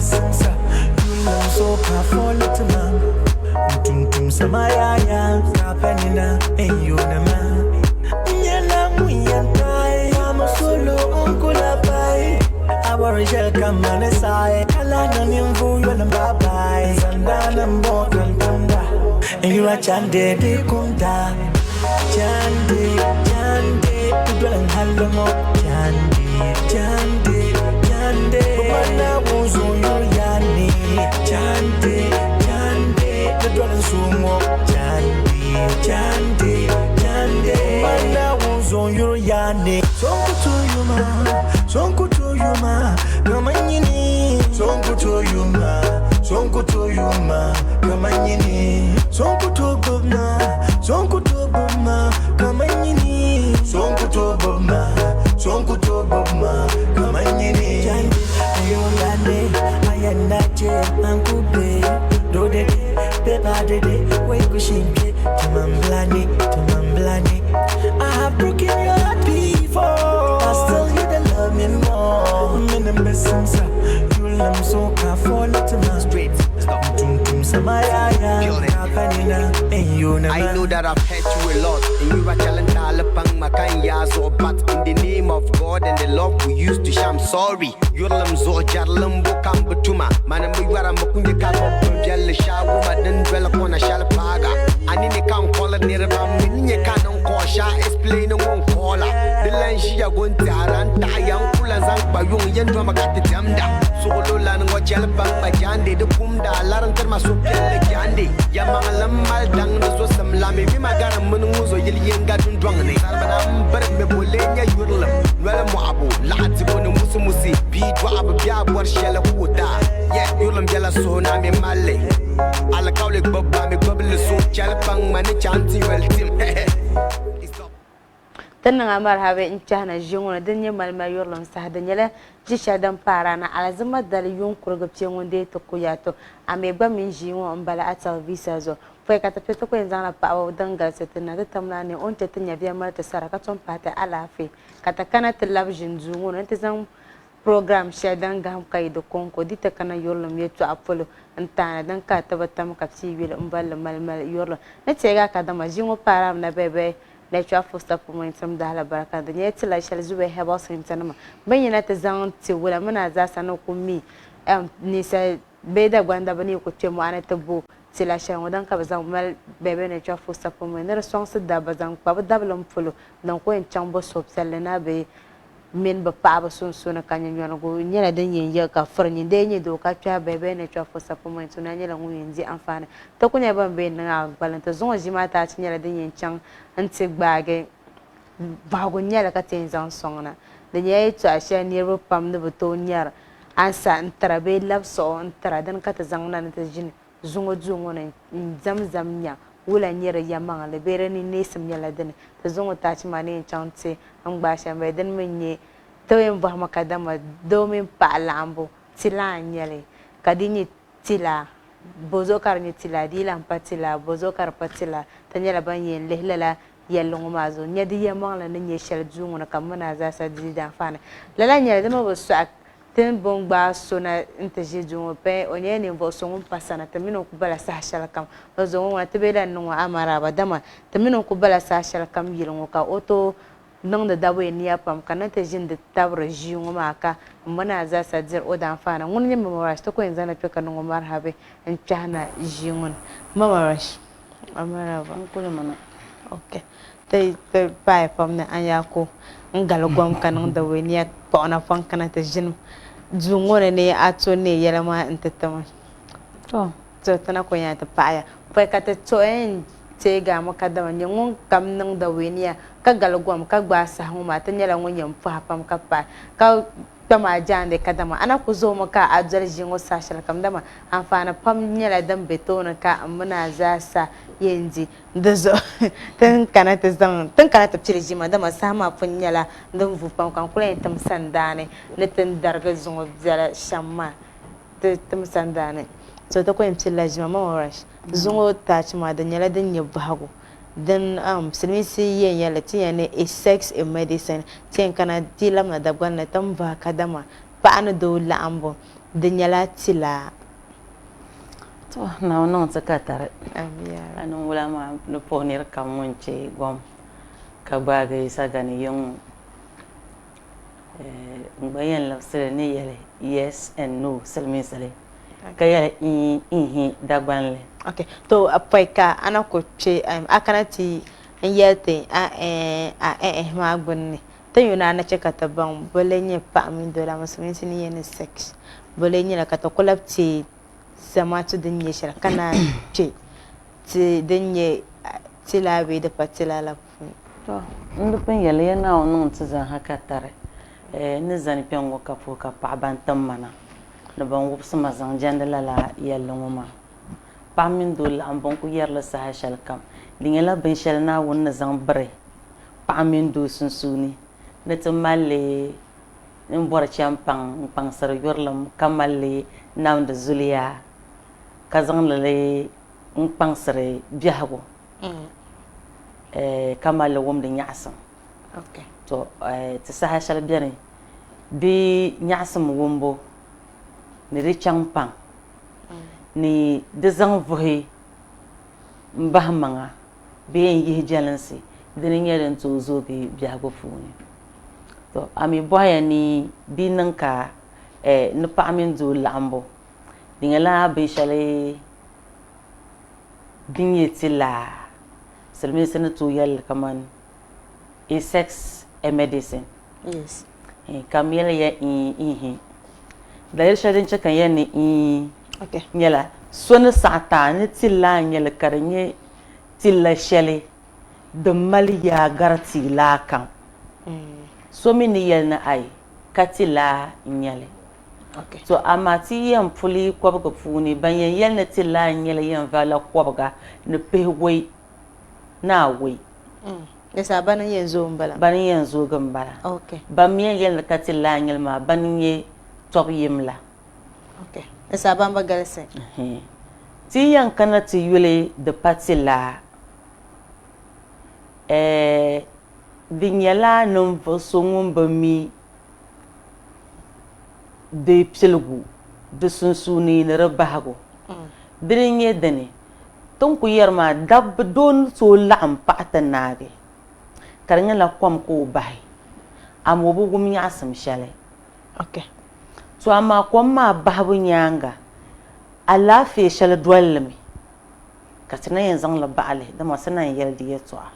besimsa Yulam so ka folo tuma Tum samayaya Kapenina Eyonama Nyela muyantai Amo solo unkula pai Aborigel kamane sai Kalana nimvu yolam babai Zandana mbokan tanda Yura chande di kunda Chande, chande Tudwalang halomo Chande, chande, chande Bumana wuzo yuri Chande, chande Tudwalang sungo Chande, chande, chande Bumana wuzo yuri yani Sonku tuyuma, sonku tuyuma Kamanyini Sonku tuyuma, sonku tuyuma Kamanyini Sonku tubuma, sonku tubuma Kamanyini Sonku tubuma, sonku tubuma Kamanyini Chande, ayolande, ayanache, ankube Dodede, pepa dede, wekushinke Tumamblani, tumamblani I have broken your heart before I still you to love me more Minimbesimsa, yulam so ka fall to my Straight. Stop. Tum tum samayaya, Build it. kapanina, eyonama I know that I've hurt you a lot. And you are challenged pang makan yazo. But in the name of God and the love we used to share, I'm sorry. Yurlam zo jarlam bukam butuma. Manam yuara makunje ka biel shawu madan dwela kona shal paga. Ani ne kan call it near bam ni kan on call sha explain on caller. The line she ya gon taran ta yan kula zan ba yung yen do makati jamda. Solo lan ngo chel pang ba jande de kumda laran ter maso pelle jande. Ya mangalam mal dang no zo samlami mi magana mun nguzo yel yenga dun dwang ne. Sarbana bar me bolenya yurlam. Nwela mo abu laati bonu musu musi bi do abu biya bor shele kuta. Ye yurlam jela so na mi malle. Ala kawle gbobba mi gboble so chel pang mani chanti wel tim. Ti niŋ marhabi n chahina ʒi ŋɔ ni din nyɛ malima yurilim saha di nyɛla ʒi shɛli din paara na alizama dali yuŋ kurigi pia ŋun deei ti ku yato a mi gba mini ʒii ŋɔ n bala a telivisa zuɣu pɔi ka ti pɛ ti ku yɛn zaŋla paɣaba din galisi ti na ti tamla ni o ni chɛ ti nyɛviya mali ti sara ka tom pahi ti alaafee ka ti kana ti labi ʒini duu ŋɔ ni n ti zaŋ program shɛli din gahim ka yi di kɔŋko di ti kana yurilim yɛltɔɣa polo n taana din ka ti bi tam ka pii yuli n bolli malimali yurilim ni teega ka dama ʒii ŋɔ paarami na bɛbɛ natural food supplement dahala baraka di nyɛla tila shɛli zuba herbal center nima bin yina ti zaŋ ti wula mina zaasa ni ku mi ninsal bee Dagban ni ku kpɛ mɔɣuni ti bo tila shɛli ŋɔ din ka bi zaŋ mali bɛbɛ natural food supplement ni di sɔŋsi dabba zaŋ kpa bi dabilim polo din ku yɛn chaŋ bo suhupiɛlli na bee mini bi paɣaba sunsuuni ka nyɛnyɔnigu nyɛla din yɛn yiɣi ka furi nyin dee nyɛ doo ka kpɛhi bɛbɛ natural food supplement na nyɛla ŋun yɛn di anfaani ti ku nyɛla ban be niŋ a gbali ti zuŋɔ ʒii maa taachi nyɛla din yɛn chaŋ n ti gbaagi bahigu nyɛli ka ti yɛn zaŋ sɔŋ na di nyɛla yɛltɔɣa shɛli niriba pam ni bi tooi nyari ansa n tira bee labisiɣu n tira dini ka ti zaŋ na ni ti ʒini zuŋɔ duu ŋɔ ni n zam zam nya wula nyɛ di yɛmaŋli bee di ni neesim nyɛla dini ti zuŋɔ taachi maa ni yɛn chaŋ ti n gbaai shɛm bee dini mi nyɛ ti yɛn bɔhimi kadama doo mini paɣa laɣimbu tilaa n nyɛli ka di nyɛ tilaa bozuɣu ka di nyɛ tilaa di yi lahi pa tilaa bozuɣu ka di pa tilaa ti nyɛla ban yɛn lihi lala yɛlli ŋɔ maa zuɣu n-nya di yɛlimaŋli ni nyɛ shɛli duu ŋɔ ni ka mini a zaasa di di anfaani lala nyɛla di mi bi sɔɣi ti ni bɔŋ gbaai so na nti ʒi duu ŋɔ pɛi o nyɛla ninvuɣ so ŋun pa sana ti mini o ku bala saha shɛli kam o zuɣu ŋɔ ŋuna ti bee lahi niŋ o amaraaba dama ti mini o ku bala saha shɛli kam yili ŋɔ ka o tooi niŋdi daboya nia pam ka na ti ʒindi tabiri ʒii ŋɔ maa ka m mini a zaasa diri o daanfaani. Ŋuni n-nyɛ Mama Rash? Ti ku yɛn zaŋla kpe ka niŋ o marihabi n-kpɛhi na ʒii ŋɔ ni. Mama Rash, a maraba. N kuli mi na. Ok. Ti ti paai pam ni a yaa ku n gali gom ka niŋ daboya nia kpuɣi napɔŋ kana ti ʒini duu ŋɔ ni ni a to neei yɛla maa n-ti ti ma. To. To ti na ku yɛn ti paɣiya. Pɔi ka ti to n teegi a mi kadama nyɛ ŋun kam niŋ daweeniya ka gali gom ka gbaai saha ŋɔ maa ti nyɛla ŋun yɛn pɔhi pam ka paai ka kpɛm a jaande kadama a na ku zoomi ka a doli ʒii ŋɔ saha shɛli kam dama anfaani pam nyɛla din be tooni ka m mini a zaa sa yɛn di di zuɣu ti ni kana ti zaŋ ti ni kana ti pili ʒii maa dama saha maa pun nyɛla din vuui pam ka n kuli yɛn tim sandaani ni ti ni darigi zuŋɔ biɛla shɛm maa ti tim sandaani so ti ku yɛn pilila ʒii maa Mama Rash zuŋɔ taachi maa di nyɛla din nyɛ bɔhigu din silimiinsi yɛn yɛli ti yɛn ni is sex a medicine ti yɛn kana ti labina Dagbani ni ti ni bɔhi kadama paɣa ni doo laɣimbu Di nyɛla tilaa. To, Naawuni niŋ ti ka tari. A niŋ wula maa ni puhi nir kam ŋun chɛ gom ka gbaagi sagani yiŋ ŋɔ. N gba yɛn labisili ni yɛli yes and no silimiinsili ka yɛli iin, ihi Dagbanli. Ok, to pɔi ka a na ku kpe a kana ti n yɛli ti a ɛɛn a ɛɛh maa gbunni, ti yuli a ni chɛ ka ti baŋ bɔ lee nyɛ paɣa mini doo la musulinsi ni yɛli ni sex bɔ lee nyɛla ka ti ku labi teei zamaatu din nyɛ shɛli ka naan kpe ti din nyɛ tilaa bee di pa tilaa la puuni. To, n di pun yɛli ya Naawuni niŋ ti zaa ha ka tari. N ni zani kpɛŋŋo ka puhi ka paɣ ban tim ma na ni ban wubisi ma zaŋ jɛndi lala yɛlli ŋɔ maa. Paɣa mini doo laɣimbu n-ku yɛri li saha shɛlikam. Di nyɛla binshɛli Naawuni ni zaŋ biri paɣa mini doo sunsuuni ni ti mali li m-bɔri chɛmpaŋ n-kpaŋsiri yurilim ka mali li namdi zuliya ka zaŋdi li n-kpaŋsiri biɛhigu ka mali li wumdi nyaɣisim. To ti saha shɛli beni di nyaɣisim wumbu ni di chaŋ paŋ ni di zaŋ vuhi m-bahi maŋa bee n-yihi jɛlinsi dini n-nyɛ din tooi zoogi biɛhigu puuni. To a mi bɔhiya ni di niŋ ka ni paɣa mini doo laɣimbu di nyɛla binshɛli din nyɛ ti laa silimiinsi ni tooi yɛli li kamani is sex a medicine? Yes. Ka m yɛli ya iihi. Daliri shɛli din chɛ ka n yɛli ni iin nyɛla so ni saɣi ti a ni ti laa n-nyɛ li ka di nyɛ ti la shɛli din mali yaa gari tia laa kam. So mi ni yɛli ni ai ka ti laa n-nyɛ li. To amaa ti yɛn puli kɔbiga puuni ban yɛn yɛli ni ti laa n-nyɛ li yɛn valila kɔbiga ni pihiwɔi ni awɔi. Yasa bani n-yɛn zooi m-bala. Bani n-yɛn zoogi m-bala. Ban mi yɛn yɛli ni ka ti laa n-nyɛ li maa bani n-nyɛ tɔb yim la. Yasa ban bi galisi. Ti yɛn kana ti yuli di pa ti laa. Ɛɛh di nyɛla ninvuɣ so ŋun bi mi di piligu, di sunsuuni ni di bahigu. Dini n-nyɛ dini, ti ni kuli yɛri maa dabba doo ni tooi laɣim paɣa ti naagi ka di nyɛla kom ka o bahi amaa o bi wum nyaɣisim shɛli. To amaa kom maa bahibu nyaaŋa alaafee shɛli doli li mi ka ti na yɛn zaŋ li baɣi li dama ti na n-yɛli di yɛltɔɣa.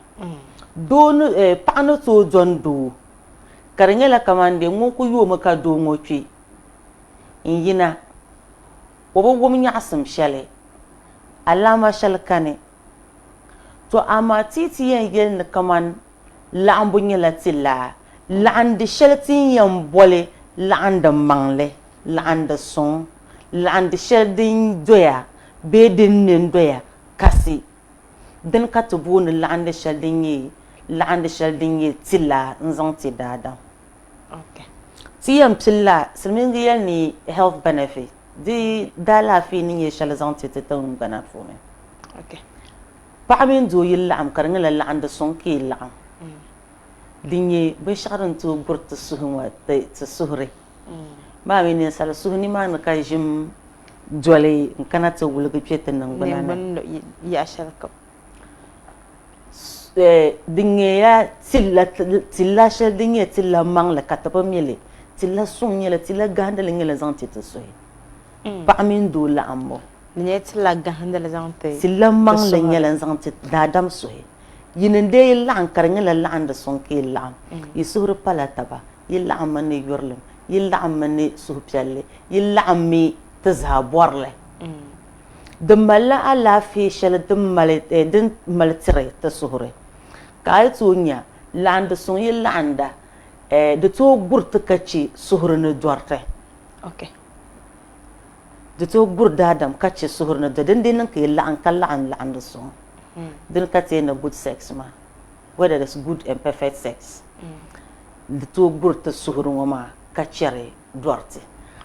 Doo ni paɣa ni tooi dɔni doo ka di nyɛla kamani dee ŋun kuli yoomi ka doo ŋɔ kpe n-yina o bi wum nyaɣisim shɛli, alaama shɛli kani. To amaa ti yi ti yɛn yɛli ni kamani laɣimbu nyɛla ti laa, laɣindi shɛli ti ni yɛn boli laɣindi maŋli, laɣindi suŋ, laɣindi shɛli din doya bee din ne n-doya kasi, dini ka ti booni laɣindi shɛli din nyɛ laɣindi shɛli din nyɛ ti laa n-zaŋ ti daadam. Ti yɛn pilila silimiingi yɛli ni health benefit, di daalaafee ni nyɛ shɛli zaŋ ti ti tiŋgbana puuni. Paɣa mini doo yi laɣim ka di nyɛla laɣindi suŋ ka yi laɣim, di nyɛ binshɛɣu din tooi guri ti suhu ŋɔ, ti suhuri. Maa mi ninsal suhu nimaani ka ʒim doli n-kana ti wuligi kpe ti niŋgbuna ni. Di nyɛla tilla shɛli din nyɛ tilla maŋli ka ti bi mi li. Tilla suŋ n-nyɛ li, tilla gahindili n-nyɛ li zaŋ ti ti suhi. Paɣa mini doo laɣimbu. Di nyɛla tilla gahindili zaŋ ti ti suhi. Tilla maŋli n-nyɛ li n-zaŋ ti daadam suhi. Yi ni dee yi laɣim ka di nyɛla laɣindi suŋ ka yi laɣim. Yi suhuri pala taba, yi laɣimmi ni yurilim, yi laɣimmi ni suhupiɛlli, yi laɣimmi ti zaa bɔri li. Di malila alaafee shɛli din mali tiri ti suhuri. Ka a yi tooi nya, laɣindi suŋ yi laɣinda, di tooi guri ti ka che suhuri ni dɔriti. Di tooi guri daadam ka che suhuri ni dɔriti. Din dii niŋ ka yi laɣim ka laɣim laɣindi suŋ, dini ka ti yɛn ni good sex maa, where there is good and perfect sex. Di tooi guri ti suhuri ŋɔ maa ka chɛri dɔriti.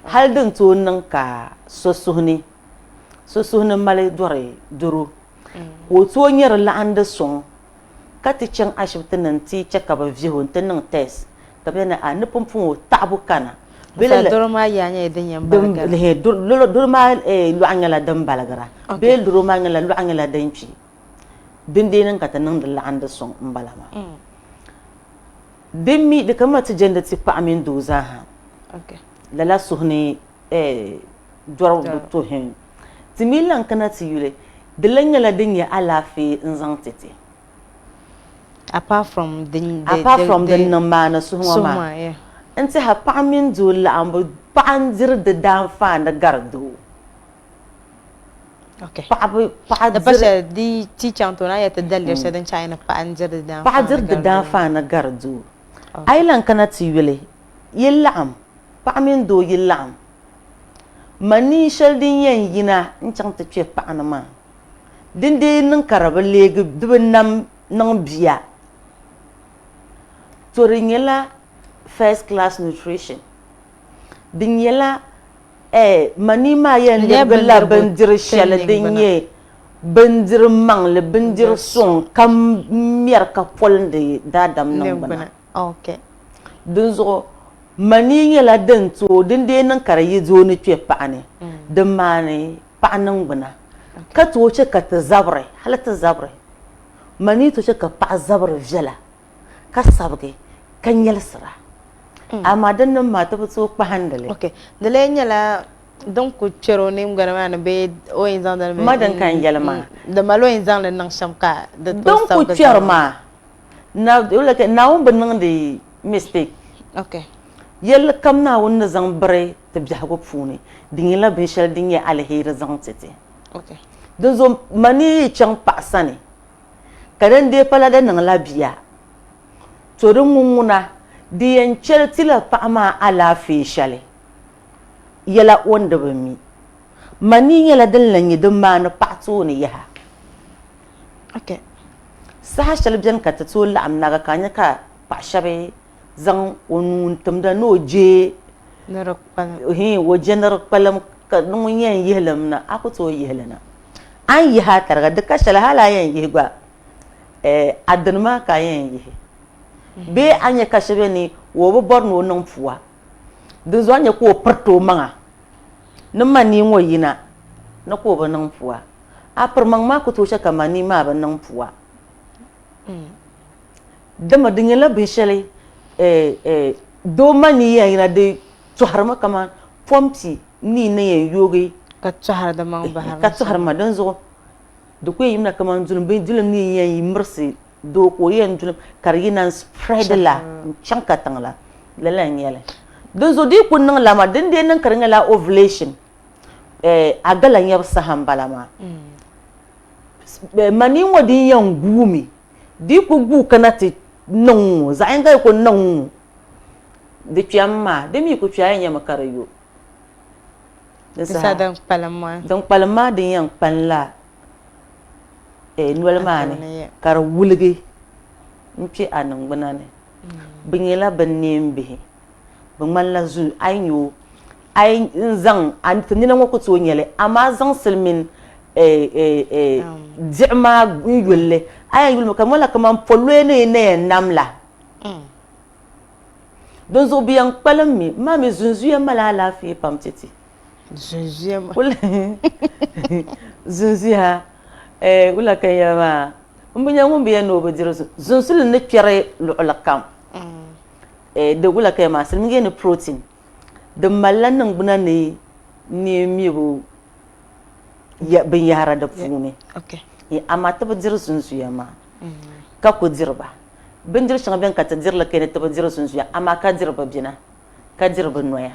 Hali din tooi niŋ ka so suhu ni so suhu ni mali dɔri doro ka o tooi nyɛ di laɣindi suŋ ka ti chaŋ ashibiti ni nti che ka bɛ vihi o nti niŋ test ka bɛ yɛli ni a ni pumpɔŋɔ taɣibu kana. Doro maa yaa nyɛla din yɛn baligira. Doro maa lɔɣu nyɛla din baligira bee doro maa nyɛla lɔɣu nyɛla din kpi. Din dee niŋ ka ti niŋdi laɣindi suŋ m-bala maa. Din mi di kamina ti jɛndi ti paɣa mini doo zaaha. Lala suhu ni dɔro bi tuhi. Ti mi lan kana ti yuli, di lan nyɛla din nyɛ alaafee n-zaŋ ti ti. Apart from the Apart from din niŋ maani suhu ŋɔ maa, n tɛha paɣa mini doo laɣimbu, paɣa n-diri di daanfaani gari doo. Okay. Paɣaba paɣa Di pa shɛli di ti chaŋ tooni a yɛli ti daliri shɛli din chaɣi ni paɣa n-diri di daanfaani Paɣa diri di daanfaani gari doo. A yi lan kana ti yuli, yi laɣim, paɣa mini doo yi laɣim, manii shɛli din yɛn yina n-chaŋ ti kpe paɣa ni maa, din dii niŋ ka di bi leegi, di bi nam niŋ bia, to di nyɛla first class nutrition. Di nyɛla eh, manii maa yɛn lebigi la bindiri shɛli din nyɛ bindiri maŋli, bindiri suŋ ka mɛri ka polindi daadam niŋgbuna. Dinzuɣu manii nyɛla din tooi din dee niŋ ka di yi doo ni kpe paɣa ni, din maani paɣa niŋgbuna ka tooi che ka ti zabiri, hali ti zabiri. Manii tooi che ka paɣa zabiri viɛla ka sabigi ka nyɛlisira. Amaa din niŋ maa ti bi tooi kpahindi li. Ok, di lee nyɛla din ku kpɛri o ningbuna maa ni bee o yɛn zaŋdi li mi? Ma din ka n yɛli maa. Di mali o yɛn zaŋ li niŋ shɛm ka di tooi Din ku sabigi kpɛri zaa. maa, Naawuni bi niŋdi mistake. Ok. Yɛlli kam Naawuni ni zaŋ biri ti biɛhigu puuni, di nyɛla binshɛli din nyɛ aliheri zaŋ ti ti. Ok. Dinzuɣu mani yi chaŋ paɣa sani ka din dee pala di niŋla bia, to di ŋun ŋuna di yɛn chɛli tila paɣa maa alaafee shɛli yɛla o ni di bi mi. Manii nyɛla din lan nyɛ din maani paɣa tooni yaha. Ok. Saha shɛli beni ka ti tooi laɣim naga ka a nya ka paɣa shɛba zaŋ o nuu n-timda ni o je Ni di kpalim. Hii, o je ni di kpalim ka ni ŋun yɛn yihi li mi na, a ku tooi yihi li na. A ni yihi a tariga, di ka shɛli hali a yɛn yihi gba, a dini maa ka a yɛn yihi. Bee a nya ka shɛba ni o bi bɔri ni o niŋ pua, dinzuɣu a nya ka o piriti o maŋa ni manii ŋɔ yina ni ka o bi niŋ pua. A piri maŋ maa ku tooi chɛ ka manii maa bi niŋ pua. Dama di nyɛla binshɛli doo manii yɛn yina di tɔhirimi kaman pɔmpi nii ni yɛn yoogi Ka tɔhiri di maŋ bahiri ka tɔhiri ma dinzuɣu di ku yɛn yimina kaman dulim bee dulim ni yɛn yi mirisi doo ka o yɛn dulim ka di yina n-spread la n-chaŋ katiŋ la lala n-nyɛ li. Dinzuɣu di yi ku niŋ lala maa din dee niŋ ka di nyɛla ovulation a gala nyabu saha m-bala maa. Manii ŋɔ din yɛn guumi di yi ku guui kana ti niŋ ŋ-ŋɔ zaɣ yinga yi ku niŋ ŋ-ŋɔ di kpɛm maa di mi ku kpe a yɛn nyami ka di yo. Di saha din kpalim maa. Din kpalim maa din yɛn kpanila noli maa ni ka di wuligi n-kpe a niŋgbuna ni. Bɛ nyɛla binneembihi, bɛ ŋmanila zu a yi nya o a yi zaŋ ti nina ŋɔ ku tooi nya li amaa zaŋ silimiin diɣi maa n-yuli li a yɛn yulimi ka di ŋmanila kaman pɔlɔya ni na yɛn nam la. Dinzuɣu bɛ yɛn kpalim mi, maa mi zunzuya mali alaafee pam ti ti. Zunzuya maa. Zunzuya, wula ka n yɛli maa, m bi nya ŋun bi yɛn ni o bi diri zunsuli ni kpɛri luɣili kam. Di wula ka yɛli maa, silimiingi yɛli ni protein. Di malila niŋgbuna ni neen mibu binyahara di puuni. Amaa ti bi diri zunzuya maa ka ku diri ba. Bindiri shɛŋa beni ka ti diri li ka ni ti bi diri zunzuya amaa ka diri bi bina ka diri bi noya.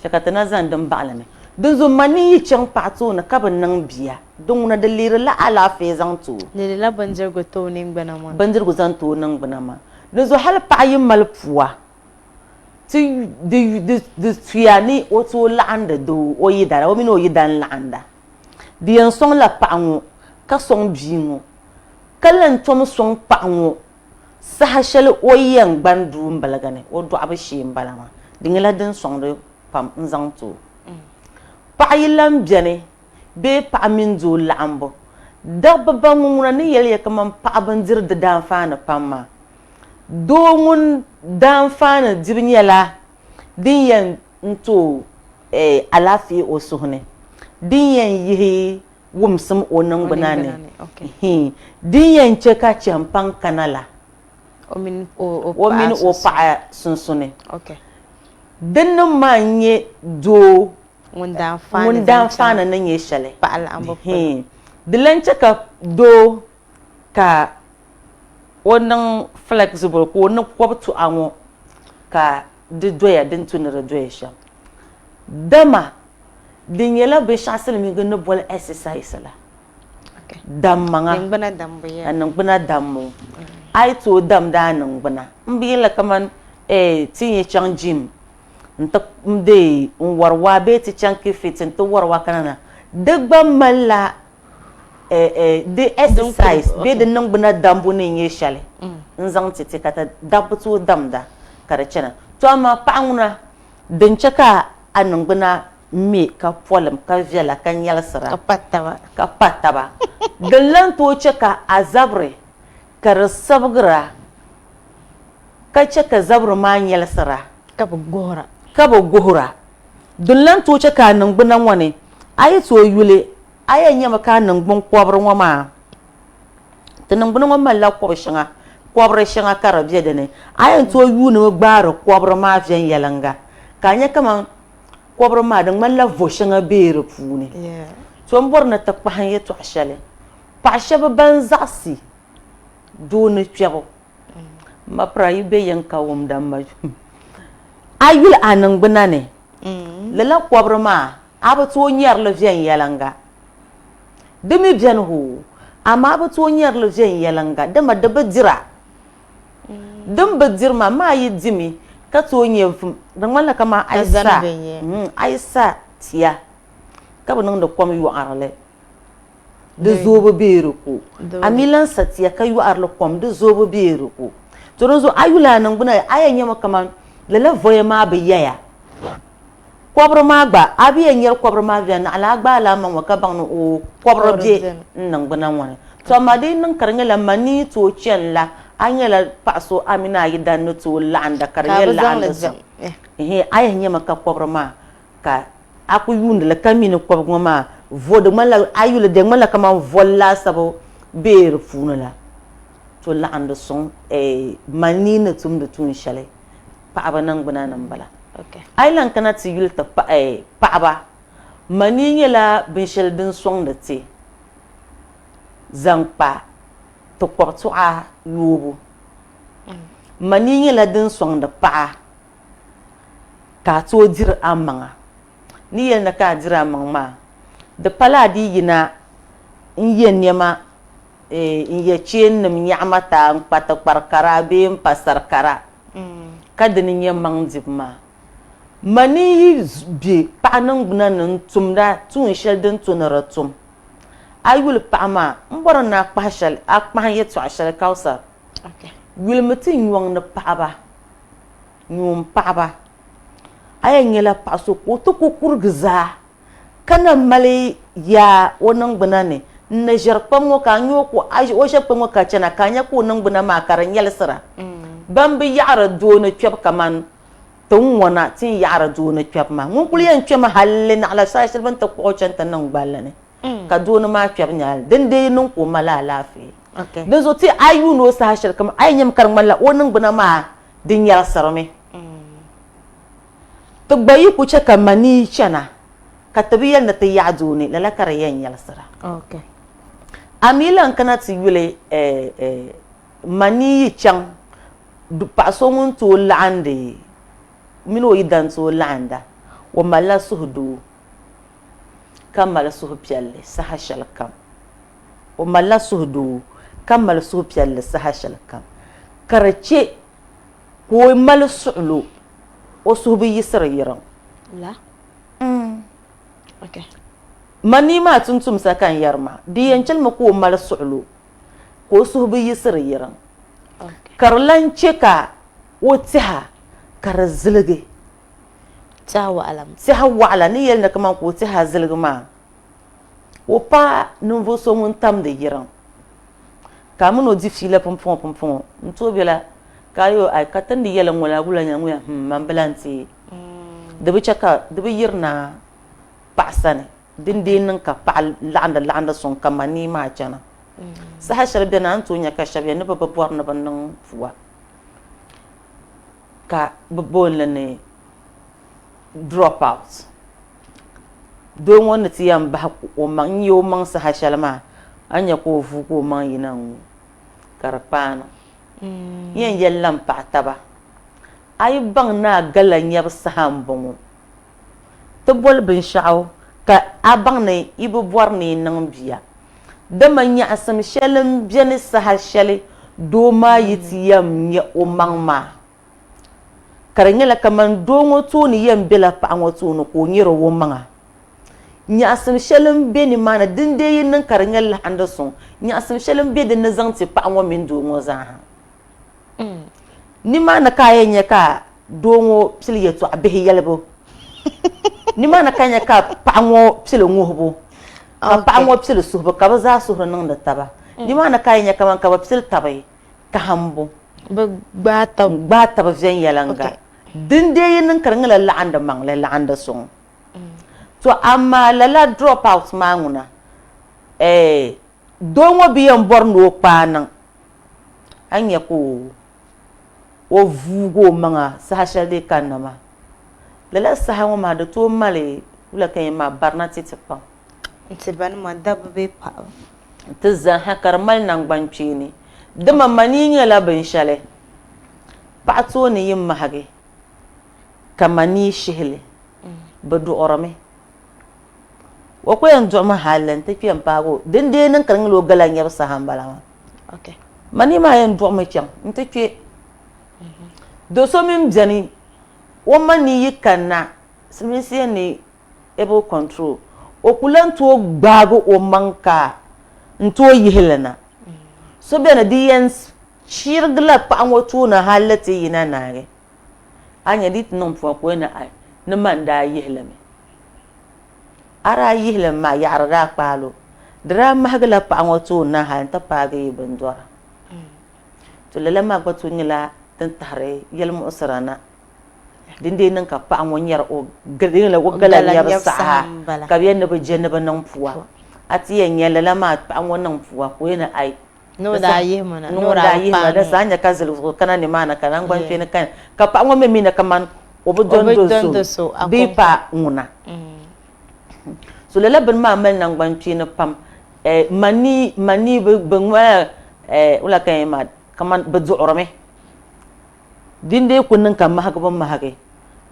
Chɛ ka ti na zaŋ din baɣili ni. Dinzuɣu mani yi chaŋ paɣa tooni ka bi niŋ bia, din ŋuna di leerila alaafee zaŋ ti o. Leerila bindirigu ti o niŋgbuna maa. Bindirigu zaŋ ti o niŋgbuna maa. Dinzuɣu hali paɣa yi mali pua, ti di di tuya ni o tooi laɣindi doo o yidana, o mini o yidana laɣinda. Di yɛn sɔŋla paɣa ŋɔ ka sɔŋ bia ŋɔ ka lan tom sɔŋ paɣa ŋɔ saha shɛli o yi yɛn gbani duu m-biligi ni o dɔɣibu shee m-bala maa. Di nyɛla din sɔŋdi pam n-zaŋ ti o. Paɣa yi lan beni bee paɣa mini doo laɣimbu, dabba ban ŋɔ ŋuna ni yɛli ya kaman paɣiba n-diri di daanfaani pam maa, doo ŋun daanfaani dibu nyɛla din yɛn. n-ti o alaafee o suhu ni, din yɛn yihi wumsim o niŋgbuna ni, din yɛn chɛ ka chɛmpaŋ kana la o mini o paɣa sunsuni. Dinnim maa n-nyɛ doo ŋun daanfaani ni nyɛ shɛli. Di lan chɛ ka doo ka o niŋ flexible ka o ni kɔbi tuɣa ŋɔ ka di doya din tu ni di doya shɛm. Dama di nyɛla binshɛɣu silimiingi ni boli exercise la. Dammaŋa a niŋgbuna dambu. A yi tooi damdi a niŋgbuna m bi yɛlila kamani ti yi chaŋ gym n-ti deei n-wari waa bee ti chaŋ keep fit n-ti wari waa kana na di gba malila di exercise bee di niŋgbuna dambu ni nyɛ shɛli n-zaŋ ti ti ka ti dabba tooi damda ka di chana. To amaa paɣa ŋuna din che ka a niŋgbuna me ka polim ka viɛla ka nyɛlisira ka pa taba din lan tooi che ka a zabiri ka di sabigira ka che ka zabiri maa nyɛlisira ka bi guhira. Ka bi guhira. Din lan tooi che ka a niŋgbuna ŋɔ ni a yi tooi yuli a yɛn nyami ka a niŋgbuŋ kɔbiri ŋɔ maa, ti niŋgbuna ŋɔ malila kɔb shɛŋa, kɔbiri shɛŋa ka di be di ni. A yɛn tooi yuunimi gbaari kɔbiri maa viɛnyɛliŋga ka a nya kaman kɔbiri maa di ŋmanila vo shɛŋa be di puuni. To m bɔri ni ti kpahim yɛtɔɣ shɛli paɣ shɛba ban zaɣisi doo ni kpɛbu. M ma pira yi be yiŋ ka wumda m ma a yuli a niŋgbuna ni lala kɔbiri maa a bi tooi nyari li viɛnyɛliŋga. Di mi beni hoo, amaa a bi tooi nyari li viɛnyɛliŋga dama di bi dira. Din bi diri maa, maa yi dimi ka tooi nya vum, di ŋmanila kaman a yi sa tia ka bi niŋdi kom yɔɣiri li, di zoobu bee di ko. A mi lan sa tia ka yɔɣiri li kom, di zoobu bee di ko. To dinzuɣu a yuli a niŋgbuna a yɛn nyami kaman lala voya maa bi yɛya. Kɔbiri maa gba, a bi yɛn nyari kɔbiri maa viɛla naɣila a gbaai la amaŋ ŋɔ ka baŋ ni o kɔbiri be n niŋgbuna ŋɔ ni. To amaa di yi niŋ ka di nyɛla mani tooi chani la, a nyɛla paɣa so a mini a yidan ni tooi laɣinda ka di nyɛ laɣindi zuɣu. Ɛhɛn, a yɛn nyami ka kɔbiri maa ka a ku yuundi li ka mi ni kɔbigu ŋɔ maa vo di ŋmanila a yuli di ŋmanila kaman voli laasabu be di puuni la. To laɣindi suŋ mani ni tumdi tuun shɛli paɣaba niŋgbuna ni m-bala. A yi lan kana ti yuli ti paɣaba, manii nyɛla binshɛli din sɔŋdi ti zaŋ kpa ti kɔbituɣa yoobu. Manii nyɛla din sɔŋdi paɣa ka a tooi diri amaŋa. Ni yɛli ni ka a diri amaŋ maa, di pala a dii yina n-ye nɛma n-ye cheennim nyaɣima taa n-kpa tikpar kara bee m-pa sar kara, ka dini n-nyɛ maŋ dibu maa. Mani yi be paɣa niŋgbuna ni n-tumda tuun shɛli din tu ni di tum, a yuli paɣa maa, m bɔri ni a kpahi shɛli, a kpahi yɛtɔɣ shɛli Kausar. Yulimi ti nyɔŋ ni paɣiba, nyuun paɣiba. A yɛn nyɛla paɣ so ka o ti ku kurigi zaa, ka na mali yaa o niŋgbuna ni n-na ʒiɛri kpam ŋɔ, ka a nya o ka o ʒe kpam ŋɔ ka chana, ka a nya ka o niŋgbuna maa ka di nyɛlisira. Ban bi yaɣiri doo ni kpɛbu kaman ti ni ŋɔna ti ni yaɣiri doo ni kpɛbu maa. Ŋun kuli yɛn kpɛmi halli naɣila saha shɛli bɛ ni ti kpuɣi o chani ti niŋ gballi ni, ka doo ni maa kpɛbu nyaali din dee niŋ ka o mali alaafee. Dinzuɣu ti a yuuni o saha shɛli kam, a yɛn nyami ka di ŋmanila o niŋgbuna maa di nyɛlisirimi. Ti gba yi ku chɛ ka manii chana, ka ti bi yɛli ni ti yaɣi doo ni, lala ka di yɛn nyɛlisira. A mi lan kana ti yuli manii yi chaŋ paɣ so ŋun tooi laɣindi mini o yidan tooi laɣinda, o malila suhudoo ka mali suhupiɛlli saha shɛlikam. O malila suhudoo ka mali suhupiɛlli saha shɛlikam, ka di chɛ ka o mali suɣilo, o suhu bi yiɣisiri yiriŋ. La? Mm. Okay. Manii maa tumtumsa ka n yɛri maa, di yɛn chɛlimi ka o mali suɣilo, ka o suhu bi yiɣisiri yiriŋ. Ka di lan chɛ ka o tɛha ka di ziligi. Tɛha waɣila. Tɛha waɣila, ni yɛli ni kaman ka o tɛha ziligi maa, o paai ninvuɣ so ŋun tamdi yiriŋ, ka a min o di fiila pumpɔŋɔ pumpɔŋɔ n-tooi bela, ka a yɛl o, Ai, ka ti ni di yɛli ŋ-ŋɔ la, wula nya ŋuya, Hum, man bi lan teei. Di bi chɛ ka di bi yirina paɣa sani din dee niŋ ka paɣa laɣindi laɣindi suŋ ka manii maa chana. Saha shɛli beni a ni tooi nya ka shɛba yɛli ni bɛ bi bɔri ni bɛ niŋ pua ka bɛ booni li ni drop out. Doo ŋɔ ni ti yɛn bahi o maŋ n-ye o maŋ saha shɛli maa a ni nya ka o vuugi o maŋ yina ŋ-ŋɔ ka di kpaai niŋ. N yɛn yɛlila m paɣa taba, a yi baŋ ni a gala nyabu saha m-bɔŋɔ, ti boli binshɛɣu ka a baŋ ni yi bi bɔri ni yi niŋ bia. Dama nyaɣisim shɛli m-beni saha shɛli doo maa yi ti yɛn nya o maŋ maa, ka di nyɛla kaman doo ŋɔ tooni yɛn bela paɣa ŋɔ tooni ka o nyari o maŋa. Nyaɣisim shɛli m-be nimaani din dee yi niŋ ka di nyɛ laɣindi suŋ, nyaɣisim shɛli m-be din ni zaŋ ti paɣa ŋɔ mini doo ŋɔ zaaha. Nimaani ka a yɛn nya ka doo ŋɔ pili yɛtɔɣ bihi yɛlibu. Nimaani ka a nya ka paɣa ŋɔ pili ŋuhibu, ka paɣa ŋɔ pili suhibu, ka bɛ zaa suhuri niŋdi taba. Nimaani ka a yɛn nya kaman ka bɛ pili taba kahimbu. Bɛ gbaai taba. Gbaai taba viɛnyɛliŋga. Din dee yi niŋ ka di nyɛla laɣindi maŋli, laɣindi suŋ. To amaa lala drop out maa ŋuna, eh, doo ŋɔ bi yɛn bɔri ni o kpaai niŋ. A ni nya ka o vuugi o maŋa saha shɛli dii kanna maa. Lala saha ŋɔ maa di tooi mali wula ka yɛn maa barina ti ti pam. Nti banima, dabba bee paɣaba? Ti zaaha ka di mali naŋgbankpeeni. Dama manii nyɛla binshɛli paɣa tooni yi mahigi ka manii shihili, bɛ duɣirimi. O ku yɛn duɣimi hali nti kpe m-paagi o. Din dee niŋ ka di nyɛla o gala nyabu saha m-bala maa. Manii maa yɛn duɣimi chaŋ nti kpe. Do so mi m-beni, o manii yi kanna, silimiinsi yɛn ni able control, o ku lan tooi gbaagi o maŋ ka n-tooi yihi li na. So beni di yɛn chirigila paɣa ŋɔ tooni hali ti yina naagi. A nya di ti niŋ pua ka o ni ai ni man daa yihi li mi. A daa yihi li mi maa yaɣiri daa kpaali o. Di daa mahigila paɣa ŋɔ tooni na hali nti paagi yi bindɔra. To lala maa gba tooi nyɛla din tahiri yɛlimuɣisira na. Din dee niŋ ka paɣa ŋɔ nyari o gala nyabu saha ka bɛ yɛli ni bɛ je ni bɛ niŋ pua. A ti yɛn nya lala maa paɣa ŋɔ niŋ pua ka o yɛli ni ai Ni o daa yihi ma na, ni o daa yihi ma na, saa nya ka zilisigu kana nimaani ka naŋgbankpeeni kani, ka paɣa ŋɔ mi mi ni kaman o bi dɔn do so bee pa ŋuna. So lala bini maa mali naŋgbankpeeni pam. Manii, manii bi ŋmanila wula ka n yɛn maa, kaman bɛ duɣirimi. Din dee ku niŋ ka mahigibu mahigi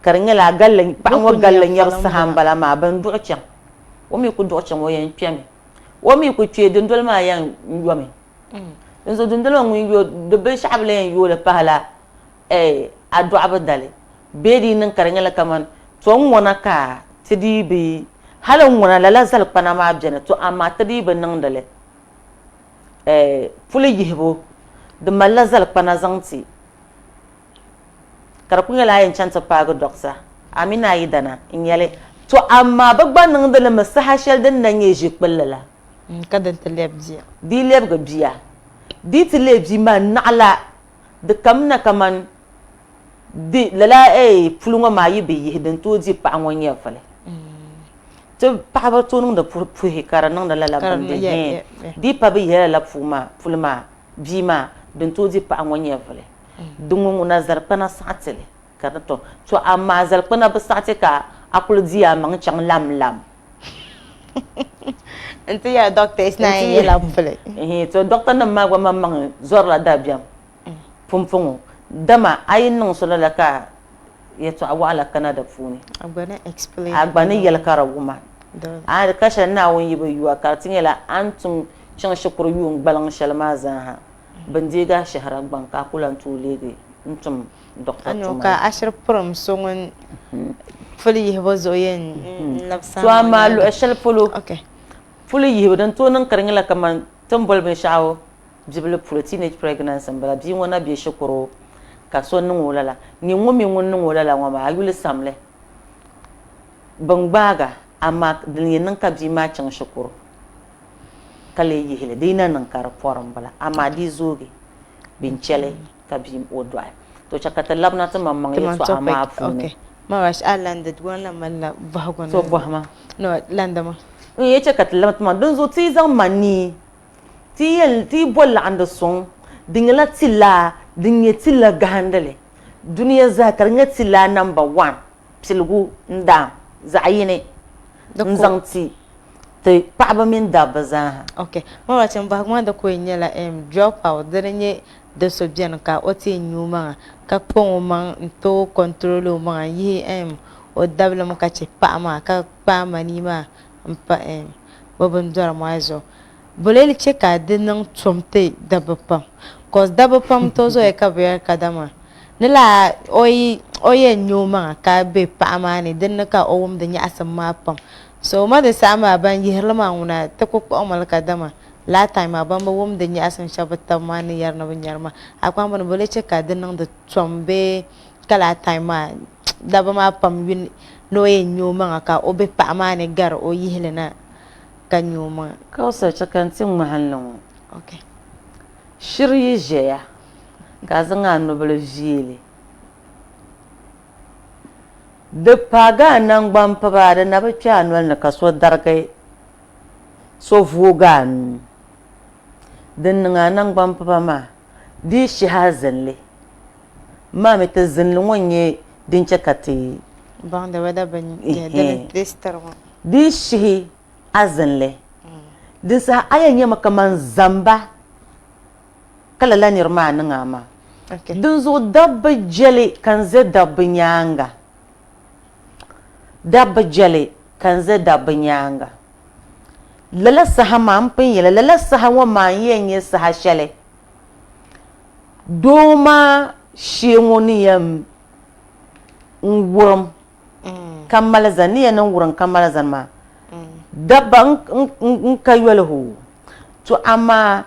ka di nyɛla a galli, paɣa ŋɔ galli nyabu saha m-bala maa, bɛn duɣi chaŋ. O mi ku duɣi chaŋ o yɛn kpɛmi. O mi ku kpe dundoli maa yɛn yomi. Dinzuɣu dundoli maa ŋun yo, di binshɛɣu bi lahi yɛn yooli pahila a dɔɣibu dali bee di yi niŋ ka di nyɛla kaman to n-ŋɔna ka ti dii bi, hali n-ŋɔna lala zalikpana maa beni to amaa ti dii bi niŋdi li. Puli yihibu di malila zalikpana zaŋ ti ka di kuli nyɛla a yɛn chaŋ ti paagi dɔɣita a mini a yidana n-nyɛ li. To amaa bɛ gba niŋdi li mi saha shɛli din na nyɛ ʒi kpulli la. Ka din ti lɛbi bia. Di lɛbigi bia. Di ti leei bia maa naɣila di kamina kaman di lala puli ŋɔ maa yi bi yihi din tooi di paɣa ŋɔ nyɛvili. Ti paɣaba tooi niŋdi puhi ka di niŋdi lala bindi di pa bi yihi lala puu maa puli maa bia maa din tooi di paɣa ŋɔ nyɛvili. Di ŋɔ ŋuna zalikpana saɣiti li ka di to. To amaa zalikpana bi saɣiti ka a kuli di a maŋ chaŋ lamlam. N ti yɛli doctors ni a yɛn yɛla puli. To doctor nim maa gba maŋmaŋ zɔrila dabiɛm pumpɔŋɔ dama a yi niŋ so lala ka yɛtɔɣa waɣila kana di puuni. A gba ni explain. A gba ni yɛli ka di wuma. A ka shɛli Naawuni yi bi yu a ka di ti nyɛla a ni tum chaŋ shikuru yuun gbaliŋ shɛli maa zaaha bɛn deegi a shɛhira gbaŋ ka a ku lan tooi leegi n-tum dɔkta tuma. Ka a shiri pirim so ŋun puli yihibu zuɣu yɛn labisi a To amaa luɣi shɛli polo puli yihibu din tooi niŋ ka di nyɛla kaman ti ni boli binshɛɣu bibili puli, teenage pregnancy m-bala, bia ŋɔ na be shikuru ka so niŋ o lala. Nyin ŋɔ mi ŋun niŋ o lala ŋɔ maa, a yuli samli bɛn gbaag a, amaa din yɛn niŋ ka bia maa chaŋ shikuru ka lee yihi li, di yi na niŋ ka di pɔri m-bala, amaa di yi zoogi bɛ ni chɛ li ka bia o dɔɣi. To chɛ ka ti labina ti maŋmaŋ yɛtɔɣa maa puuni. Marash a landi gɔŋ la malila bɔhigu ni. So bɔhima. No, landimi. N yi chɛ ka ti lami ti maŋa, dinzuɣu ti yi zaŋ manii, ti yɛn ti yi bo laɣindi suŋ, di nyɛla ti laa din nyɛ ti la gahindili dunia zaa ka di nyɛ ti laa number one piligu n-daam zaɣ yini n-zaŋ ti ti paɣaba mini dabba zaaha. Ok. Marash n bɔhigu maa di ku yɛn nyɛla drop out dini nyɛ do so beni ka o ti yɛn nyu o maŋa ka kpaŋ o maŋ n-tooi control o maŋa n-yihi o dabilim ka chɛ paɣa maa ka kpaai manii maa m-pa bɛ bindɔri maa zuɣu. Boleli chɛ ka di niŋ tom ti dabba pam cos dabba pam tooi zooya ka bɛ yɛri kadama ni lala o yi o yɛn nyu o maŋa ka be paɣa maa ni din ni ka o wumdi nyaɣisim maa pam so ma di saha maa ban yihiri li maa ŋuna ti ku kpuɣimi li kadama lala time maa ban bi wumdi nyaɣisim shɛba bɛ taba maa ni yɛri ni bɛ nyari maa a kpaŋ bini boleli chɛ ka di niŋdi tom bee ka lala time maa dabba maa pam yuli ni o yɛn nyu o maŋa ka o be paɣa maa ni gari o yihili na ka nyu o maŋa. Kausa chɛ ka n ti ŋmahinli ŋɔ. Shiri yi ʒiɛya ka a zaŋ a nubili vie li, di paagi a naŋgbampiba, di na bi kpe a noli ni ka so darigi so voog a nuu. Din niŋ a naŋgbampiba maa, di yi shihi a zinli. Maa mi ti zinli ŋɔ n-nyɛ din chɛ ka ti. Baŋdi whether bɛ nyɛ dini testiri ŋɔ. Di yi shihi a zinli, din saha a yɛn nyami kaman zamba ka lala nir maa niŋ a maa. Dinzuɣu dabba jɛli ka n ʒe dabba nyaaŋa. Dabba jɛli ka n ʒe dabba nyaaŋa. Lala saha maa, m pun yɛli, lala saha ŋɔ maa n-yɛn nyɛ saha shɛli doo maa shee ŋɔ ni yɛn wurim ka mali zani, ni yɛn niŋ wurim ka mali zani maa, dabba n-ka yoli hoo. To amaa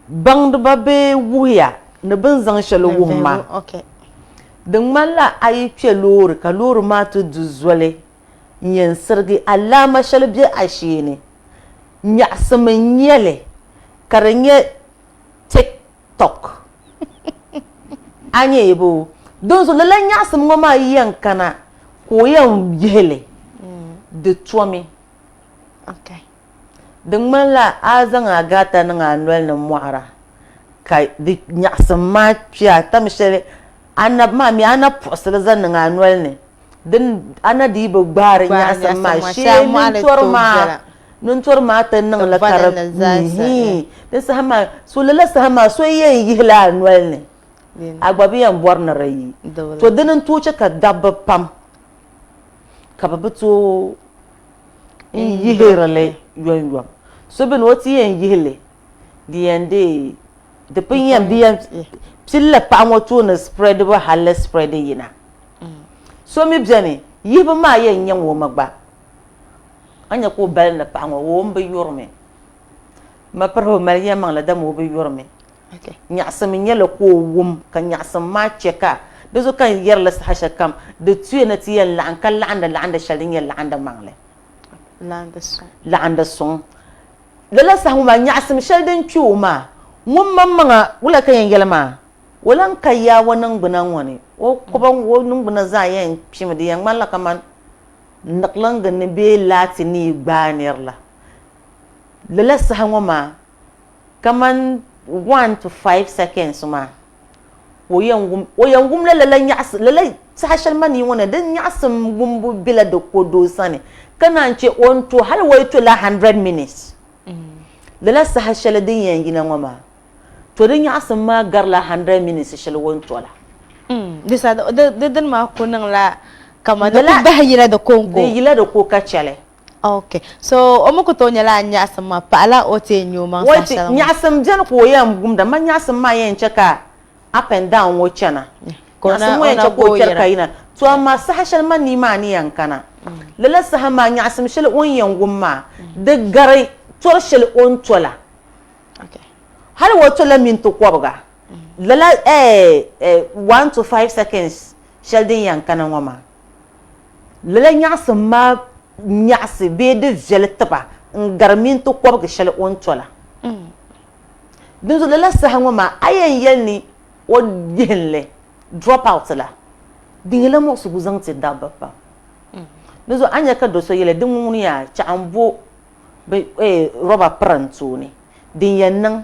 baŋdiba bee wuhiya ni bɛ ni zaŋ shɛli wuhi ma, di ŋmanila a yi kpe loori ka loori maa ti du zoli n-yɛn sirigi alaama shɛli be a shee ni, nyaɣisim n-nyɛ li ka di nyɛ tik-tok. A nya boo? Dinzuɣu lala nyaɣisim ŋɔ maa yi yɛn kana ka o yɛn yihi li, di tomi. Di ŋmanila a zaŋ a gaata niŋ a noli ni mɔɣira ka di nyaɣisim maa kpe a tam shɛli a na maa mi a na puɣisi li zaŋ niŋ a noli ni din a na dii bi gbaari nyaɣisim maa shee nintori maa nintori maa ti niŋ li ka di hii di saha maa so lala saha maa so yɛn yihila a noli ni a gba bi yɛn bɔri ni di yi to dini n-tooi chɛ ka dabba pam ka bɛ bi tooi n-yihiri li yomyom. So beni o ti yɛn yihi li, di yɛn deei, di pun yɛn, di yɛn pilila paɣa ŋɔ tooni spreadibu hali spreadi yina. So mi beni, yihibu maa yɛn nyaŋ o mi gba. A nya ka o balindi paɣa ŋɔ, o m-bi yuri mi. M ma pirihi o mali yɛlimaŋli dama o bi yuri mi. Nyaɣisim n-nyɛ li ka o wum, ka nyaɣisim maa chɛ ka di zuɣu ka n yɛri li saha shɛlikam, di tuya ni ti yɛn laɣim ka laɣindi laɣindi shɛli din nyɛ laɣindi maŋli, laɣindi suŋ. Lala saha ŋɔ maa, nyaɣisim shɛli din kpe o maa, ŋun maŋmaŋa wula ka yɛn yɛli maa? O lan ka yaa o niŋgbuna ŋɔ ni, o kɔba o niŋgbuna zaa yɛn kpimi, di yɛn ŋmanila kaman niɣilingi ni bee laati ni yi gbaai nir la. Lala saha ŋɔ maa, Kaman 1 to 5 seconds maa ka o yɛn wum, o yɛn wumla lala nyaɣisi, lala saha shɛli manii ŋɔ ni di nyaɣisim wumbu bela di ko doo sani ka naan che o ni to hali o yi tola 100 minutes lala saha shɛli din yɛn yina ŋɔ maa to di nyaɣisim maa garila 100 minutes shɛli o ni to la. Di saha di dini maa ku niŋla kaman di ku bahi yila di kɔŋko. Di yila di ko ka chɛli. Ok. So o mi ku tooi nyɛla a nyaɣisim maa paɣila o ti yɛn nya o maŋ saha shɛli ŋɔ. Nyaɣisim beni ka o yɛn wumda, man nyaɣisim maa yɛn chɛ ka up and down ŋɔ chana. Nyaɣisim ŋɔ yɛn chɛ ka o kpɛri ka yina. To amaa saha shɛli man nii maa ni yɛn kana, lala saha maa nyaɣisim shɛli o ni yɛn wum maa di gari tɔri shɛli o ni to la. Hali o to la minti kɔbiga, lala 1 to 5 seconds shɛli din yɛn kana ŋɔ maa. Lala nyaɣisim maa nyaɣisi bee di viɛli tiba n-gari minti kɔbigi shɛli o ni to la. Dinzuɣu lala saha ŋɔ maa a yɛn yɛli ni o yihim li, drop out, la. Di nyɛla muɣisigu zaŋ ti dabba pam. Di zuɣu a ni nya ka do so yɛli di ŋuni yaa chaɣ m bo rɔba piri n tooni din yɛn niŋ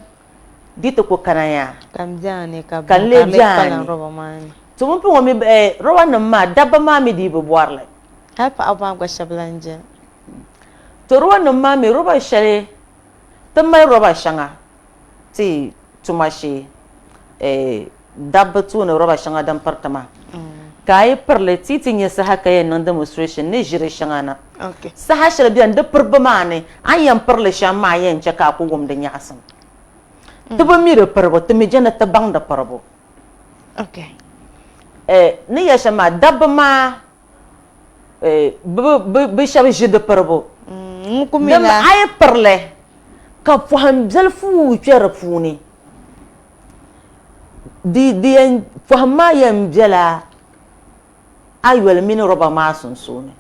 di ti ku kana yaa Ka n be a ni ka ka n lee be a kpalim ni. rɔba maa ni. To bini puŋɔ mi rɔba nim maa dabba maa mi dii bi bɔri li. Hali paɣaba maa gba shɛba lan jɛli. To rɔba nim maa mi rɔba shɛli ti mali rɔba shɛŋa ti tuma shee dabba tooni rɔba shɛŋa din piriti maa ka a yi pirili ti yi ti nya saha ka yɛn niŋ demonstration ni ʒiri shɛŋa na. Saha shɛli beni di piribu maa ni a ni yɛn pirili shɛm maa yɛn chɛ ka a ku wum di nyaɣisim. Ti bi mi di piribu, ti mi je ni ti baŋ di piribu. Ni yɛli shɛm maa dabba maa bɛ shɛba ʒi di piribu. Dama a yi piri li ka pɔhim bilifu kpe di puuni, pɔhim maa yɛn bela a yoli mini rɔba maa sunsuuni.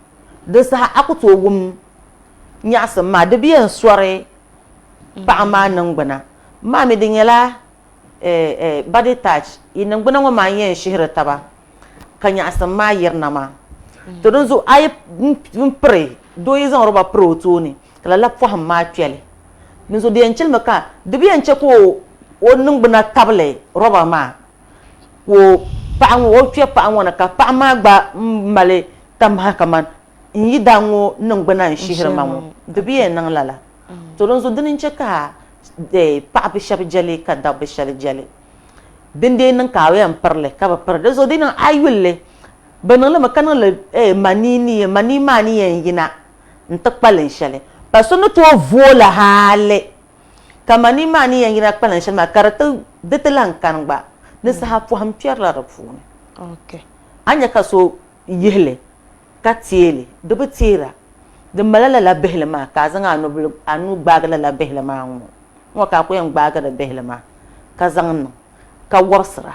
Di saha a ku tooi wum nyaɣisim maa, di bi yɛn sɔri paɣa maa niŋgbuna maa mi di nyɛla body touch, yi niŋgbuna ŋɔ maa n-yɛn shihiri taba. ka nyaɣisim maa yirina maa. To dinzuɣu a yi piri, doo yi zaŋ roba piri o tooni ka lala pɔhim maa kpe li. Dinzuɣu di yɛn chɛlimi ka di bi yɛn chɛ ka o niŋgbuna tabili roba maa ka o paɣa ŋɔ, o kpe paɣa ŋɔ ni ka paɣa maa gba mali tamaha kaman n yidan ŋɔ niŋgbuna n-shihiri ma ŋɔ. Di bi yɛn niŋ lala. To dinzuɣu dini n-chɛ ka paɣaba shɛba je li ka dabba shɛba je li. Din dee niŋ ka a yɛn piri li ka bi piri di zuɣu di niŋ a yuli li bi niŋ li mi ka niŋ li manii ni manii maa ni yɛn yina n ti kpalim shɛli pa so ni tooi vooi li hali ka manii maa ni yɛn yina kpalim shɛli maa ka di ti di ti lahi kani gba di saha pɔhim kpɛrila di puuni a ni nya ka so yihi li ka teei li di bi teera di malila lala bihili maa ka a zaŋ a nuu gbaagi lala bihili maa ŋ-ŋɔ ŋ-ŋɔ ka a ku yɛn gbaagi di bihili maa ka zaŋ niŋ ka wɔbisira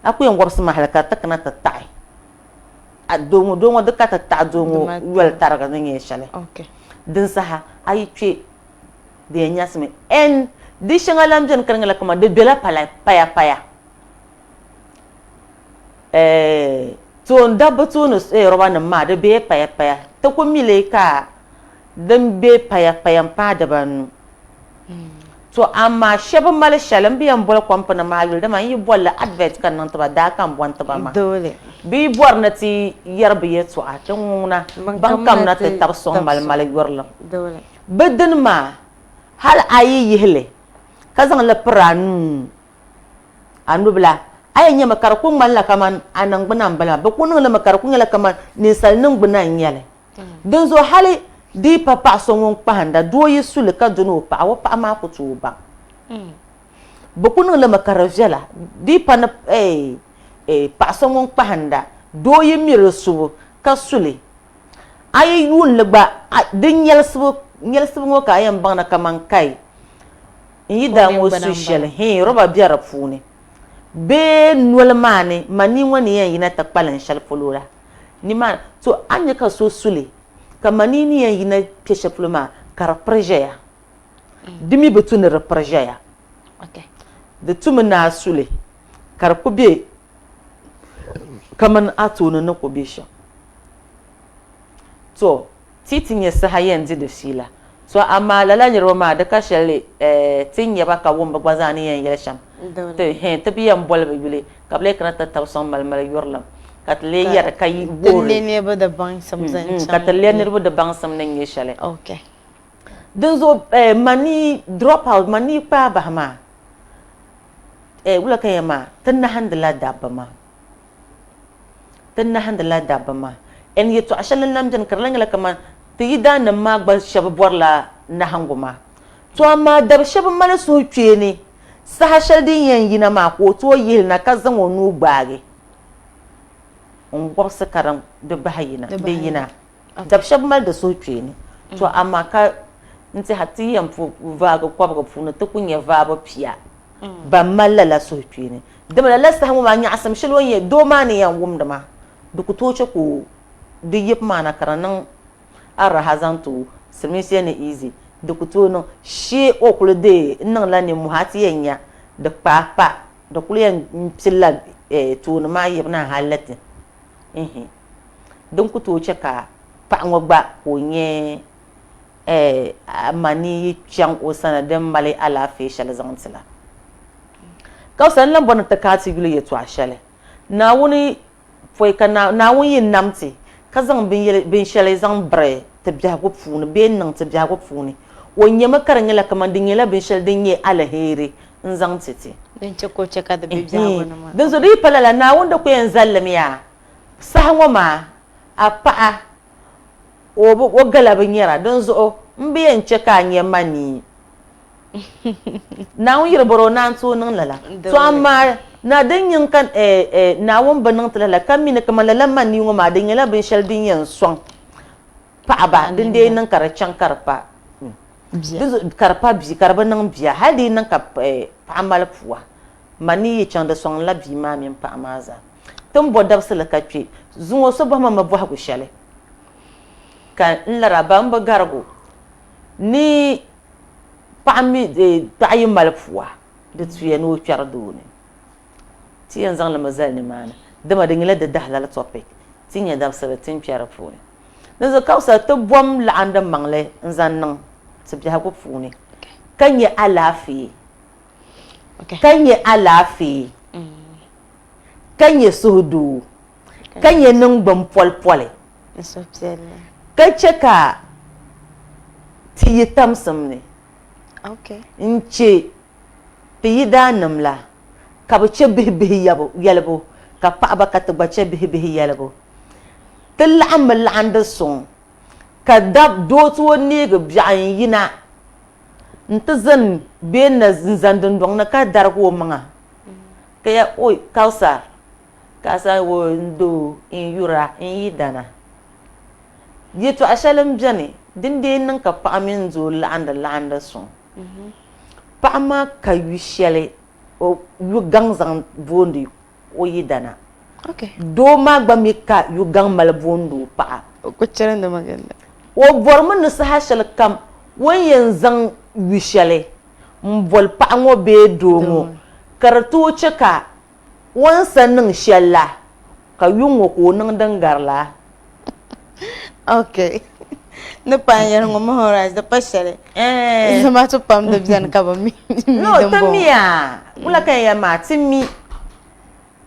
a ku yɛn wɔbisi mi hali ka di ti kana ti taɣi a doo ŋɔ doo ŋɔ di ka ti taɣi doo ŋɔ yoli tariga ni nyɛ shɛli din saha a yi kpe di yɛn nyaɣisimi ɛn di shɛŋa lan beni ka di nyɛla kaman di bela paya paya Toon dabba tooni roba nim maa di bee paya paya ti ku mili ka din bɛ paya paya n paai dibanu to amaa shɛba mali shɛli n bi yɛn boli kompini maa yuli dama n yi bolli advert ka niŋ tiba daa ka n bɔni tiba maa bɛ yi bɔri ni ti yɛri bɛ yɛltɔɣa ti ŋuna ban kamina ti tabi sɔŋ mali mali yurilim bɛ dini maa hali a yi yihi li ka zaŋ li piri a nuu A nubila, a yɛn nyami ka di ku ŋmanila kaman a niŋgbuna m-bala maa. Bɛ ku niŋ li mi ka di ku nyɛla kaman ninsal niŋgbuna n-nyɛ li. Dinzuɣu hali di yi pa paɣ so ŋun kpahinda, doo yi su li ka doni o paɣa, o paɣa maa ku tooi baŋ. Bɛ ku niŋ li mi ka di viɛla. Di yi pa ni paɣ so ŋun kpahinda, doo yi mi di subu ka su li, a yi yuun li gba, di nyɛlisibu ŋɔ ka a yɛn baŋ ni kaman kai. N yi daa ŋɔ su shɛli, hii, roba be di puuni bee noli maa ni, manii ŋɔ ni yɛn yina ti kpalim shɛli polo la, nimaani, to a ni nya ka so su li, ka manii ni yɛn yina kpe shɛli polo maa ka di piri ʒɛya. Di mi bi tu ni di piri ʒɛya. Di tumi ni a su li ka di ku be kamani a tooni ni ku be shɛm. To Ti ti nya saha yɛn di di fiila. To amaa lala niriba maa di ka shɛli ti ni nya ba ka wum bɛ gba zaa ni yɛn yɛli shɛm. Ti, hɛn, ti bi yɛn boli bɛ yuli ka bɛ lee kana ti tab sɔŋ malimali yurilim ka ti lee yɛri ka yi wuhiri ka ti lee niriba di baŋsim ni nyɛ shɛli. Dinzuɣu mani drop out, mani kpaai bahi maa, wula ka yɛn maa, ti nahindila dabba maa. Ti nahindila dabba maa. N yɛtɔɣ shɛli n-lan beni ka di lan nyɛla kaman ti yidaannim maa gba shɛba bɔrila nahiŋgu maa. Tɔ amaa dab shɛba mali suhukpeeni saha shɛli din yɛn yina maa ka o tooi yihi li na ka zaŋ o nuu gbaagi n-wɔbisi ka di bahi yina, di yina. Dab shɛba mali di suhukpeeni. Tɔ amaa ka n tɛha ti yɛn po vaagi kɔbiga puuni ti ku nya vaabu pia ban mali lala suhukpeeni. Dama lala saha ŋɔ maa nyaɣisim shɛli o ni yɛn doo maa ni yɛn wumdi maa di ku tooi chɛ ka o di yib maa na ka di niŋ araha zaŋ ti o silimiinsi yɛn ni easy di ku tooi niŋ shee o kuli deei n niŋla nimmohi a ti yɛn nya di kpaai pa di kuli yɛn pilila tooni maa yibina hali ti. Ihi. Din ku tooi chɛ ka paɣa ŋɔ gba ka o nya mani yi chaŋ o sani din mali alaafee shɛli zaŋ ti la. Ka n lan bɔri ni ti kaai ti yuli yɛtɔɣ shɛli. Naawuni pɔi ka Naawuni yi nam ti ka zaŋ binshɛli zaŋ biri ti biɛhigu puuni bee n-niŋ ti biɛhigu puuni, o nyami ka di nyɛla kaman di nyɛla binshɛli din nyɛ aliheri n-zaŋ ti ti. Din chɛ ka o chɛ ka di be biɛhigu ni maa. Dinzuɣu di yi pa lala, Naawuni di ku yɛn zali li mi a saha ŋɔ maa, a paɣa o gala bi nyara, dinzuɣu m bi yɛn chɛ ka a nya manii. Naawuni yiri bɔri o naan tooi niŋ lala. To amaa na din nyiŋ ka Naawuni bi niŋ ti lala ka mi ni kaman lala manii ŋɔ maa di nyɛla binshɛli din yɛn sɔŋ paɣaba din dee niŋ ka di chaŋ ka di pa ka di pa bia ka di bi niŋ bia hali di yi niŋ ka paɣa mali pua manii yi chaŋ di sɔŋla bia maa mini paɣa maa zaa. Ti ni bo dabisili ka kpe zuŋɔ so bɔhima mi bɔhigu shɛli ka n lara ba m bi garigu ni Paɣa mi paɣa yi mali pua di tuya ni o kpɛri doo ni. Ti yɛn zaŋ li mi zali nimaani dama di nyɛla di dahalali topic ti nya dabisili ti ni kpɛri puuni. Dinzuɣu Kausa ti bom laɣindi maŋli n-zaŋ niŋ ti biɛhigu puuni ka nya alaafee ka nya alaafee ka nya suhudoo ka nya niŋgbun polipoli. Ni suhupiɛlli. Ka chɛ ka ti yi tamsim ni n-chɛ ti yidaannim la ka bɛ chɛ bihibihi yɛlibu, ka paɣiba ka ti gba chɛ bihibihi yɛlibu. Ti laɣimmi laɣindi suŋ, ka doo ti o neegi biɛɣu n-yina nti zani bee n-zani dundɔŋ ni ka darigi o maŋa ka yɛli, Oi, Kausar! Ka a saha o n doo, n yura, n yidana. Yɛtɔɣa shɛli m-beni din dee niŋ ka paɣa mini doo laɣindi laɣindi suŋ. Paɣa maa ka yu shɛli o yu gaŋ zaŋ boondi o yidana. Doo maa gba mi ka yu gaŋ mali boondi o paɣa. O ku chirindimi ginda. O bɔrimi ni saha shɛli kam o ni yɛn zaŋ yu shɛli m-boli paɣa ŋɔ bee doo ŋɔ ka di tooi che ka O ni sa niŋ shɛli la, ka yuŋ ŋɔ ka o niŋ din gari la. Ok. Ni pa n yɛli ŋɔ Mahorais di pa shɛli. Zamaatu pam di beni ka bi mi din bɔŋɔ. No, ti miya. Wula ka n yɛli maa, ti mi.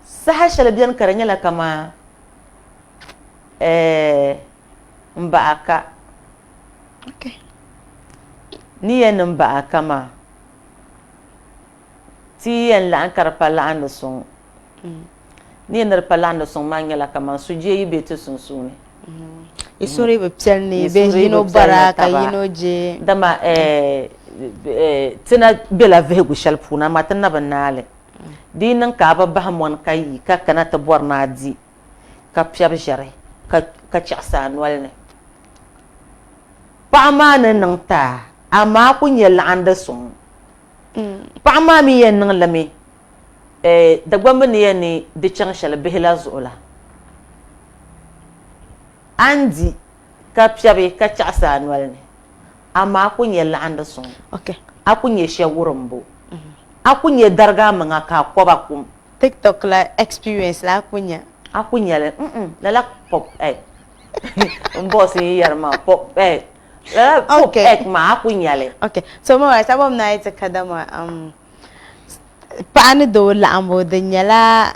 Saha shɛli beni ka di nyɛla kaman m baɣa ka. Ok. Ni yɛli ni m baɣa ka maa. Ti yi yɛn laɣim ka di pa laɣindi suŋ, ni yɛn ni di pa laɣindi suŋ maa nyɛla kaman sujee yi be ti sunsuuni. Yi suhuri bi piɛli ni bee yino bara ka yino je. Dama ti na bela vihigu shɛli puuni amaa ti na bi naai li. Di yi niŋ ka a bi bahi mɔni ka yi ka kana ti bɔri ni a di ka piɛbi ʒɛri ka chaɣisi a noli ni, paɣa maa ni niŋ ti a, amaa a ku nya laɣindi suŋ. Paɣa maa mi yɛn niŋ limi Dagbamba ni yɛn ni di chaŋ shɛli bihi la zuɣu la. A ni di ka piɛbi ka chaɣisi a noli ni, amaa a ku nya laɣindi suŋ, a ku nya shɛ wurimbu, a ku nya darigi a maŋa ka a kɔba kum. TikTok la experience la a ku nya. A ku nya li, mm lala pop eh m boss n yi yɛri maa pop eh. Lala pope egg maa a ku nya li. Okay. So mo maa sabab na yi ti kadama um, paɣa ni doo laɣimbu di nyɛla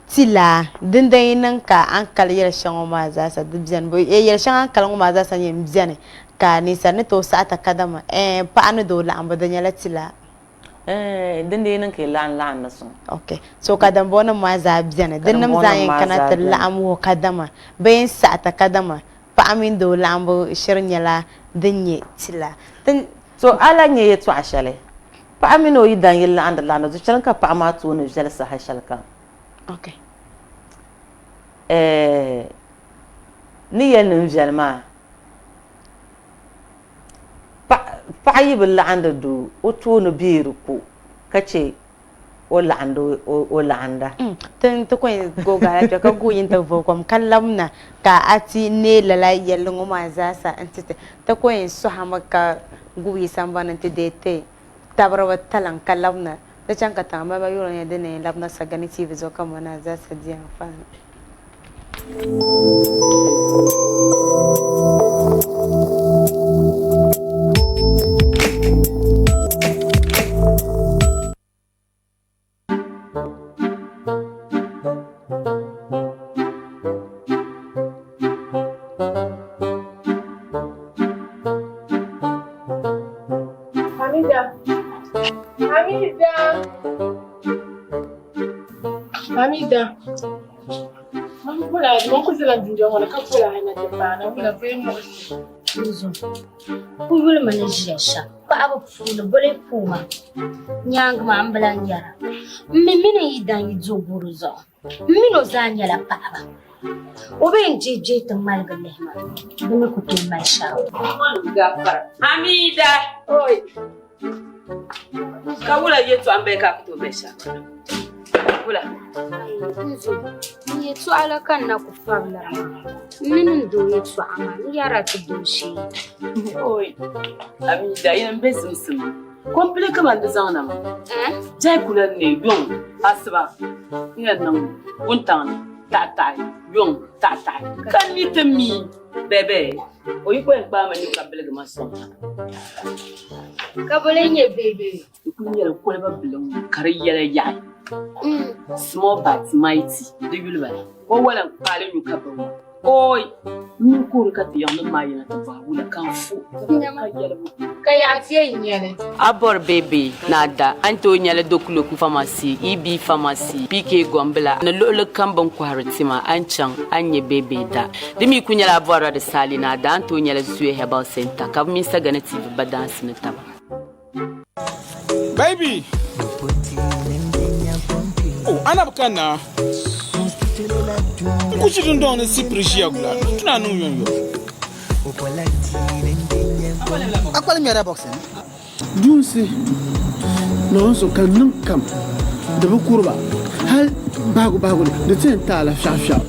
tilaa din dan yi niŋ ka a ni kali yɛli shɛŋa ŋɔ maa zaasa di beni bo yɛli shɛŋa a ni kali ŋɔ maa zaasa yɛn beni ka ninsal ni tooi saɣita kadama eh, paɣa ni doo laɣimbu di nyɛla tilaa. Eh, din dii niŋ ka yi laɣim laɣim ni suŋ. Ok. So ka dimbɔŋɔnim maa zaa beni. Ka Dinnim zaa dimbɔŋɔnim yɛn maa kana zaa ti beni. laɣim wuhi kadama bɛ yɛn saɣita kadama Paɣa mini doo laɣimbu shiri nyɛla din nyɛ tila. Ti. To a lahi nya yɛtɔɣa shɛli paɣa mini o yidan yi laɣindi laɣindi du chani ka paɣa maa tooni viɛli saha shɛli kam. Okay. Eh, ni yɛli ni n viɛli maa, paɣa yi bi laɣindi doo o tooni bee di ko ka chɛ o laɣindi o laɣinda. Ti ti ku yɛn go gala kpɛ ka guui nti vooi kom ka labina ka a ti neei lala yɛlli ŋɔ maa zaasa n-ti ti. Ti ku yɛn sɔhimi ka guui sambani nti deei ti tabiriba talaŋ ka labina. Di chaŋ ka tiŋa maliba yuri nyɛla din na yɛn labina Sagani TV zuɣu ka mɔna zaasa di anfaani. Hamida. Hamida. Hamida. Man bɔla man ku zala dundɔŋ ŋɔ ni ka bɔla a na ti paana wula bee muɣisi. Nzo, ku yuli mi ni ʒiya shɛm paɣaba puuni boli puuma nyaaŋa maa m bi lan yɛra m mi mini n yidan yi do goro zuɣu m mini o zaa nyɛla paɣaba o bi yɛn gbihi gbihi ti ŋmaligi lihi ma di mi ku tooi mali shaawa. Hamida! Oi! Ka wula yɛtɔɣa m-bala ka a ku tooi mali shaawa? Wula? Nzo, n yɛtɔɣa la ka n na ku fabila maa. M mini n doo yɛtɔɣa maa, n yɛra ti doo shee. Oi! Hamida, yini m-be zimsim. Kompili kaman di zaŋ na maa. Eh? Jai kula n-ne yuŋ asiba n yɛn niŋ wuntaŋ ni taɣitaɣi yuŋ taɣitaɣi ka n ni ti mi bɛbɛ o yi kɔyɛn kpaai ma nyu ka biligi ma sɔŋ ha. Ka bɔ lee nyɛ bɛbɛ? Di kuli nyɛla koliba biliŋ ka di yɛla yaɣi. Small but mighty di yuli bala. O wala n-kpaali nyu ka baŋ ma. Oi! N ni kuhiri ka ti yiŋnim maa yina ti bɔhi wula ka n fo ka yɛli ba. Ka yaɣa ti yɛn nyɛli. A bɔri beebee ni a da, a ni tooi nyɛli Dokuloku Pharmacy, EB Pharmacy, PK Gombila ni luɣili kam bɛ ni kɔhiri tima, a ni chaŋ a ni nya beebee da. Di mi kuli nyɛla a bɔrila di saali ni a da, a ni tooi nyɛli Zuya Herbal Centre ka bɛ mini Sagana TV ba daansi ni taba. Baby! Oh, ana bi kanna. N ku ʒi dundɔŋ ni sipiri ʒiya gula, n tuna niŋ yomyom. A kpali ŋmɛrila boxing? Duunsi Naawuni so ka niŋ kam di bi kuri ba, hal bahigu bahigu ni di ti yɛn ti a la fiɛɣufiɛɣu.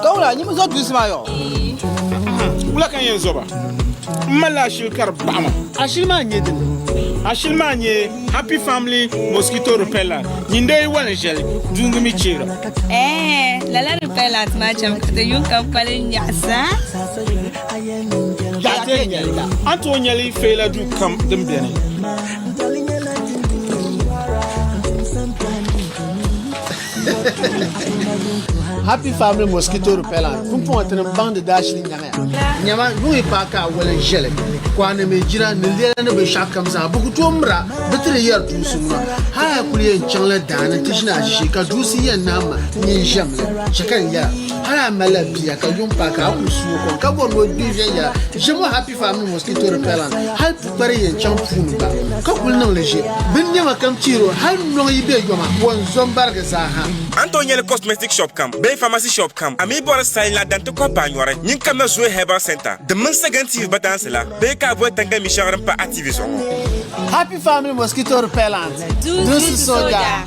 Ka wula, nyimi zo duunsi maa yɔ? Wula ka n yɛn zo ba? M malila ashili ka di baɣi ma. Ashili maa n-nyɛ dini? Ashili maa n-nyɛ Happy Family Mosquito Repellent. Nyin dee yi wali n-ʒɛli, duungi mi cheera. Ɛɛh, lala repellent maa chami ka ti yuŋ kam kpali nyaɣisa. Yaɣa ti yɛn nyɛli, a ni tooi nyɛli feela duu kam din beni. Happy Family Mosquito Repellent pumpɔŋɔ ti ni baŋdi daashili nyaŋya. Nyama, yuŋ yi paai ka a wali n-ʒɛli, kɔha ni mi jira ni lɛla ni binshɛɣu kam zaa, bɛ ku tooi mira bɛ ti di yɛri duusi ŋuna. Hal a kuli yɛn chaŋla daa ni nti ʒini a ʒishee ka duusi yɛn nahi ma nyin ʒɛm li, chɛ ka n yɛra. Hal a malila bia ka yuŋ paai ka a kuli suui o kom ka bɔri ni o gbi viɛnyɛla, ʒɛm o Happy Family Mosquito Repellent hal pukpari yɛn chaŋ puuni gba ka kuli niŋ li ʒe bini nɛma kam chihiri o hal nɔŋ yi be yoma o n zo m-barigi zaa ha. A ni tooi nyɛli cosmetic shop kam bee pharmacy shop kam, a mi bɔri sayi la dan ti kɔhi baanyɔri, nyin kamina Zoe Herbal Center din mini Sagan TV batansi la bee ka a boli Tangami shɛŋa din pa a TV zuɣu ŋɔ. Happy Family Mosquito Repellent, Dunsi Soja.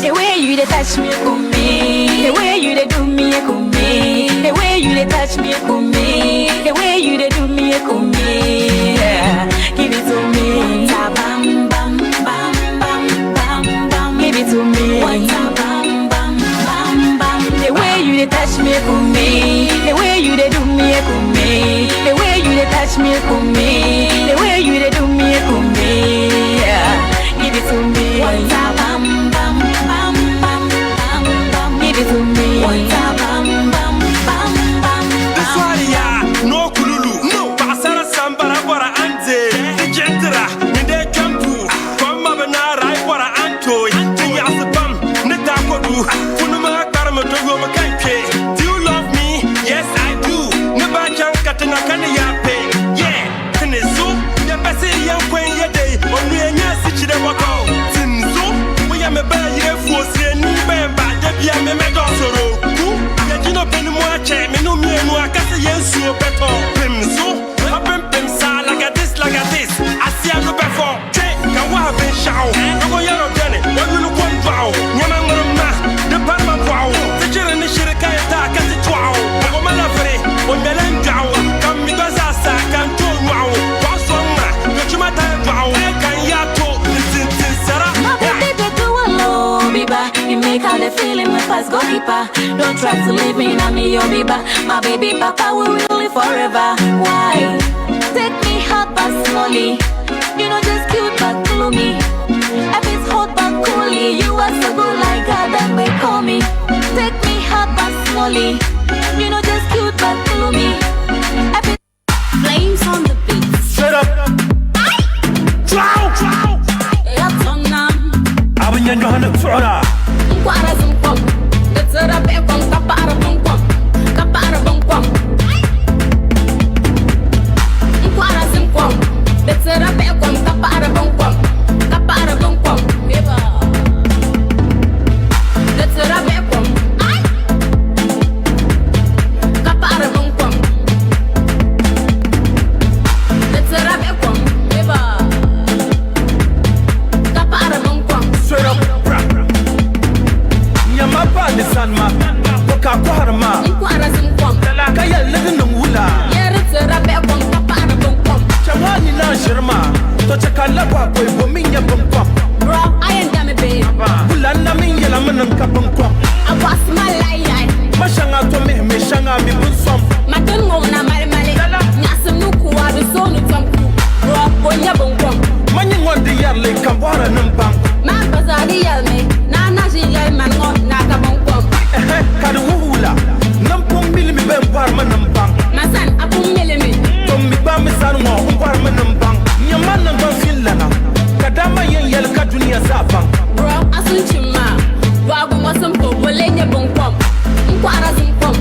The way you dey touch me, kumi. The way you dey do me, kumi. The way you dey touch me, kumi. The way you dey do me, kumi. Yeah. Give it to me. Ta bam bam bam bam bam bam. Give it to me. Ta bam bam bam bam. The way you dey touch me, kumi. The way you dey do me, kumi. The way you dey touch me, kumi. The way you dey do me, kumi. Yeah. Give it to me. Ta bam bam bam bam bam bam. Give it to me. Ta bam bam bam bam. Di sɔriya no kululu paɣasara sambara bɔra an deei di jiɣitira ni dee kpɛm puu kom ma bi naara yi bɔra an tooi di nyaɣasi pam ni daa kodu puni maa kparimi to yomi ka n kpe Do you love me? Yes I do ni baa chaŋ katiŋa ka ni yaa pe Yeah tini zu ya bɛsi yɛn kɔn ya dei o nuya nyɛ sichire bɔkɔ Tim zu o ya mi bɛɛ yire fuo sire ni bɛn ba de bia mi mɛ dɔ soro ku ya jino pe nsuo bɛtɔ pem so apempem saa like a this like a this aseɛ no bɛfɔ twe ka waha binshɛɣu dogo yɛro bɛni o yuli kom dɔɣu nyɛma ŋmarim ma di parima bɔɣu ti chiri ni shiri ka yi taa ka ti tɔɣu bɔgɔ ma la viri o ŋmɛla n dɔɣu ka n mi gba zaa sa ka n tooi nyɔɣu bɔɣu sɔŋ ma dochima taya dɔɣu ka n yaa to n tintin sara. My baby, they do a low biba. You make all the feeling my pass goalkeeper. Don't try to leave me, na me your biba. My baby papa will really live forever. Why? Take me hot but slowly. You know just cute but gloomy. If it's hot but coolie, you are so good like God that may call me. Take me hot but slowly. You know just cute but gloomy. If it's Flames on the beat. Straight up. Abin yanjo hana tuɣura. N kɔhira zim kom, di tira bihi kom ka paɣiri binkom, ka paɣiri binkom. N kɔhira zim kom, di tira bihi kom ka paɣiri binkom, ka paɣiri binkom. Di tira bihi kom, ka paɣiri binkom. Di tira bihi kom, ka paɣiri binkom. Straight up. Nyama pa ni sanma ko ka kɔhiri ma. N kɔhira zim kom, ka yɛli ni di niŋ wula. Yɛri tira bihi kom ka paɣiri binkom. Chɛŋɔ ni naan ʒiri ma to chɛ ka la bɔhi bɔi bo min nyɛ binkom. Bro, a yɛn dami bee? Wula n na min yɛla mi niŋ ka binkom. A bɔɣisi ma lahi yahi. Ma shɛŋa to mihi mi shɛŋa mi binsom. Ma tin ŋɔ na mali mali. Nyaɣisim ni kuwa di sooni tom ku. Bro, bo nyɛ binkom. Ma nyɛ ŋɔn di yɛrili ka bɔhiri ni n baŋ. Maa pa zaa di yɛlimi ni a na ʒi yɛli mani ŋɔ ni a ka binkom. Ɛhɛ, ka di wuhi wula ni n pun milimi bee n bɔhiri mi ni n baŋ. Masan, a pun milimi. To m mi gba mi sani ŋɔ n bɔhiri mi ni n baŋ. Nyɛ ma naŋgban finlana ka dama yɛn yɛli ka dunia zaa baŋ. Bro, a sun chim maa bɔhigu ŋɔ simple bo lee nyɛ binkom. N kɔhira zim kom,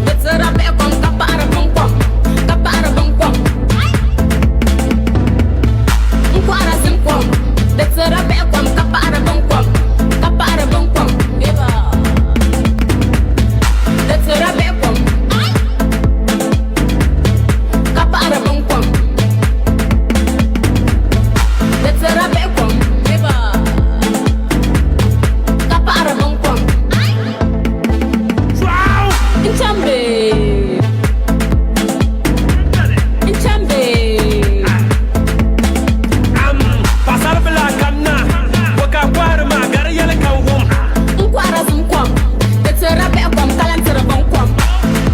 di tira bihi kom ka paɣiri binkom, ka paɣiri binkom. N kɔhira zim kom, di tira bihi kom ka paɣiri binkom, ka paɣiri binkom. Di tira bihi kom, ka paɣiri binkom. Di tira bihi kom, ka paɣiri binkom. N chambe. N chambe. Am paɣasaribila kamna ko ka kɔhiri ma gari yɛli ka n wum. N kɔhira zim kom, di tira bihi kom ka lan tiri binkom.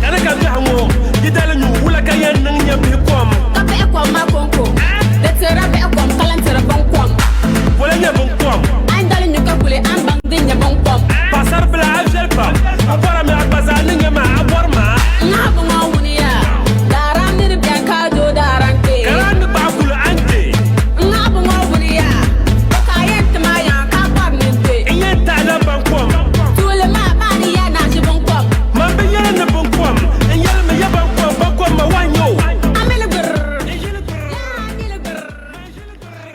Kani ka biɛhi ŋɔ yi dali nyu wula ka yɛn niŋ nyɛ bihi kom. Ka bihi kom maa konko, di tira bihi kom ka lan tiri binkom. Wala nyɛ binkom. An dali nyu ka kuli an baŋ din nyɛ binkom. Paɣasaribila a viɛli pam a bɔra mi a gba zaa ni nyɛ ma a bɔri ma. Ŋahibu ŋɔ wuni ya, daaram niri bɛni ka doo daaram kpee. Kara ni gbaai kuli an kpee. Ŋahibu ŋɔ wuni ya, bɛ ka yɛn ti ma yaŋ ka bɔri ni n kpee. N yɛn taɣi la bankom. Tuuli maa maa ni ya naɣizi binkom. Man bi yɛli ni binkom, n yɛli mi ya bankom, bankom ma wan nyɛ o. Amili gbirr.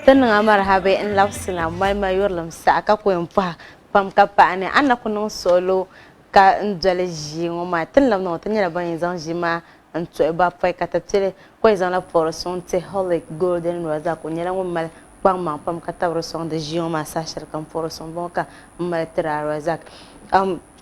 Ti niŋ a marihabi n labisina malima yurilim saha ka ku yɛn pɔhi pam ka paɣa ni a na ku niŋ suɣilo ka n doli ʒii ŋɔ maa. Ti ni labi niŋ ŋɔ ti nyɛla ban yɛn zaŋ ʒii maa n tuhi ba pɔi ka ti pili ka o yɛn zaŋla puɣiri suŋ ti Holic Golden Razak. O nyɛla ŋun mali kpaŋmaŋ pam ka tabiri sɔŋdi ʒii ŋɔ maa saha shɛli kam puɣiri suŋ bɔŋɔ ka m mali tiri a Razak.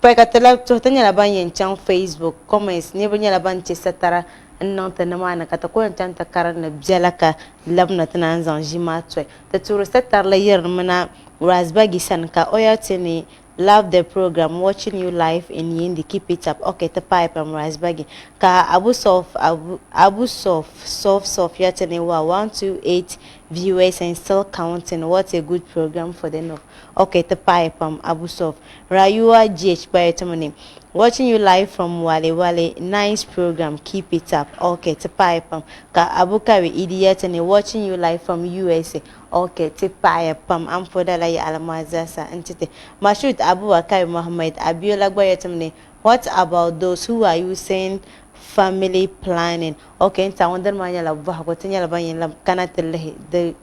Pɔi ka ti labi tuhi ti nyɛla ban yɛn chaŋ Facebook comments niriba nyɛla ban che satara n niŋ ti nimaani ka ti ku yɛn chaŋ ti karinli biɛla ka labina ti naan zaŋ ʒii maa tuhi. Ti tuuri satarili yirinimi na Razbagi sani ka o yɛli ti ni Love the program, watching you live in Yindi, keep it up. Okay, ti paai pam Razbagi. Ka Abu Sof, Abu, Abu Sof, Sof, Sof yɛli ti ni wow, 128 viewers and still counting, what a good program for the North. Okay, ti paai pam Abu Sof. Rayuwa GH gba yɛli ti mi ni watching you live from Wale Wale, nice program, keep it up. Okay, ti paai pam. Ka Abukari Idi yɛli ti ni watching you live from USA. Okay, ti paɣiya pam. A ni po lala yaɣili maa zaasa n-ti ti. Mashood Abubakar Mohammed Abiola gba yɛli ti mi ni what about those who are using family planning? Okay, n-ti a ŋun dini maa nyɛla bɔhigu, ti nyɛla ban yɛn labi kana ti lihi di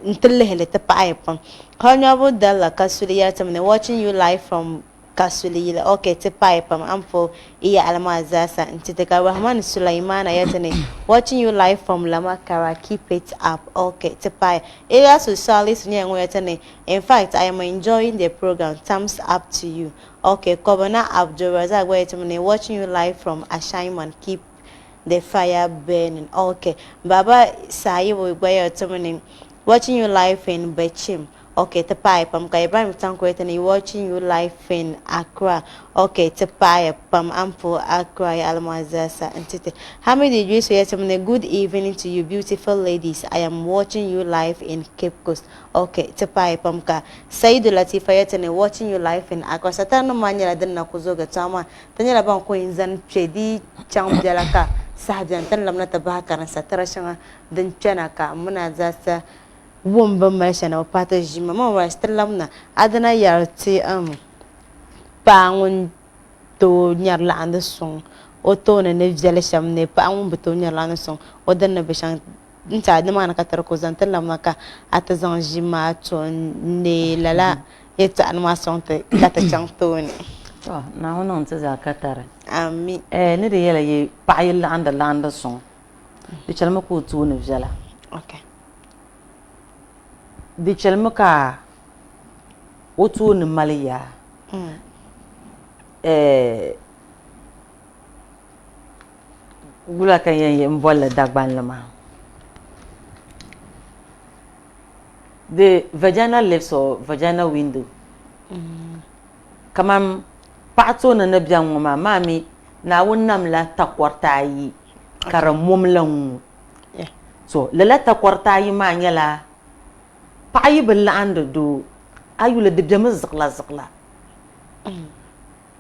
n-ti lihi li, ti paɣiya pam. Honourable Dalla Kasuli yɛli ti mi ni watching you live from Kasuliyili. Ok, ti paai pam. A ni po i yaɣili maa zaasa n-ti ti. Ka Rahman Sulaimana yɛli ti ni, Watching you live from Lamakara, keep it up. Ok, ti paai. Ilyasu Salisu nyɛla ŋun yɛli ti ni, In fact, I am enjoying the program. Thumbs up to you. Ok, Kobina Abdulrazak gba yɛli ti mi ni, Watching you live from Ashaiman, keep the fire burning. Ok, Baba Sayibu gba yɛli ti mi ni, Watching you live in Bechim. Ok, ti paai pam. Ka Ibrahim Tanko yɛli ti ni, Watching you live in Accra. Ok, ti paai pam. A ni puhi Accra yaɣili maa zaasa n-ti ti. Hamid Idrisu yɛli ti mi ni, Good evening to you beautiful ladies. I am watching you live in Cape Coast. Ok, ti paai pam. Ka Saidu Latifa yɛli ti ni, Watching you live in Accra. Satarinim maa nyɛla din na ku zoogi tɔɣu maa. Ti nyɛla ban ku yɛn zani kpe di chaŋ biɛla ka saha beni ti ni labina ti bahi karim satara shɛŋa din kpɛna ka m mini a zaasa wum bɛ ni mali shɛli na bi paai ti ʒii maa. Mama Rice ti labina a dina yɛri ti paɣa ŋun tooi nyari laɣindi suŋ o tooni ni viɛli shɛm ni paɣa ŋun bi tooi nyari laɣindi suŋ o dini ni bi shɛŋ n-ti a nimaani ka ti di ku zaŋ ti labina ka a ti zaŋ ʒii maa to n-neei lala yɛltɔɣa ni maa sɔŋ ti ka ti chaŋ tooni. To, Naawuni niŋ ti zaa katari. Ami. Eh, ni di yɛla yi paɣa yi laɣindi laɣindi suŋ, di chɛlimi ka o tooni viɛla. Okay. Di chɛlimi ka o tooni mali yaa. Eh, wula ka n yɛn yɛn bolli Dagbanli maa? The vagina lips or vagina window. Kaman paɣa tooni ni bɛni ŋɔ maa, maa mi Naawuni namla takɔriti ayi ka di mom la ŋ-ŋɔ. So lala takɔriti ayi maa nyɛla paɣa yi bi laɣindi doo a yuli di bemi ziɣila ziɣila.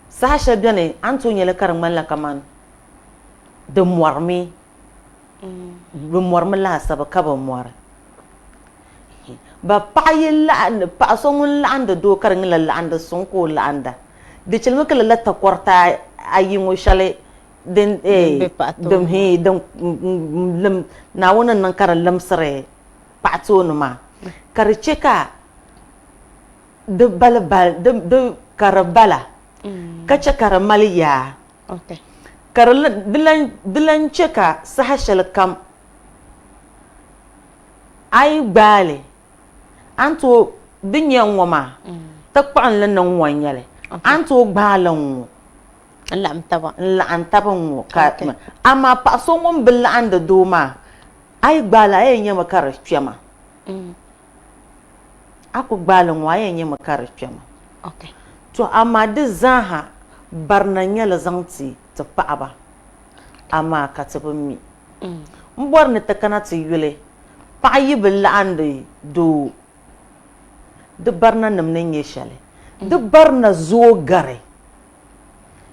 Saha shɛli beni a ni tooi nyɛli ka di ŋmanila kaman di mɔrimi, di mɔrimi laasabu ka bi mɔri. Ba paɣa yi laɣindi, paɣa so ŋun laɣindi doo ka di nyɛla laɣindi suŋ ka o laɣinda, di chɛlimi ka lala takɔriti ayi ŋɔ shɛli din din din lim Naawuni ni niŋ ka di limsiri paɣa tooni maa ka di chɛ ka di bali bali di ka di bala ka chɛ ka di mali yaa ka di lan chɛ ka saha shɛli kam a yi gbaai li a ni tooi di nyɛ ŋ-ŋɔ maa ti kpuɣinli ni ŋ-ŋɔ n-nyɛ li a ni tooi gbaai li ŋ-ŋɔ N-laɣim taba. N-laɣim taba ŋ-ŋɔ ka amaa paɣa so ŋun bi laɣindi doo maa a yi gbaai li a yɛn nyami ka di kpɛma. A ku gbaai li ŋ-ŋɔ a yɛn nyami ka di kpɛma. To amaa di zaaha barina n-nyɛ li zaŋ ti ti paɣaba amaa ka ti bi mi. M bɔri ni ti kana ti yuli paɣa yi bi laɣindi doo di barinanim ni nyɛ shɛli. Di barina zooi gari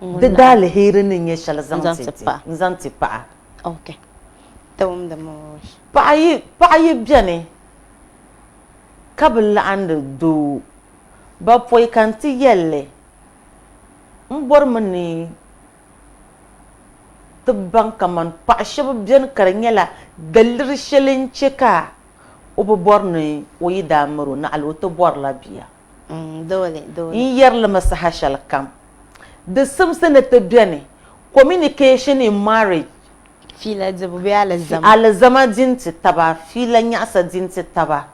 di daaliheri ni nyɛ shɛli n-zaŋ ti paɣa. Paɣa yi beni ka bi laɣindi doo, ba pɔi ka n ti yɛli li, m bɔrimi ni ti baŋ kaman paɣ shɛba beni ka di nyɛla daliri shɛli n-che ka o bi bɔri ni o yi daa miri o naɣila o ti bɔrila bia. N yɛri li mi saha shɛli kam, di simsi ni ti beni communication in marriage. Fiila dibu bee alizama. Alizama di n-ti taba, fiila nyaɣisa di n-ti taba.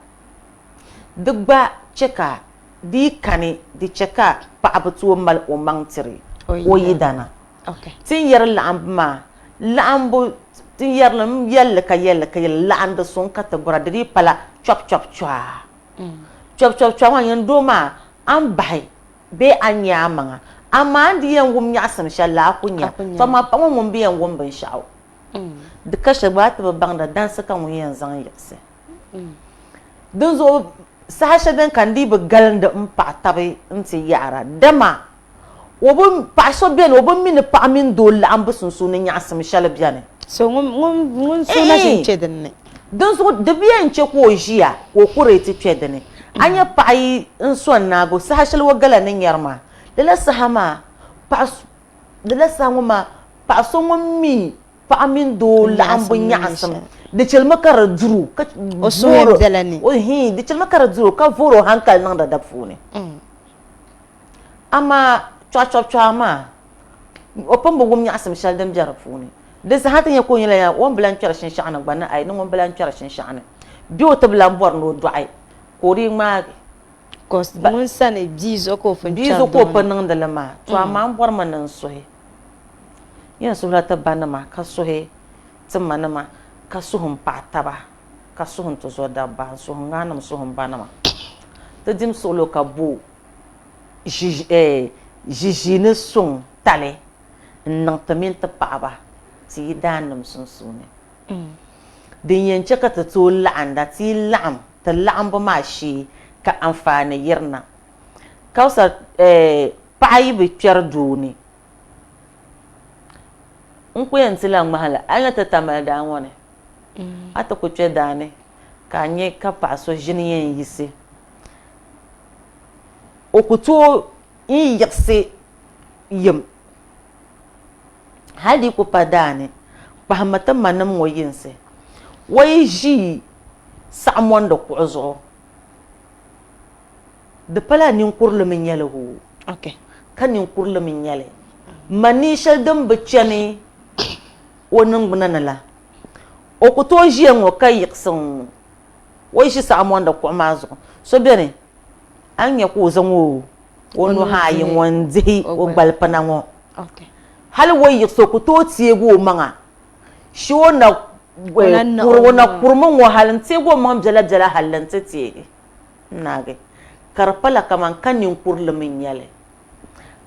Di gba che ka di yi kani di che ka paɣa bi tooi mali o maŋ tiri o yidana. Ti ni yɛri laɣimbu maa, laɣimbu ti ni yɛri li m yɛli li ka yɛli li ka yɛli li, laɣindi suŋ ka ti bɔra di dii pala chɔp chɔp chɔa. Chɔp chɔp chɔa maa nyin doo maa a ni bahi bee a ni nya a maŋa amaa a ni di yɛn wum nyaɣisim shɛli la a ku nya. To amaa paɣa ŋɔ ŋun bi yɛn wum binshɛɣu di ka shɛli gba a ti bi baŋda dansi ka ŋun yɛn zaŋ yiɣisi. Dinzuɣu saha shɛli beni ka n dii bi galindi m paɣa tabi nti yaɣira dama o bi paɣa so beni o bi mi ni paɣa mini doo laɣimbu sunsuuni nyaɣisim shɛli beni. So ŋun so na ʒi n-kpe din ni. Dinzuɣu di bi yɛn che ka o ʒiya ka o ku deei ti kpe di ni. A nya paɣa yi n so n-naagi o saha shɛli o gala ni nyari maa, lala saha maa paɣa lala saha ŋɔ maa paɣa so ŋun mi paɣa mini doo laɣimbu nyaɣisim di chɛlimi ka di duri o ka O suhu yɛn bela ni. O hii di chɛlimi ka di duri o ka voori o hankali niŋdi di puuni. Amaa. Chɔɣu chɔɣu maa, o pun bi wum nyaɣisim shɛli din be di puuni. Di saha ti nya ka o nyɛla yaa o ni bi lan kpɛri shinshɛɣu ni gba ni ayi ni ŋun bi lan kpɛri shinshɛɣu ni bee o ti bi lan bɔri ni o dɔɣi ka o dii ŋmaagi. Ŋun sani bia zuɣu ka o pun Bia zuɣu ka o pun niŋdi li maa. To amaa m bɔrimi ni n suhi. N yɛn suhila ti banima ka suhi ti manima ka suhi m paɣa taba ka suhi n tizɔdabba n suhi n ŋaanima suhi m banima. Ti dim suɣilo ka bo ʒiʒiini suŋ tali n-niŋ ti mini ti paɣiba ti yidaannim sunsuuni. Din yɛn chɛ ka ti tooi laɣinda, ti yi laɣim ti laɣimbu maa shee ka anfaani yirina. Kausa paɣa yi bi kpɛri doo ni, n ku yɛn ti la ŋmahili, a nya ti Tamale daa ŋɔ ni, a ti ku kpe daa ni ka a nya ka paɣa so ʒini yɛn yiɣisi o ku tooi n yiɣisi yim hali di ku pa daani kpahimmi ti ma nim ŋɔ yinsi o yi ʒi saɣamondi kuɣu zuɣu di pala ninkurili mi nyɛli hoo ka ninkurili mi nyɛli manii shɛli din bi chɛni o niŋgbuna ni la o ku tooi ʒiya ŋɔ ka yiɣisi n ŋɔ O yi ʒi saɣamondi kuɣu maa zuɣu, so beni a ni nya ka o zaŋ o nuhi ayi ŋɔ n-dihi o gbalipina ŋɔ. Hali o yi yiɣisi o ku tooi teegi o maŋa shee o na kurimi ŋɔ hali n-teegi o maŋ biɛlabiɛla hali nti teegi n-naagi. Ka di pala kaman ka ninkurili mi n-nyɛ li.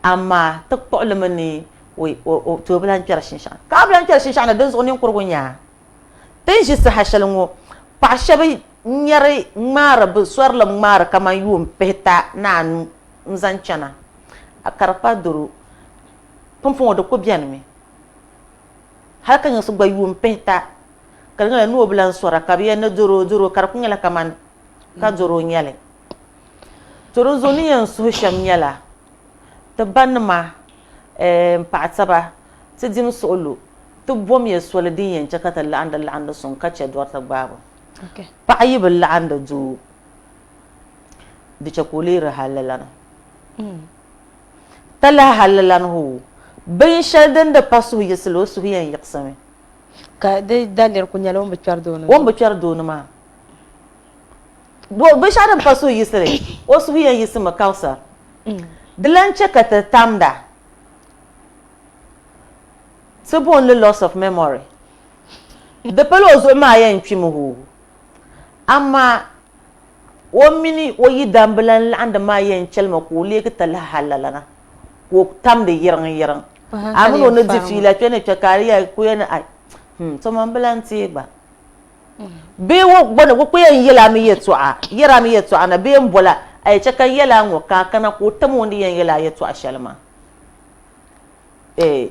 Amaa ti kpuɣi li mi ni o bi lan kpɛri shinshɛɣu ni. Ka a bi lan kpɛri shinshɛɣu ni, dinzuɣu ninkurigu n-nyɛ a. Ti ni ʒi saha shɛli ŋɔ, paɣ shɛba nyari ŋmaari bɛ sɔrilim ŋmaari kaman yuun pihita ni anu n-zaŋ chana, ka di pa doro. Pumpɔŋɔ di ku benimi. Hal ka nyɛ so gba yuun pihita, ka di nyɛla ni o bi lan sɔra, ka bɛ yɛli ni doro, doro, ka di ku nyɛla kaman ka doro n-nyɛ li. To dinzuɣu ni yɛn suhi shɛm nyɛla, ti banima, m paɣ taba, ti dim suɣilo, ti bomiya soli din yɛn chɛ ka ti laɣindi laɣindi suŋ ka chɛ dɔriti gbaabu. Paɣa yi bi laɣindi doo, di chɛ ka o leeri halilana. Talahi halilana hoo, binshɛli din di pa suhuyiɣisili o suhu yɛn yiɣisimi. Ka di daliri ku nyɛla o ni bi kpɛri doo ni O ni bi kpɛri doo ni maa. Binshɛɣu din pa suhuyiɣisili, o suhu yɛn yiɣisimi Kausar. Di lan chɛ ka ti tamda. Ti booni li loss of memory. Di pala o zuɣu maa yɛn kpimi hoo, amaa o mini o yidambi lan laɣindi maa yɛn chɛlimi ka o leegi talahi halalana ka o tamdi yiriŋ yiriŋ. A mini o ni di fiila kpe ni kpe ka a di yɛli ka o yɛli ni ai hmm to man bi lan teei gba. Bee o gba ni o ku yɛn yɛl a mi yɛtɔɣa, yɛr a mi yɛtɔɣa na bee m-bol a, a yi chɛ ka n yɛl a ŋ-ŋɔ ka a kana ka o tam o ni yɛn yɛl a yɛtɔɣa shɛli maa. Eh,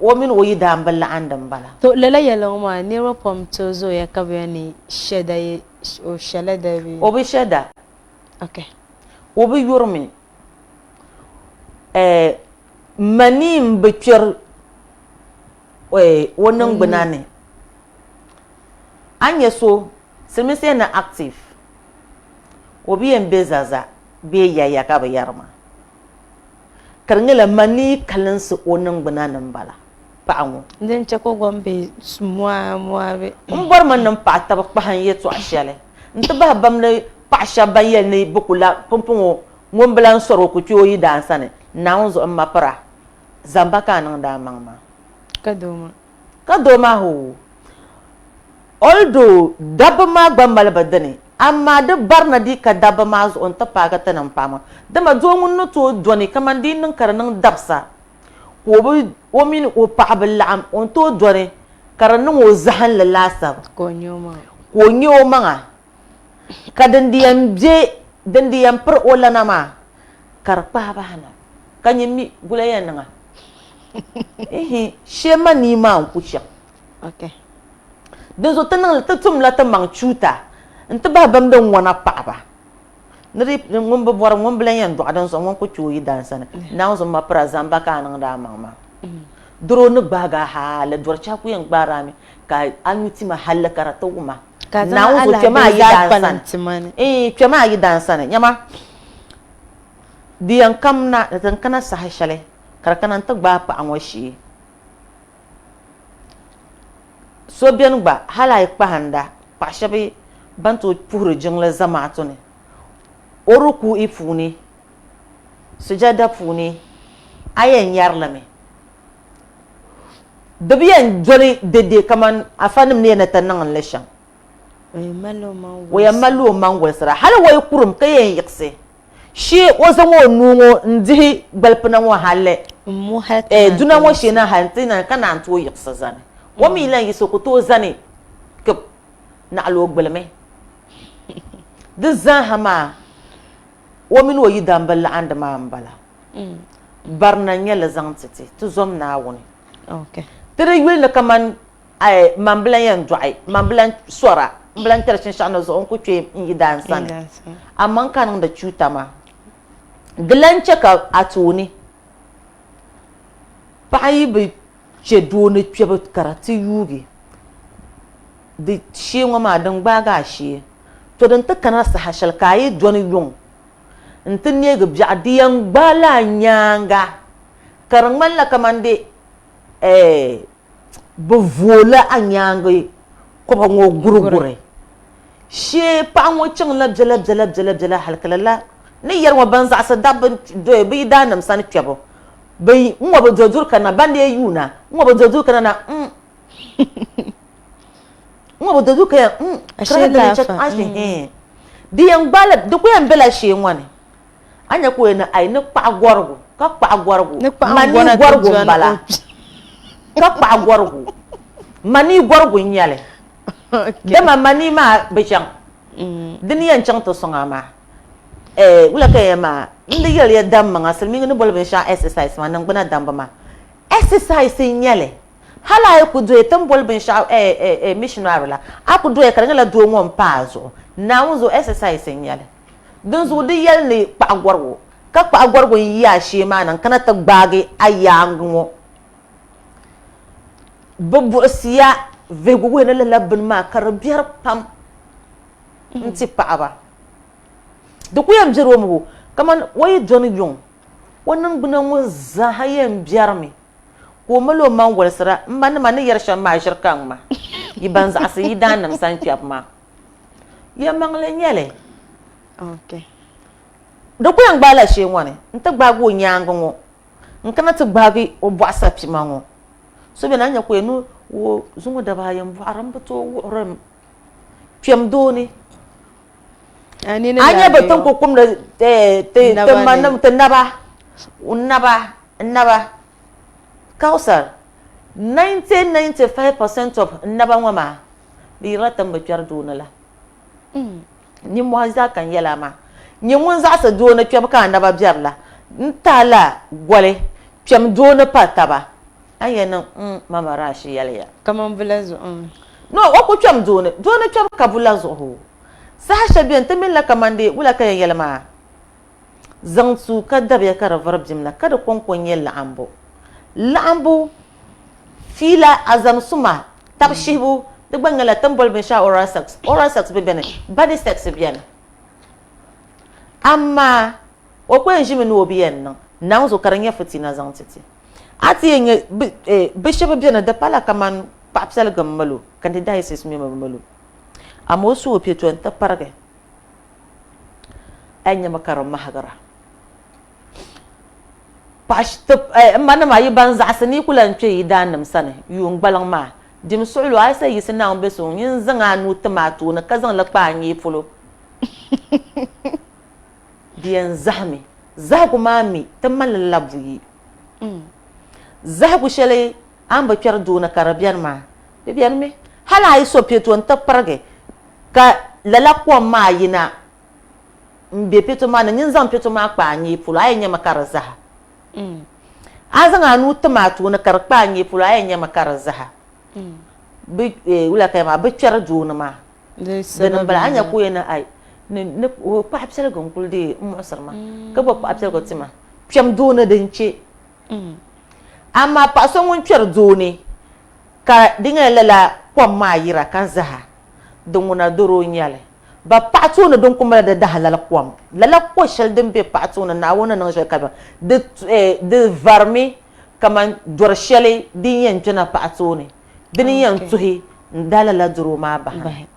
o mini o yidaanba laɣindi m-bala. To lala yɛli ŋɔ maa niriba pam tooi zooya ka bɛ ni shɛda yi o shɛla da bee? O bi shɛda. Okay. O bi yuri mi. Eh, mani m-bi kpɛri eh, o niŋgbuna ni. A ni nya so, silimiinsi yɛn ni active, o bi yɛn be zaza bee yaya ka bɛ yɛri maa. Ka di nyɛla manii kalinsi o niŋgbuna ni m-bala, paɣa ŋɔ. Din chɛ ka o gba be mua mua be. M bɔrimi ni m paɣa taba kpahi n yɛtɔɣ shɛli nti bahi bamdi paɣ shɛba ban yɛli ni bɛ ku la pumpɔŋɔ ŋun bi lan sɔri o ku kpe o yidaan sani, Naawuni zuɣu m ma pira, zamba ka a niŋdi a maŋ maa. Ka doo maa. Ka doo maa hoo. Although dabba maa gba mali bi dini, amaa di barina dii ka dabba maa zuɣu n-ti paagi ti ni m-paai maa. Dama doo ŋun ni tooi dɔni kamani di yi niŋ ka di niŋ dabisa ka o bi o mini o paɣa bi laɣim, o ni tooi dɔni ka di niŋ o zahinli laasabu Ka o nya o maŋa. Ka o nya o maŋa. Ka din di yɛn be, din di yɛn piri o lana maa ka di kpahi bahi na. Ka nyin mi gula yɛn niŋa? Ihi, shee manii maa n-ku chaŋ. Okay. Dinzuɣu ti niŋ ti tumla ti maŋ chuuta n-ti bahi bimdi ŋɔna paɣaba ni di ŋun bi bɔri ŋun bi lan yɛn dɔɣi dinzuɣu ŋun ku kpe o yidaan sani. Naawuni zuɣu ma pira zamba ka a niŋdi a maŋ maa. Doro ni gbaagi a hali dɔri chɛhi ku yɛn gbaari a mi ka a nyu tima hali ka di ti wuma. Ka a zaŋ Naawuni zuɣu alahi kpɛma a bee zaa yidaan kpalim sani. tima ni. Iin kpɛma a yidaan sani. Nyama. Di yɛn kamina di ti kana saha shɛli ka di kana n-ti gbaai paɣa ŋɔ shee. So beni gba hali a yi kpahinda paɣa shɛba ban tooi puhiri jiŋli zamaatu ni o rukuu'i puuni, sujada puuni a yɛn nyari li mi. Di bi yɛn doli dede kaman afanima ni yɛn ni ti niŋ li shɛm. O yɛn malila o maŋ wolisira hali o yi kurim ka yɛn yiɣisi shee o zaŋ o nuu ŋɔ n-dihi gbalipina ŋɔ hali duna ŋɔ shee na hali nti na ka naan tooi yiɣisi zani. O mi lan yiɣisi o ku tooi zani kib naɣila o gbulimi. Di zaaha maa o mini o yidana bi laɣindi maa m-bala. Barina n-nyɛ li zaŋ ti ti, ti zom Naawuni. Ti di yuli ni kaman man bi lan yɛn dɔɣi, man bi lan sɔra, m bi lan kpɛri shinshɛɣu ni zuɣu n ku kpe n yidaan sani. Amaa n ka niŋdi chuuta maa, di lan chɛ ka a tooni paɣa yi bi chɛ doo ni kpɛbu ka di ti yuugi, di shee ŋɔ maa din gbaagi a shee. To din ti kana saha shɛli ka a yi dɔni yuŋ nti neegi biɛɣu, di yɛn gbaai la a nyaaŋa ka di ŋmanila kaman di Bɛ vooi la a nyaaŋa kɔba ŋɔ guriguri. Shee paɣa ŋɔ chaŋla biɛla biɛla biɛla biɛla hali ka lala ni yɛri ŋɔ ban zaɣisi dabba doya bɛ yidaannim sani kpɛbu. Bɛ n-ŋɔ bi do duri kanna ban lee yuuna n-ŋɔ bi do duri kanna na n n-ŋɔ bi do duri kanna n Ashee laafa. Di yɛn gbaai la di ku yɛn bela shee ŋɔ ni. A nya ka o yɛn ni ai ni kpaɣi gɔrigu ka kpaɣi gɔrigu manii gɔrigu m-bala ka kpaɣi gɔrigu manii gɔrigu n-nyɛ li dama manii maa bi chaŋ di ni yɛn chaŋ ti sɔŋ a maa wula ka yɛn maa n di yɛli ya dam maŋa silimiingi ni boli binshɛɣu exercise maa niŋgbuna dambu maa exercise n-nyɛ li hali a yi ku doya ti ni boli binshɛɣu missionary la a ku doya ka di nyɛla doo ŋɔ m-pa a zuɣu Naawuni zuɣu exercise n-nyɛ li. Dinzuɣu di yɛli ni kpaɣi gɔrigu, ka kpaɣi gɔrigu n-yi a shee maa na n-kana ti gbaagi a yaaŋa ŋɔ. Bɛ buɣisiya vihigu wuhi ni lala bini maa ka di biɛri pam n-ti paɣiba. Di ku yɛn biɛri o mi o kaman o yi dɔni yuŋ, o niŋgbuna ŋɔ zaaha yɛn biɛrimi ka o mali o maŋ wolisira, M banima ni yɛri shɛm maa ʒiri ka ŋma yi ban zaɣisi yi daannim sani kpɛbu maa. Yɛlimaŋli n-nyɛ li. Di ku yɛn gbaai la shee ŋɔ ni nti gbaagi o nyaaŋa ŋɔ n-kana ti gbaagi o bɔɣu sapima ŋɔ. So beni a ni nya ka o yɛn ni o zuŋɔ daba ayi m bɔɣiri m bi tooi wuɣiri kpɛm doo ni. A nya bɛ ti ni ku kumdi ti manim ti naba naba naba. Kausar, 90 95% of naba ŋɔ maa Di yirila ti ni bi kpɛri doo ni la. Nimmɔhi zaa ka n yɛl a maa. Nyɛ ŋun zaɣisi doo ni kpɛbu ka a naba biɛri la, n ti a la goli, kpɛm doo ni pa taba. A ni yɛn niŋ m Mama Rashi yɛli ya. Kaman bula zuɣu. No, o ku kpɛm doo ni. Doo ni kpɛbu ka bula zuɣu. Saha shɛli beni ti mini la kaman dee wula ka yɛn yɛli maa? Zaŋ tuui ka dabiya ka di vuri bim la, ka di kɔŋko n-nyɛ laɣimbu. Laɣimbu fiila azam suma tab shihibu di gba nyɛla ti ni boli binshɛɣu oral sex. Oral sex bi beni, body sex beni. Amaa o ku yɛn ʒimi ni o bi yɛn niŋ Naawuni zuɣu ka di nyɛ fitina zaŋ ti ti. A ti yɛn nya bi shɛba beni di pala kaman paɣapiɛliga m-mali o, candidiasis mi bi mali o. Amaa o su o kpe to n-ti parigi. A yi nyami ka di mahigira. Paɣa m ma nima yi ban zaɣisi ni yi ku lan kpe yi daannim sani yuun gbaliŋ maa, dim suɣilo a yi sa yiɣisi Naawuni be so ŋun zaŋ a nuu tim a tooni ka zaŋ li kpa a nyee polo. Di yɛn zahimi. Zahigu maa mi ti mali li la buyi. Zahigu shɛli a ni bi kpɛri doo ni ka di beni maa, di benimi. Hal a yi so piɛto nti pirigi ka lala kom maa yina m-be piɛto maa ni, nyin zaŋm piɛto maa kpa a nyee polo, a yɛn nyami ka di zaha. A zaŋ a nuu tim a tooni ka di kpa a nyee polo, a yɛn nyami ka di zaha. Bɛ, wula ka yɛli maa, bɛ kpɛri doo ni maa. Dini m-bala, a ni nya ka o yɛn ni ai, ni, ni o paɣipiɛligu n-kuli dii m-muɣisiri ma, ka gbubi paɣipiɛligu ti ma. Kpɛm doo ni din che. Amaa paɣ so ŋun kpɛri doo ni ka di nyɛla lala kom maa yira ka zaha, di ŋuna dɔro n-nyɛ li. Ba paɣa tooni din ku mali di dahalali kom, lala ko shɛli din be paɣa tooni Naawuni ni niŋ shɛli ka di di varimi kaman dɔri shɛli din yɛn kpɛna paɣa tooni dini yɛn tuhi n-daa lala dɔro maa bahi.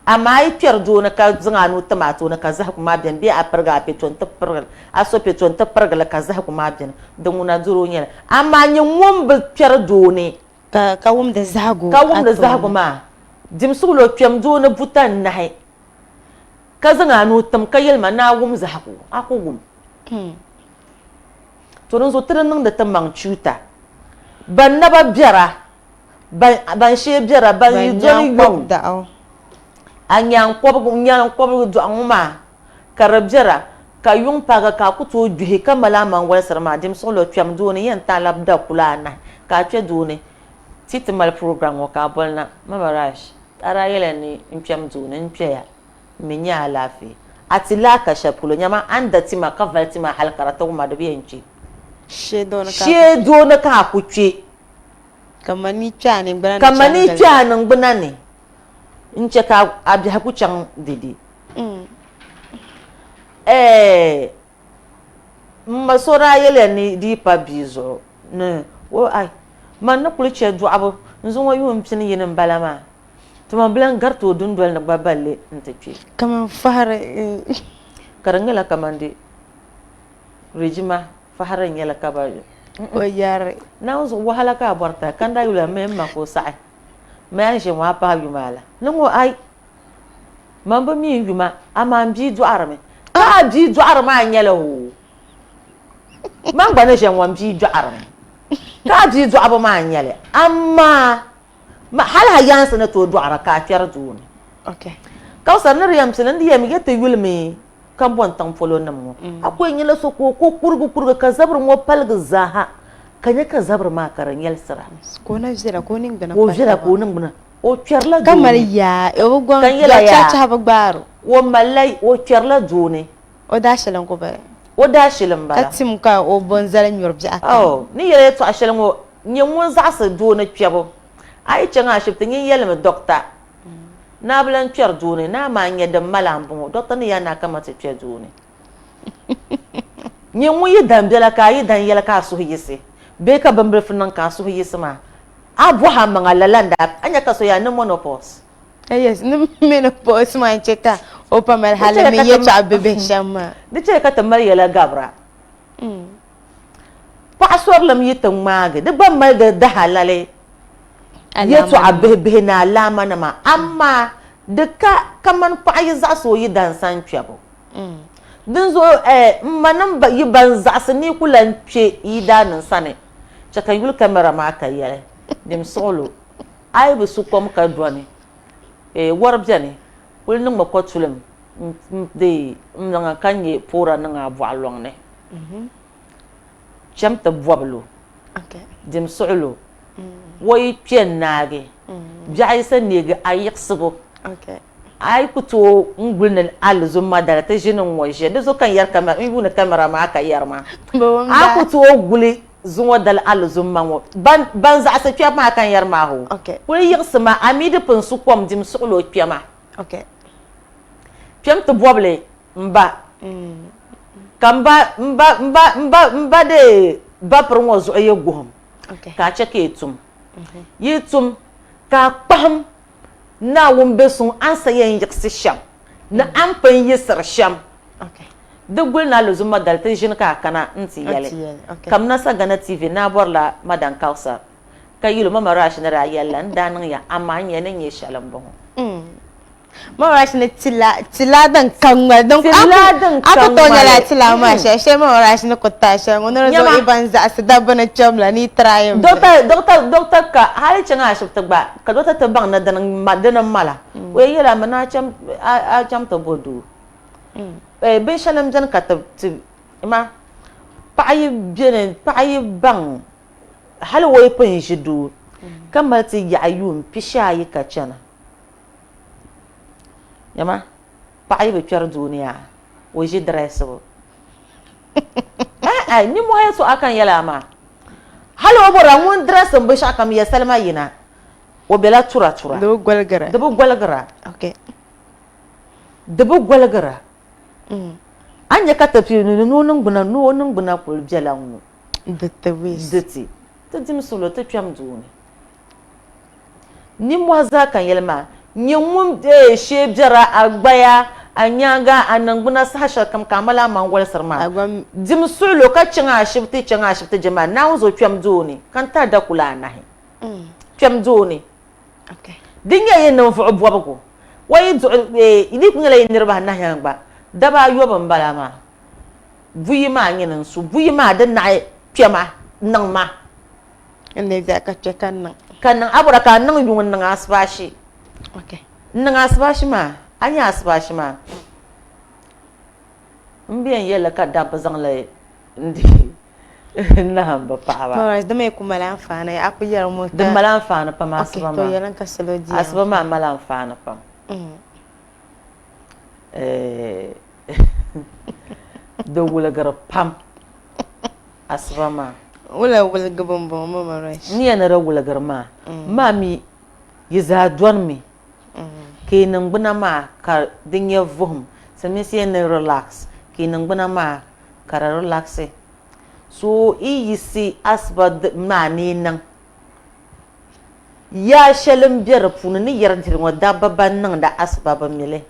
Amaa a yi kpɛri dooni ka zaŋ a nuu tim a tooni ka zahigu maa beni bee a pirigi a pɛto nti pirigi a so pɛto nti pirigi li ka zahigu maa beni, di ŋuna dɔro n-nyɛ li. Amaa nyin ŋun bi kpɛri dooni Ka wumdi zahigu ka wumdi zahigu maa, dim suɣilo kpɛm dooni buta n-nahi ka zaŋ a nuu tim ka yɛli ma ni a wum zahigu, a ku wum. To dinzuɣu ti di niŋdi ti maŋ chuuta. Ban naba biɛra, ban shee biɛra, ban yi doli yuŋ, a nyaankɔbigu dɔɣu ŋɔ maa ka di biɛra, ka yuŋ paagi ka a ku tooi gbihi ka mali a maŋ wolisiri maa, dim suɣilo kpɛm dooni yɛn ti a labi dakula anahi ka a kpe dooni ti ti mali program ŋɔ ka a boli na, Mama Rash, a daa yɛliya ni n kpɛm dooni, n kpɛya. M mi nya alaafee. A ti lahi ka shɛli polo, nyama a ni da ti ma ka vali ti ma hali ka di ti wum a, di bi yɛn kpe. Shee dooni ka a ku kpe. Ka mani kpe a niŋgbuna ni Ka mani kpe a niŋgbuna ni n-chɛ ka a biɛhigu chaŋ dede. Ɛɛh! M ma so daa yɛliya ni di yi pa bia zuɣu ni o ai, man ni kuli chɛ dɔɣibu n-zaŋ o yuun pini yini m-bala maa. Ti man bi lan gariti o dundoli ni gba balli nti kpe. Kaman fahiri. Ka di nyɛla kaman di rijima fahiri n-nyɛli ka ba. O yɛri. Naawuni zuɣu wahala ka a bɔri ti a, ka n daa yuli a mini m ma ka o saɣi ma a ni ʒe ŋɔ a pahi yuma a la. Ni ŋɔ ai, man bi mi n yuma, amaa m bia dɔɣirimi. Ka a bia dɔɣiri maa nyɛla o. Man gba ni ʒe ŋɔ m bia dɔɣirimi. Ka a bia dɔɣibu maa nyɛli, amaa hali a yaansi ni tooi dɔɣira ka a kpɛri duu ni. Kausar ni di yɛn pili n di yɛn yɛ ti yulimi Kambɔn tiŋ polo nim ŋɔ. A ku yɛn nyɛla so ka o ku kurigi kurigi ka zabiri ŋɔ paligi zaaha ka nya ka zabiri maa ka di nyɛlisira. Ka o na viɛla ka o niŋgbuna Ka o viɛla ka o niŋgbuna o kpɛrila Ka duu mali ni. yaa o bi gɔŋ Ka n yɛla yaa. chachahi bi gbaaro. O malila o kpɛrila duu ni. O daashili n-ku bala. O daashili m-bala. Ka tim ka o bo n-zali nyuri biɛɣu kam. Oh, ni yɛli yɛtɔɣa shɛli ŋɔ nyɛ ŋun zaɣisi doo ni kpɛbu. A yi chaŋ ashibiti nyin yɛlimi dɔkta ni a bi lan kpɛri doo ni, ni amaa n-nyɛ din mali a m-bɔŋɔ, dɔkta ni yaa ni a kama ti kpe doo ni. Nyɛ ŋun yi dan bela ka a yi dan yɛli ka a suhu yiɣisi bee ka bimbilifu niŋ ka a suhu yiɣisi maa, a bɔhi a maŋa lala n-daa a nya ka so yaa ni menopause. Yes, ni menopause maa n-chɛ ka o pa mali hali ni yɛtɔɣa bibihi shɛm maa. Di chɛ ka ti mali yɛla gabira. Paɣa sorilim yi ti ŋmaagi, di gba mali di dahalali yɛtɔɣa bihibihi ni alaamanima, amaa di ka kamani paɣa yi zaɣisi o yidansa n-kpɛbu. Dinzuɣu m manim yi ban zaɣisi ni yi ku lan kpe yidaannim sani, chɛ ka n yuli kamɛra maa ka yɛli, Dim suɣilo, a yi bi su kom ka dɔni, wɔri beni, kuli niŋmi kɔtulim n-deei n-niŋ a ka nya poora niŋ a bɔɣu lɔŋ ni. Cham ti bɔbili o, dim suɣili o, o yi kpe n-naagi, biɛɣu yi sa neegi a yiɣisibu, a yi ku tooi n-guli ni alizumma dali ti ʒini n-ŋɔ ʒiya, di zuɣu ka n yɛri kamɛra, n yuuni kamɛra maa ka yɛri maa, a ku tooi guli zuŋɔ dali alizumma ŋɔ, ban zaɣisi kpɛbu maa ka n yɛri maa hoo, kuli yiɣisima, a mi di pun su kom dim suɣili o kpɛma. Kpɛm ti bɔbili m ba, ka m ba, m ba, m ba, m ba, m ba dee bapiri ŋɔ zuɣu yi guhim, ka a chɛ ka yi tum. Yi tum ka a kpahim Naawuni be suŋ a ni sa yɛn yiɣisi shɛm, ni a ni pun yiɣisiri shɛm. Di guli ni alizumma dali ti ʒini ka a kana nti yɛli, Kamina Sagana TV ni a bɔrila Madam Kausar. Ka yɛl o, Mama Rash ni daa yɛli la, n daa niŋ ya, amaa n nya ni nyɛ shɛli m-bɔŋɔ. Mama Rash ni tila, tila din ka ŋmali, din Tila din ka a ku tooi nyɛla ŋmali. tila maa shɛli, shɛli Mama Rash ni ku taai shɛli ŋɔ, ni di zuɣu Nyama. yi ban zaɣisi dabba ni kpɛm la, ni yi try m-bili. Doctor, doctor, doctor ka hali chaŋ ashibiti gba, ka doctor ti baŋ ni dini m-ma, dini m-mala. O yɛn yɛli a mi ni a cham, a, a cham ti bo doo. Eh, binshɛli m-beni ka ti, ti, ma, paɣa yi beni, paɣa yi baŋ hali o yi pun ʒi doo ka mali ti yaɣi yuun 40 ka chana, nyama paɣa yi bi kpɛri doo ni yaa o ʒi dirɛsibu. Ai nimmohi yɛltɔɣa ka n yɛli a maa. Hali o bɔra ŋun dirɛsim binshɛɣu kam ya salima yina, o bela tura tura. Di bi goligira. Di bi goligira. Di bi goligira. A ni nya ka ti pii ni o niŋgbuna ni o niŋgbuna kuli bela ŋ-ŋɔ. Di ti waste. Di ti. Ti dim suɣulo ti kpɛm doo ni. Nimmɔhi zaa ka n yɛli maa, nyɛ ŋun shee biɛra a gbaya, a nyaaŋa, a niŋgbuna saha shɛlikam ka a mali a maŋ wolisiri maa. Dim suɣulo ka chaŋ a ashibiti, chaŋ a ashibiti jɛma, Naawuni zuɣu kpɛm doo ni ka n ti a dakula anahi. Kpɛm doo ni. Di nyɛ yi ninvuɣ bɔbigu, o yi duɣi, di ku nyɛla yi niriba anahi yɛn gba, daba ayɔbu m-bala maa. Buyi maa nyini n-su, buyi maa di naɣi kpɛma niŋ ma. N ni biɛhi ka kpɛ ka niŋ. Ka niŋ a bɔra ka a niŋ yuŋ n-niŋ asibaasi. N-niŋ asibaasi maa, a nya asibaasi maa, m bi yɛn yɛli li ka dabba zaŋ li n-dihi n-nahim bɛ paɣaba. Di mi ku mali anfaani, a ku yɛri mi ka. Di mali anfaani pam asiba maa. Asiba maa mali anfaani pam. Di wuligiri pam asiba maa. Wula wuligibu m-bɔŋɔ Mama Rash? N ni yɛn ni di wuligiri maa, maa mi yi zaa dɔnimi ka yi niŋgbuna maa ka di nyɛ vuhim, silimiinsi yɛn ni relax ka yi niŋgbuna maa ka di relaxi. So yi yiɣisi asiba maa ni yi niŋ yaa shɛli m-be di puuni ni yɛri diri ŋɔ dabba ban niŋdi asiba bi mi li.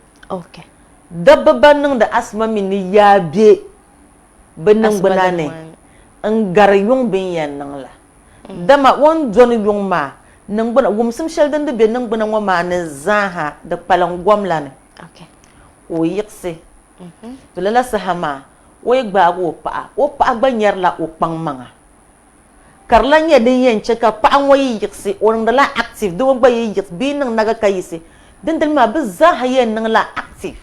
Dabba ban niŋdi asiba mi ni yaa be bɛ niŋgbuna ni n-gari yuŋ bɛ ni yɛn niŋ la. Dama o ni dɔni yuŋ maa, niŋgbuna, wumsim shɛli din di be niŋgbuna ŋɔ maa ni zaaha di kpalim gom la ni ka o yiɣisi. To lala saha maa, o yi gbaagi o paɣa, o paɣa gba nyarila o kpaŋmaŋa. Ka di lan nyɛ din yɛn chɛ ka paɣa ŋɔ yi yiɣisi, o niŋdila active, doo gba yi yiɣisi bee niŋ naga ka yiɣisi, dindali maa bɛ zaaha yɛn niŋla active.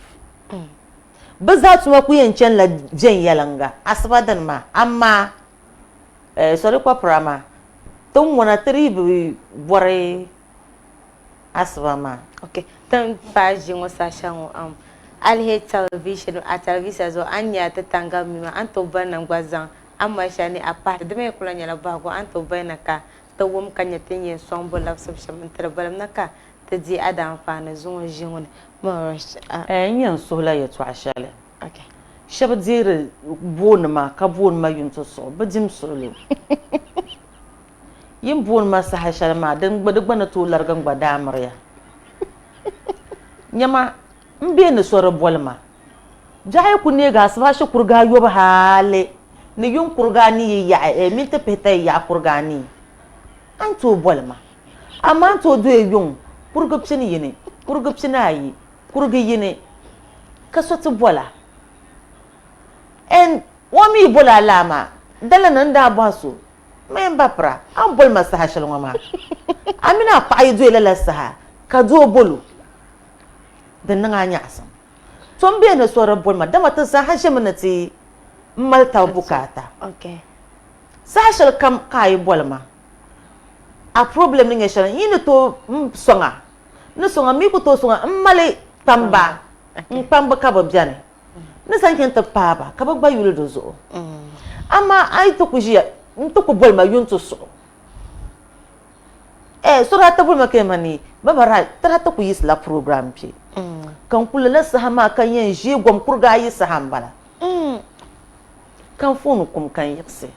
Bɛ zaa tuma kuli yɛn chanila viɛnyɛliŋga asiba dini maa, amaa sorry kɔpira maa, ti ŋuna ti dii bi bɔri asiba maa. Ok, ti ni paai ʒii ŋɔ saha shɛli ŋɔ, a lihi television, a televisa zuɣu a ni nya ti taŋgali mii maa, a ni tooi boli na gba zaŋ a ni mali shɛli ni a pahi di mi kuli lahi nyɛla bɔhigu a ni tooi boli na ka ti wum ka nya ti ni yɛn sɔŋ bo labisibu shɛm n-ti di balim na ka ti di a daanfaani zuŋɔ ʒii ŋɔ ni. N yɛn suhila yɛtɔɣa shɛli. Shɛba deeri booni ma ka booni ma yuntisuɣu, bɛ dim suɣilo. Yi ni booni ma saha shɛli maa, di gba ni tooi larigi n gba daa miriya. Nyama, m be ni so di boli ma. Biɛɣu yi ku neegi asibaasi kuriga ayɔbu hali ni yuŋ kuriga anii yi yaɣi, eh, minti pihita yi yaɣi kuriga anii, a ni tooi boli ma. Amaa a ni tooi doya yuŋ kurigi pini yini, kurigi pini ayi, kurigi yini ka so ti bol a. And o mi yi bol a laa maa, dala ni n daa bɔhi so, M ba pira, a ni boli ma saha shɛli ŋɔ maa, a mini a paɣa yi doya lala saha ka doo bol o, di niŋ a nyaɣisim. To m be ni so di boli ma, dama ti zaaha ʒimi ni ti mali taba bukaata. Saha shɛli kam ka a yi boli ma, a problem ni nyɛ shɛli, n yi ni tooi m sɔŋ a, n ni sɔŋ a, m mi ku tooi sɔŋ a, m mali kpamba, n kpamba ka bɛ beni. Ni zaŋ chaŋ ti paai ba ka bɛ gba yuli di zuɣu. Amaa a yi ti ku ʒiya n-ti ku boli ma yuntisuɣu, eh, so daa ti boli ma ka yɛli ma ni Baba Raj, ti daa ti ku yiɣisila program kpe. Ka n kuli lala saha maa ka n yɛn ʒi gom kuriga ayi saha m-bala. Ka n fooni kum ka n yiɣisi.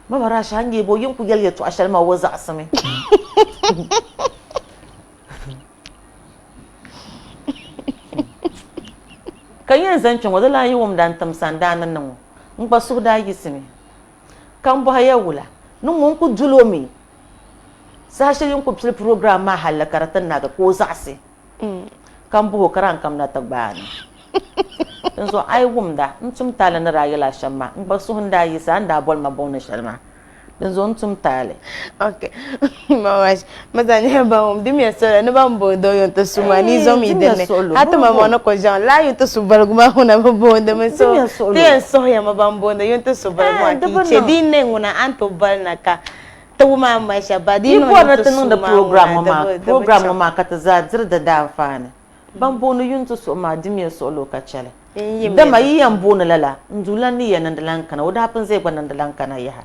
Baba Raj, a ni nyɛ bɔ? Yin ku yɛli yɛtɔɣa shɛli maa o zaɣisimi. Ka n yɛn zaŋ kpe ŋɔ, di lan yi wumda n-tim sandaani ni ŋɔ, n gba suhu daa yiɣisimi. Ka m bɔhi ya wula ni ŋun ku dol o mi saha shɛli yin ku pili program maa halli ka di ti naagi ka o zaɣisi ka m bɔh o ka daa n kamina ti gbaai ni. Dinzuɣu a yi wumda n tum taali ni daa yɛl a shɛm maa, n gba suhu n-daa yiɣisi a ni daa boli ma buŋ ni shɛli maa. Dinzuɣu n tum taali. Ok. Mamash, maza nyɛla ban wum dimiya soli ni ban booni o yuun ti su maa ni zom yi dinni. Hali ti mama ni ko ʒiɛm laa yuun ti su baligu maa ŋuna bi booni mi so ti yɛn suhiya mi ban booni yuun ti su baligu maa ka yi che di yi ne ŋuna a ni tooi boli na ka ti wum a ni mali shɛli ba di yi Yi niŋ bɔri yuun ni ti ti su niŋdi maa program ŋuna ŋɔ maa di bi program chaŋ. ŋɔ maa ka ti zaa diri di daanfaani. Ban booni yuun ti suɣu maa dimiya suɣulo ka chɛli. Dama yi yɛn booni lala, n duu lan ni yɛn niŋdi lan kana, o daa pun zaya gba niŋdi lan kana yaha.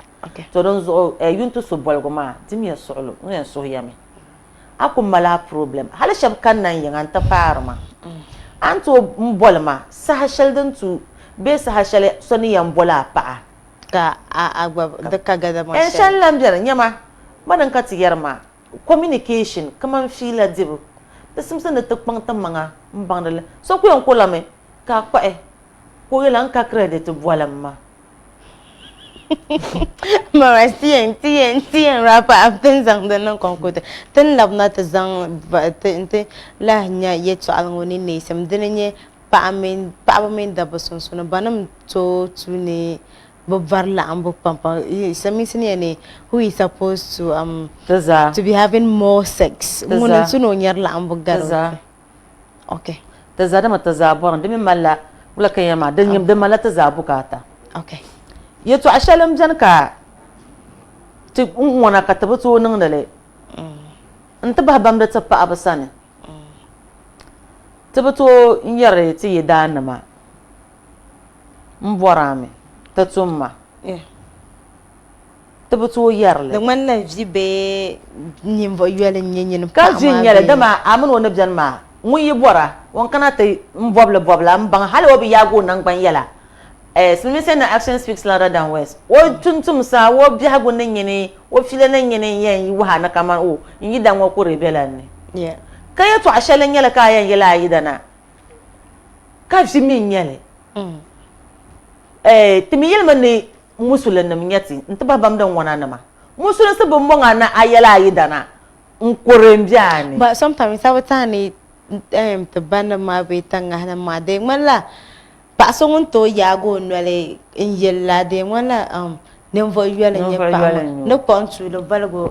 To dinzuɣu yuntisuɣu boligu maa, dimiya suɣulo, n yɛn suhi ya mi. A ku mali a problem. Hali shɛba kanna n yiŋa nti paari ma. A ni tooi m boli ma saha shɛli din tu bee saha shɛli so ni yɛn boli a paɣa. Ka a gba di ka gadama shɛli. Shɛli lan beni, nyama, mani n ka ti yɛri maa, communication, kaman fiila dibu, di simsi ni ti kpaŋ ti maŋa m baŋdi li. So ku yɛn ku la mi ka a kpuɣi ka o yɛla n ka credit boli m ma. Mama, ti yɛn ti yɛn ti yɛn wrap up ti ni zaŋ di niŋ conclude ti ni labina ti zaŋ ti lahi nya yɛltɔɣali ŋɔ ni neesim dini n-nyɛ paɣa mini paɣaba mini dabba sunsuuni banim tooi tu ni bi vari laɣimbu pam pam silimiinsi ni yɛli ni who is supposed to um, to be having more sex ŋuni n tu ni o nyari laɣimbu gari okay ti zaa dama ti zaa bɔri di mi malila wula ka yɛn maa di di malila ti zaa bukaata okay yɛltɔɣa shɛli n biɛni ka ti n ŋɔna ka ti bi tooi niŋdi li n ti bahi bamdi ti paɣaba sani Ti bi tooi n-yɛri ti yidaannima, M bɔri a mi, ti tum ma. Ti bi tooi yɛri li. Di ŋmanila vi bee ninvuɣ yoli n-nyɛ nyini Ka paɣ vi maa n-nyɛ li, bee? dama a min o ni beni maa, ŋun yi bɔr a, o ni kana ti m-bɔbi li bɔbila m-baŋ hal o bi yaag o naŋgban yɛla. Silimiinsi ni action speaks louder than words. O tumtumsa, o biɛhigu ni nyini, o fiila ni nyini n-yɛn yi wuhi a ni kaman o n yidana ŋɔ kuri bela n ni. Ka yɛtɔɣ shɛli n-nyɛ li ka a yɛn yɛli a yidana, ka vi mi n-nyɛ li. Ti mi yɛlimi ni musulinnim n-nyɛ ti nti bahi bamdi ŋɔnanima. Musulinsi bi mɔŋ a ni a yɛli a yidana n kuri m-be a ni. But sometimes a bi tahi ni ti banim maa bee taŋahinim maa di ŋmanila Paɣa so ŋun tooi yaagi o noli n-yeli la di ŋmanila ninvuɣ yoli n-nyɛ paɣa maa ni kpuɣi n-tuuli boligu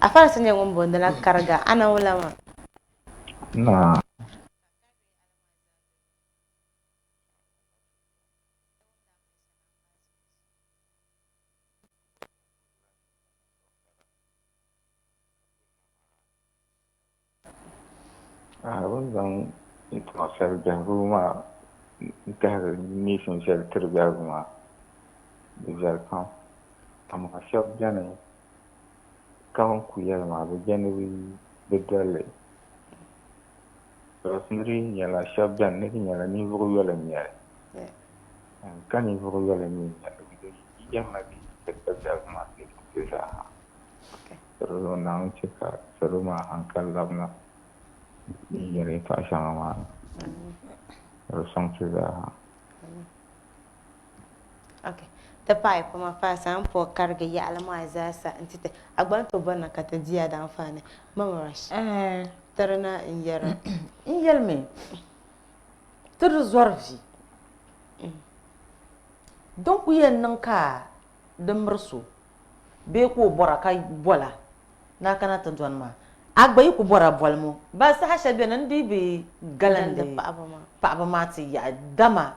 Afarisi nyɛ ŋun booni la kariga ana wula maa. Naa. Bɛ ni zaŋ yɛtɔɣ shɛli biɛhigu maa n-tahiri neesim shɛli tiri biɛhigu maa, di viɛli pam. Amaa shɛba beni ka bɛ ni kul yɛli maa, bɛ je ni bɛ doli li. Because ni di yi nyɛla shɛba beni ni di nyɛla ninvuɣ yoli n-nyɛ li. Ka ninvuɣ yoli mi n-nyɛ li, bɛ yɛrila bɛ yi ti biɛhigu maa ti zaa. Di zuɣu Naawuni chɛ ka salo maa haŋkali labina yi yɛli yɛtɔɣ shɛŋa maa ni, ka di sɔŋ ti zaa. Ok, ti paai pama faasa n po karigi yaɣili maa zaasa n ti ti a gba ni tooi bɔri na ka ti di a daanfaani. Mama Rash, tiri na n yɛra. N yɛlimi, ti di zɔri vi. Din ku yɛn niŋ ka di miri so bee ka o bɔra ka bola ni a kana ti dɔni maa, a gba yi ku bɔra bolimi ba saha shɛli beni n-dii bi galindi paɣaba maa ti yaɣi dama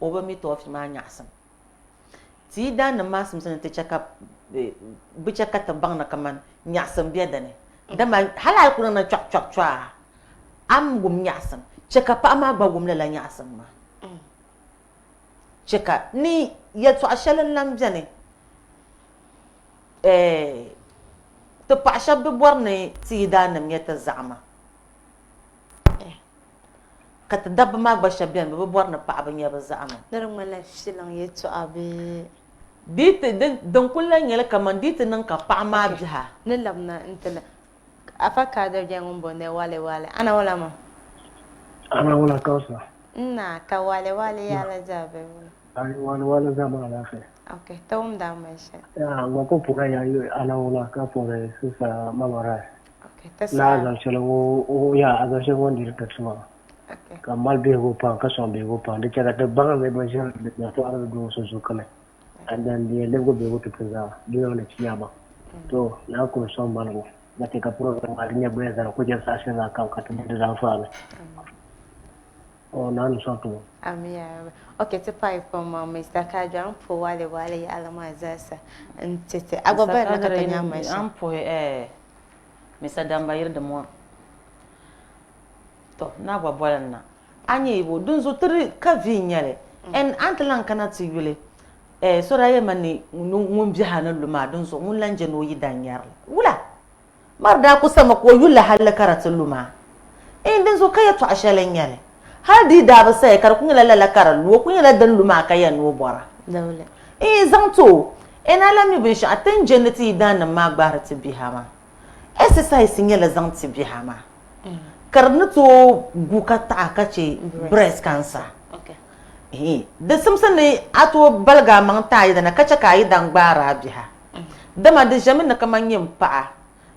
o bi mi tɔɔfi maa nyaɣisim. Ti yi daannim maa simsi ni ti chɛ ka bɛ chɛ ka ti baŋ ni kaman nyaɣisim be di ni, dama hal a yi ku niŋdi chɔɣichɔɣichɔɣa a ni wum nyaɣisim, chɛ ka paɣa maa gba wum lala nyaɣisim maa. Chɛ ka ni yɛtɔɣ shɛli n-lan beni, Ti paɣ shɛb bi bɔri ni ti yidaannim nya ti zaɣima, ka ti dabba maa gba shɛb beni bɛ bi bɔri ni paɣiba nya bɛ zaɣima. Ni di ŋmanila filiŋ yɛtɔɣa bee? Di yi ti, din kul lan nyɛli kaman di yi ti niŋ ka paɣ maa biha. Ni labina nti la Afa Kadir nyɛla ŋun booni Wale Wale. Ana wula maa? Ana wula Kausa. Nna ka Wale Wale yaala zaa be wula? Ayi Wale Wale zaa maa alaafee. Ok, ti wumdi a mali shɛli. Ya ŋɔ ku pura ya yi ana wula ka pɔri sista Mama Rai. Ok, ti Na saha. a zaŋ shɛli ŋɔ ya a zaŋ shɛli ŋɔ n-diri ti tuma. Ok. Ka mali bihigu pam ka sɔŋ bihigu pam di chɛ ka ti baŋ ni binshɛli din yɛltɔɣa ni doo so zuɣu and then di yɛn lebigi bihigu ti ti zaa dunia ŋɔ ni chiyaama. To Naa kuli sɔŋ maligu ka chɛ ka program maa di nyɛ gbaya zaa ku chɛ saha shɛli zaa kam ka ti di di anfaani. Oh, Naa ni sɔŋ ti ŋɔ. Amin ya Rabbi. Ok, ti paai pam maa Mister Kadri, a ni puhi wale wale yaɣili maa zaasa n-ti ti. A gba bali na ka ti nya mali shɛm. A ni puhi eh Mister Damba yiri di mɔŋ. To, naa gba boli n na. A nya yibo, dinzuɣu ti di ka vi n-nyɛ li. And a ni ti lan kana ti yuli eh so daa yɛli ma ni ŋun biɛhi a ni lu maa, dinzuɣu ŋun lan je ni o yi dan nyari li. Wula? Mari daa ku sama ka o yuli li halli ka di ti lu maa. Ɛɛn, dinzuɣu ka yɛtɔɣ shɛli n-nyɛ li. Hali di daa bi saya ka di ku nyɛla lala ka di lu, o ku nyɛla din lu maa ka yɛn ni o bɔra. N zaŋ ti o, n a lahi mi binshɛɣu ti ni je ni ti yidaannim maa gbahiri ti biha maa. Exercise nyɛla zaŋ ti biha maa ka di ni tooi gu ka taɣi ka chɛ breast cancer. Di simsi ni a tooi baligi a maŋ ti a yidana ka chɛ ka a yidan gbaari a biha. Dama di ʒɛmi ni kaman nyini paɣa,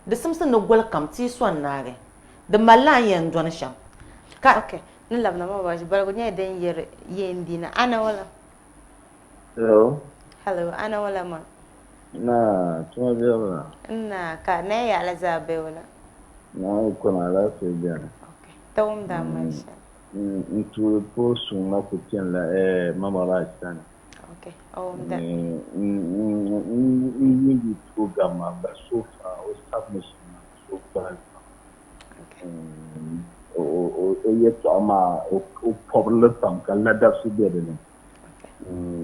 di simsi ni goli kam ti yi sɔŋ naagi. Di malila a ni yɛn dɔni shɛm. Ka. Ok, ni labina maa bachi baligu nyɛla din yiri yɛn di na. Ana wala? Hello. Hello, ana wala ma? Na, tuma bɛ wala? Na, ka na ya ala zaa bɛ wala? Na, yi kɔna alaafee bɛni. Ok, tawum daa mali shɛli. N tuuli post suŋ na ku kpɛnila eh, Mama Raj sani. Ok, o wumda. N yi yi program maa but so far o submission maa so gbaai pam. O yɛltɔɣa maa o pɔbiri li pam ka ladabsi be di ni.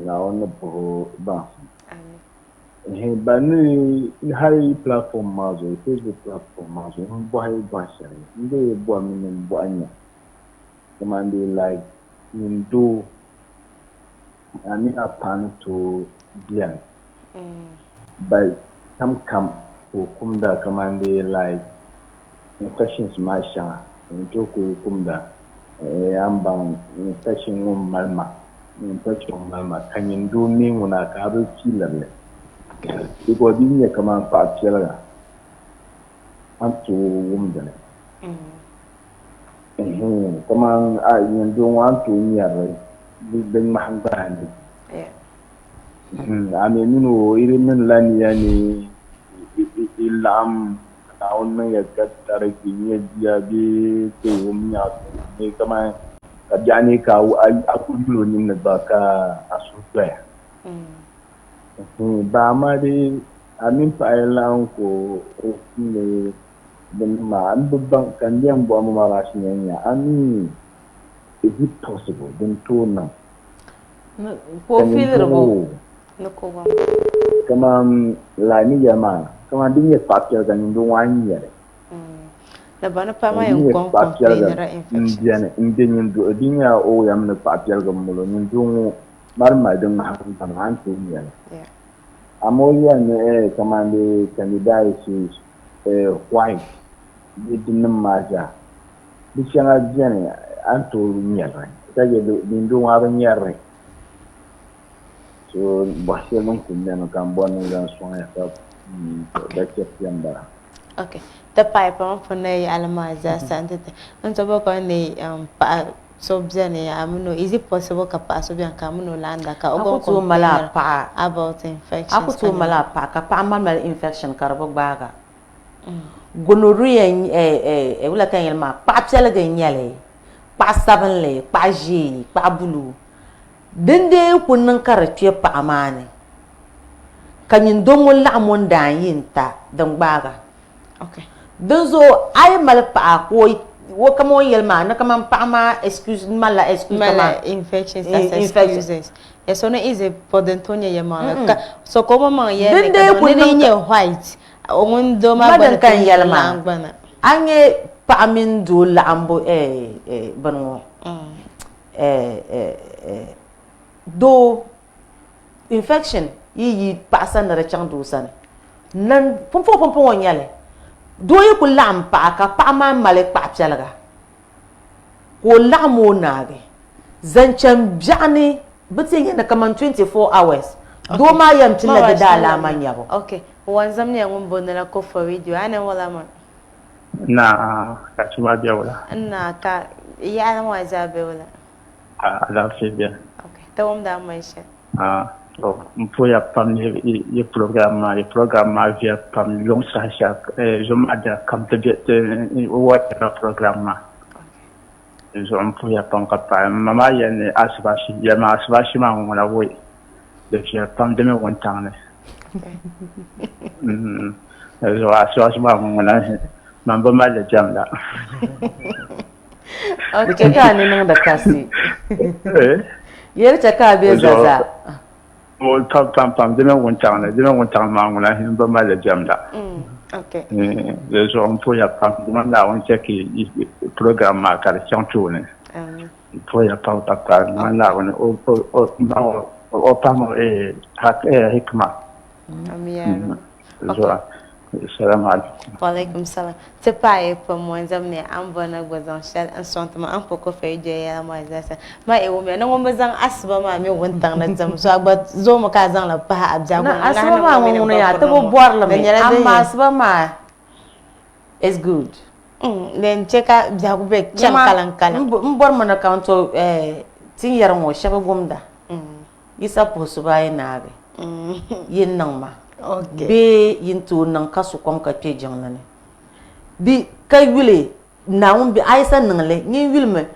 Naawuni ni bɔhi o baŋsim. Ba ni hali platform maa zuɣu, Facebook platform maa zuɣu n bɔhi bɔhi shɛli n dee bɔrimi ni n bɔhi nya kaman dee like nyin doo a mini a paɣa ni tooi beni but tam kam ka o kumda kaman dee like infections maa shɛŋa n tooi kuli kumda a ni baŋ infection ŋɔ m-mali ma infection ŋɔ mali ma ka nyin doo mi ŋuna ka a bi fiiliri li because di yi nyɛ kaman paɣa piɛliga a ni tooi wumdi li kaman nyin doo ŋɔ a ni tooi nyari li di ŋmahingbana ni a mi mini o yi di niŋla nia ni yi laɣim Naawuni niŋ ya ka tariki nyɛ bia bee kpe o ni kaman ka biɛɣu ni ka a kuli yuli o nini ni gba ka a suhu doya. Ba amaa dee a mini paɣa yi laɣim ka o kumdi bini maa n bi baŋ ka n yɛn bɔhi ma maa nya nya a mi is it possible din tooi niŋ Ka o fiiliri bo? Kaman lala ni yɛli maa, kaman di nyɛ paɣa piɛliga nyin doo ŋɔ a ni nyɛli. Di nyɛ paɣa piɛliga m-beni m-be nyin doo di nyɛla o yɛm ni paɣa piɛliga m-mali o nyin doo ŋɔ mali mali di ŋmahingbana a ni tooi nyɛli. Amaa o yɛli ni kaman di candidiasis white bee dinnim maa zaa di shɛŋa beni a ni tooi nyɛri ka chɛ nyin doo ŋɔ a bi nyɛri li. So bɔhi shɛli din kuli beni ka m bɔri ni n zaŋ sɔŋ ya ka da chɛ kpe m-bala. Ok. Ti paai pam pun na yaɣili maa zaa sa nti ti n ti bɔri ka ni paɣa so beni a mini o is it possible ka paɣa so beni ka a mini o laɣinda ka o A gba ku tooi mali a complainira paɣa about infections A ku tooi mali a paɣa ka paɣa mali mali infection ka di bi gbaaga. Gonorrhea wula ka n yɛli maa kpaɣu piɛligi n nyɛli kpaɣu sabinli kpaɣu ʒiɛ kpaɣu buluu din dee ku niŋ ka di kpɛ paɣa maa ni ka nyin do ŋun laɣam o ni daa yi n ta din gbaaga dinzuɣu a yi mali paɣa ka o kama o ni yɛli maa ni kamani paɣa maa excuse malila excuse kamani infections as excuses ya so ni is for din tooi nyɛ yɛlimaŋli so ka o maŋmaŋ yɛli ni ka ni di nyɛ white O ŋun doo maa Ma gba din ni ka n ti yɛli maa, laɣim gbana. a nya paɣa mini doo laɣimbu bini ŋɔ, doo infection yi yi paɣa sani ni di chaŋ doo sani, nan pumpɔŋɔ pumpɔŋɔ n-nyɛ li, doo yi kuli laɣim paɣa ka paɣa maa mali kpaɣipiɛliga ka o laɣim o naagi zaŋ chaŋ biɛɣuni bɛ ti yɛn nya ni kaman 24 hours doo maa yɛn pilila di daalaama nyabu. Ok, wanzam nyɛla ŋun booni la Kofo Radio, a ni wala maa? Naa, ka tuma be wula? Naa, ka yaɣili maa zaa be wula? Alaafee beni. Ok, ti wumdi a mali shɛli. To m puhiya pam ni yi program maa, yi program maa viɛli pam yuŋ saha shɛli zuɣu maa dira kam ti be ti watchila program maa. Di zuɣu m puhiya pam ka paɣi m ma maa yɛli ni asibaasi yɛli maa asibaasi maa ŋuna woi di viɛli pam di mi wuntaŋ ni. Di zuɣu asibaasi maa ŋuna man bi mali li diɛmda. Di chɛ ka a ni niŋdi kasi. Yɛli chɛ ka a be zaza. Pam pam pam di mini wuntaŋ ni di mini wuntaŋ maa ŋuna n bi mali li diɛmda. Di zuɣu m puhiya pam di mini Naawuni chɛ ka yi program maa ka di chaŋ tooni. N puhiya pam ka paai ma Naawuni o o o baŋ o o pam o hikima. Amina. Zuɣu. Salamu alaikum. Wa alaikum salam. Ti paai pam ŋɔ n ni a ni bɔri ni gba zaŋ shɛli n sɔŋ ti ma a ni po kofi yi doya yɛla maa zaa sa. Ma e wumiya ni ŋun bi zaŋ asiba maa mi wuntaŋ ni tim so a gba zoomi ka a zaŋ li pahi a biɛhigu ni. Asiba maa ŋɔ ŋuni yaa ti bi bɔri li mi amaa asiba maa is good. Din chɛ ka biɛhigu be chani kaliŋ kaliŋ. M bɔri mi ni ka n to ti ni yɛri ŋɔ shɛba gumda. Yisa puhi subayi naagi yi ni niŋ ma bee yi ni tooi niŋ ka su kom ka kpe jiŋli ni di ka yuli Naawuni bi a yi sa niŋ li nyin yulimi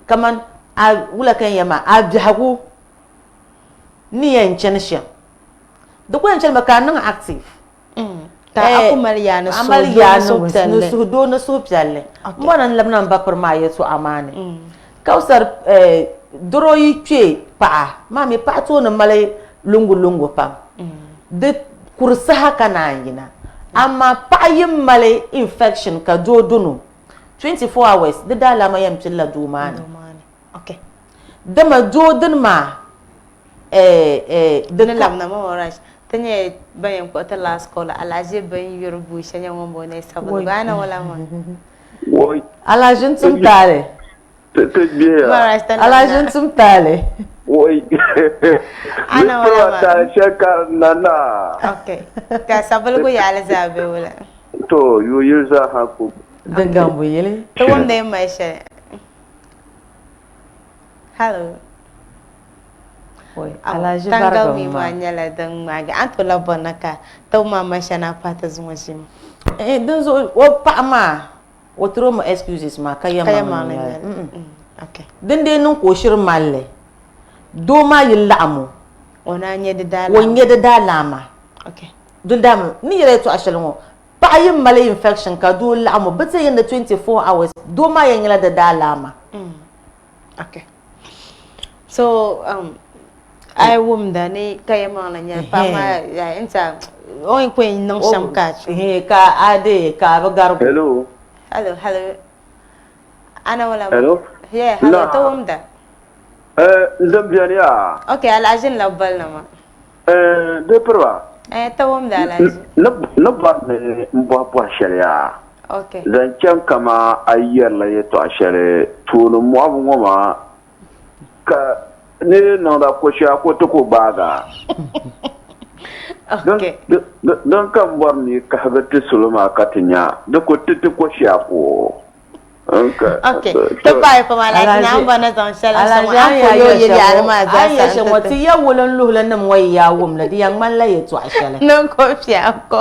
kaman a wula ka n yɛli maa a biɛhigu ni yɛn chani shɛm di ku yɛn chanimi ka a niŋ active. Ka a ku mali yaa ni suhudoo ni suhupiɛlli. M bɔri ni n labina m ba piri maa yɛtɔɣa maa ni. Kausar doro yi kpe paɣa maa mi paɣa tooni mali lungu lungu pam. Di kuri saha ka naan yina. Amaa paɣa yi mali infection ka doo dɔno 24 hours di daalaama yɛn pilila doo maa ni. Dama doo dini maa di ni labina maa alright ti nyɛ ban yɛn kpuɣi ti last call Alhaji bin yuri buusha nyɛ ŋun booni Sabili baa na wala maa. Alhaji n tum taali. Alhaji n tum taali. Woi. Ana wala maa. Taali shɛli ka nana. Okay. Ka Sabiligu yaali zaa be wula. To yuli zaa ha ku. Din gaŋbu yili. Ti wumdi yi mali shɛli. Hello. Alhaji Tangal mi maa nyɛla din ŋmaagi a ni tooi lahi bɔri na ka ti maa mali shɛli na pahi ti zuŋɔ ʒii maa. Eh, din zuɣu o paɣa maa o tiri o mi excuses maa ka yɛlimaŋli n-nyɛli. Din dee niŋ ka o shiri mali li doo maa yi laɣim o o naan nyɛ di daalaama. O nyɛ di daalaama. Di daalaama ni yɛli yɛltɔɣa shɛli ŋɔ paɣa yi mali infection ka doo laɣim o bɛ ti yɛn ni 24 hours doo maa yɛn nyɛla di daalaama. Okay. So um, a yi wumda ni ka yɛlimaŋli nyɛli paɣa maa yaa n tiɛha o ni ku yɛn niŋ shɛm ka a chɛ. Ka a dee ka a bi garigu. Hello. Hello, hello. Ana wala Hello. Yeah, hello, ti wumda. Eh, n zan beni yaa. Okay, Alhaji n labi boli na maa. Eh, di piriba. Eh, ti wumda Alhaji. Ni bɔri ni n bɔhi bɔhi shɛli yaa. Okay. Zaŋ chaŋ kaman a yi yɛrila yɛtɔɣ shɛli tooni mɔɣibu ŋɔ maa, ka ni yi niŋda ko shɛli ko ti ku gbaag a. Din ka m bɔri ni yi kahigi ti salo maa ka ti nya di ku ti ti ko shɛli ko. Okay. Ti paai pam Alhaji na n bɔri ni zaŋ shɛli n-sɔŋ a ni pun yooi yili yaɣili maa zaa sa n-ti ti. Ti ya wulinluhili nim ŋɔ yi yaa wum li, di yɛn ŋmanila yɛtɔɣ shɛli. Niŋ ko fiɛɣu ko.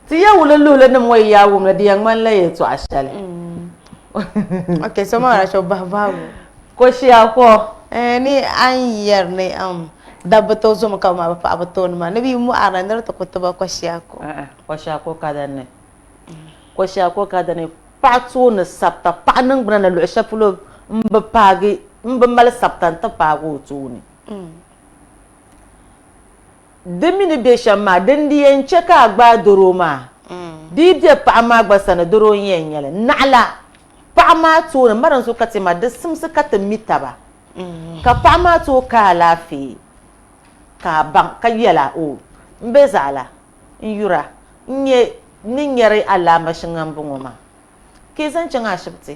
Ti ya wulinluhili nim ŋɔ yi yaa wum li, di yɛn ŋmanila yɛtɔɣ shɛli. Okay, so maa Rasho bahi bahigu. Ko shia ko. Eh, ni a ni yɛri ni um, dabba tooi zomi ka bɛ maa bi paɣaba tooni maa, ni bɛ yi mɔɣiri ni di ti ku ti ba ko shia ko. Ko shia ko ka dinni. Ko shia ko ka dinni. Paɣa tooni sabita, paɣa niŋgbuna ni luɣi shɛli polo m-bi paagi, m-bi mali sabita nti paagi o tooni. Di mi ni be shɛm maa, din di yɛn chɛ ka a gbaai doro maa, di yi be paɣa maa gba sani, doro n-yɛn nyɛ li. Naɣila paɣa maa tooni, ma din so ka ti ma, di simsi ka ti mi taba, ka paɣa maa tooi ka alaafee, ka a baŋ ka yɛl a, O, m be zaɣ la, n yura, n nyɛ ni nyari alaama shɛŋa m-bɔŋɔ maa. Ka yi zaŋ chaŋ ashibiti.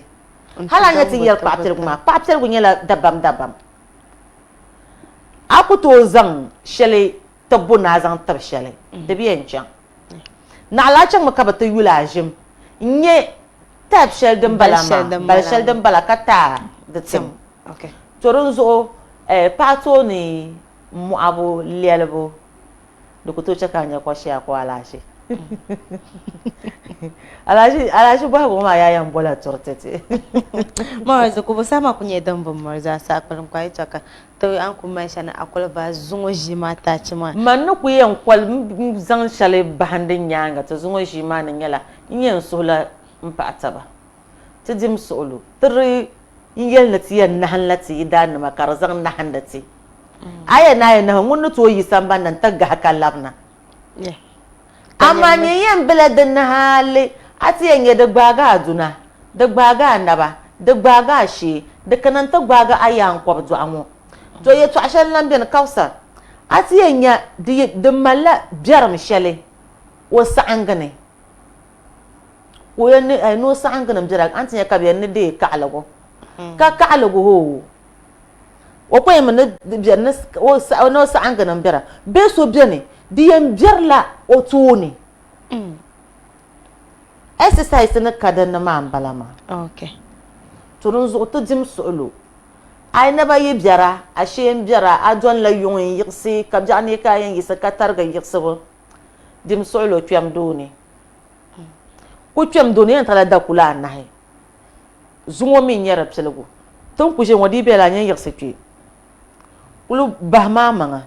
Hal a nya ti yɛli paɣipiɛligu maa, paɣipiɛligu nyɛla dabamdabam. A ku tooi zaŋ shɛli tibbu ni a zaŋ tibi shɛli, di bi yɛn chaŋ. Naɣila a chaŋmi ka bɛ ti yuli a ʒim n-nyɛ type shɛli din bala maa, bali shɛli din bala ka ti a di tim. To dinzuɣu paɣa tooni mɔɣibu, lɛlibu di ku tooi chɛ ka a nya kɔshia ko alahichi. Alahichi bɔhigu ŋɔ maa yaa yɛn bola turi ti ti. Maa zukubu saha maa ku nyɛla din bi miri zaa sa kpalim ka a yi chɛ ka ti a ni ku mali shɛli ni a kuli bahi zuŋɔ ʒii maa taachi maa. Man ni ku yɛn koli n-zaŋ shɛli bahindi nyaaŋa ti zuŋɔ ʒii maa ni nyɛla n yɛn suhila m paɣa taba ti dim suɣilo ti di n-yɛli ni ti yɛn nahinla ti yidaannima ka di zaŋ nahindi ti. A yɛn a yɛn nahi ŋun ni tooi yi sambani ni nti gahi ka labina. Amaa nyin yɛn bela di ni hali a ti yɛn nya di gbaagi a duna, di gbaagi a naba, di gbaagi a shee, Di kana n-ti gbaagi a yaankɔb dɔɣu ŋɔ. To yɛtɔɣ shɛli lan beni Kausar, a ti yɛn nya di di malila biɛrim shɛli o saɣiŋgi ni. Ka o yɛn ni ni o saɣiŋgi ni biɛra, a ni ti nya ka bɛ yɛn ni deei kaɣiligu. Ka kaɣiligu hoo, o kpɛyimi ni di biɛri ni o ni o saɣiŋgi ni biɛra. Bee so beni di yɛn biɛrila o tooni. Exercise ni ka dinni maa m-bala maa. To dinzuɣu ti dim suɣilo. A yi naba yi biɛra, a shee m-biɛra, a dɔnila yuŋ n-yiɣisi ka biɛɣu neei ka a yɛn yiɣisi ka tarigi yiɣisibu. Dim suɣilo kpɛm doo ni. Ku kpɛm doo ni yɛn taɣila dakula anahi. Zuŋɔ mi n-nyɛ di piligu. Ti ni ku ʒe ŋɔ di yi bela a nyin yiɣisi kpe. Kuli bahi maa maŋa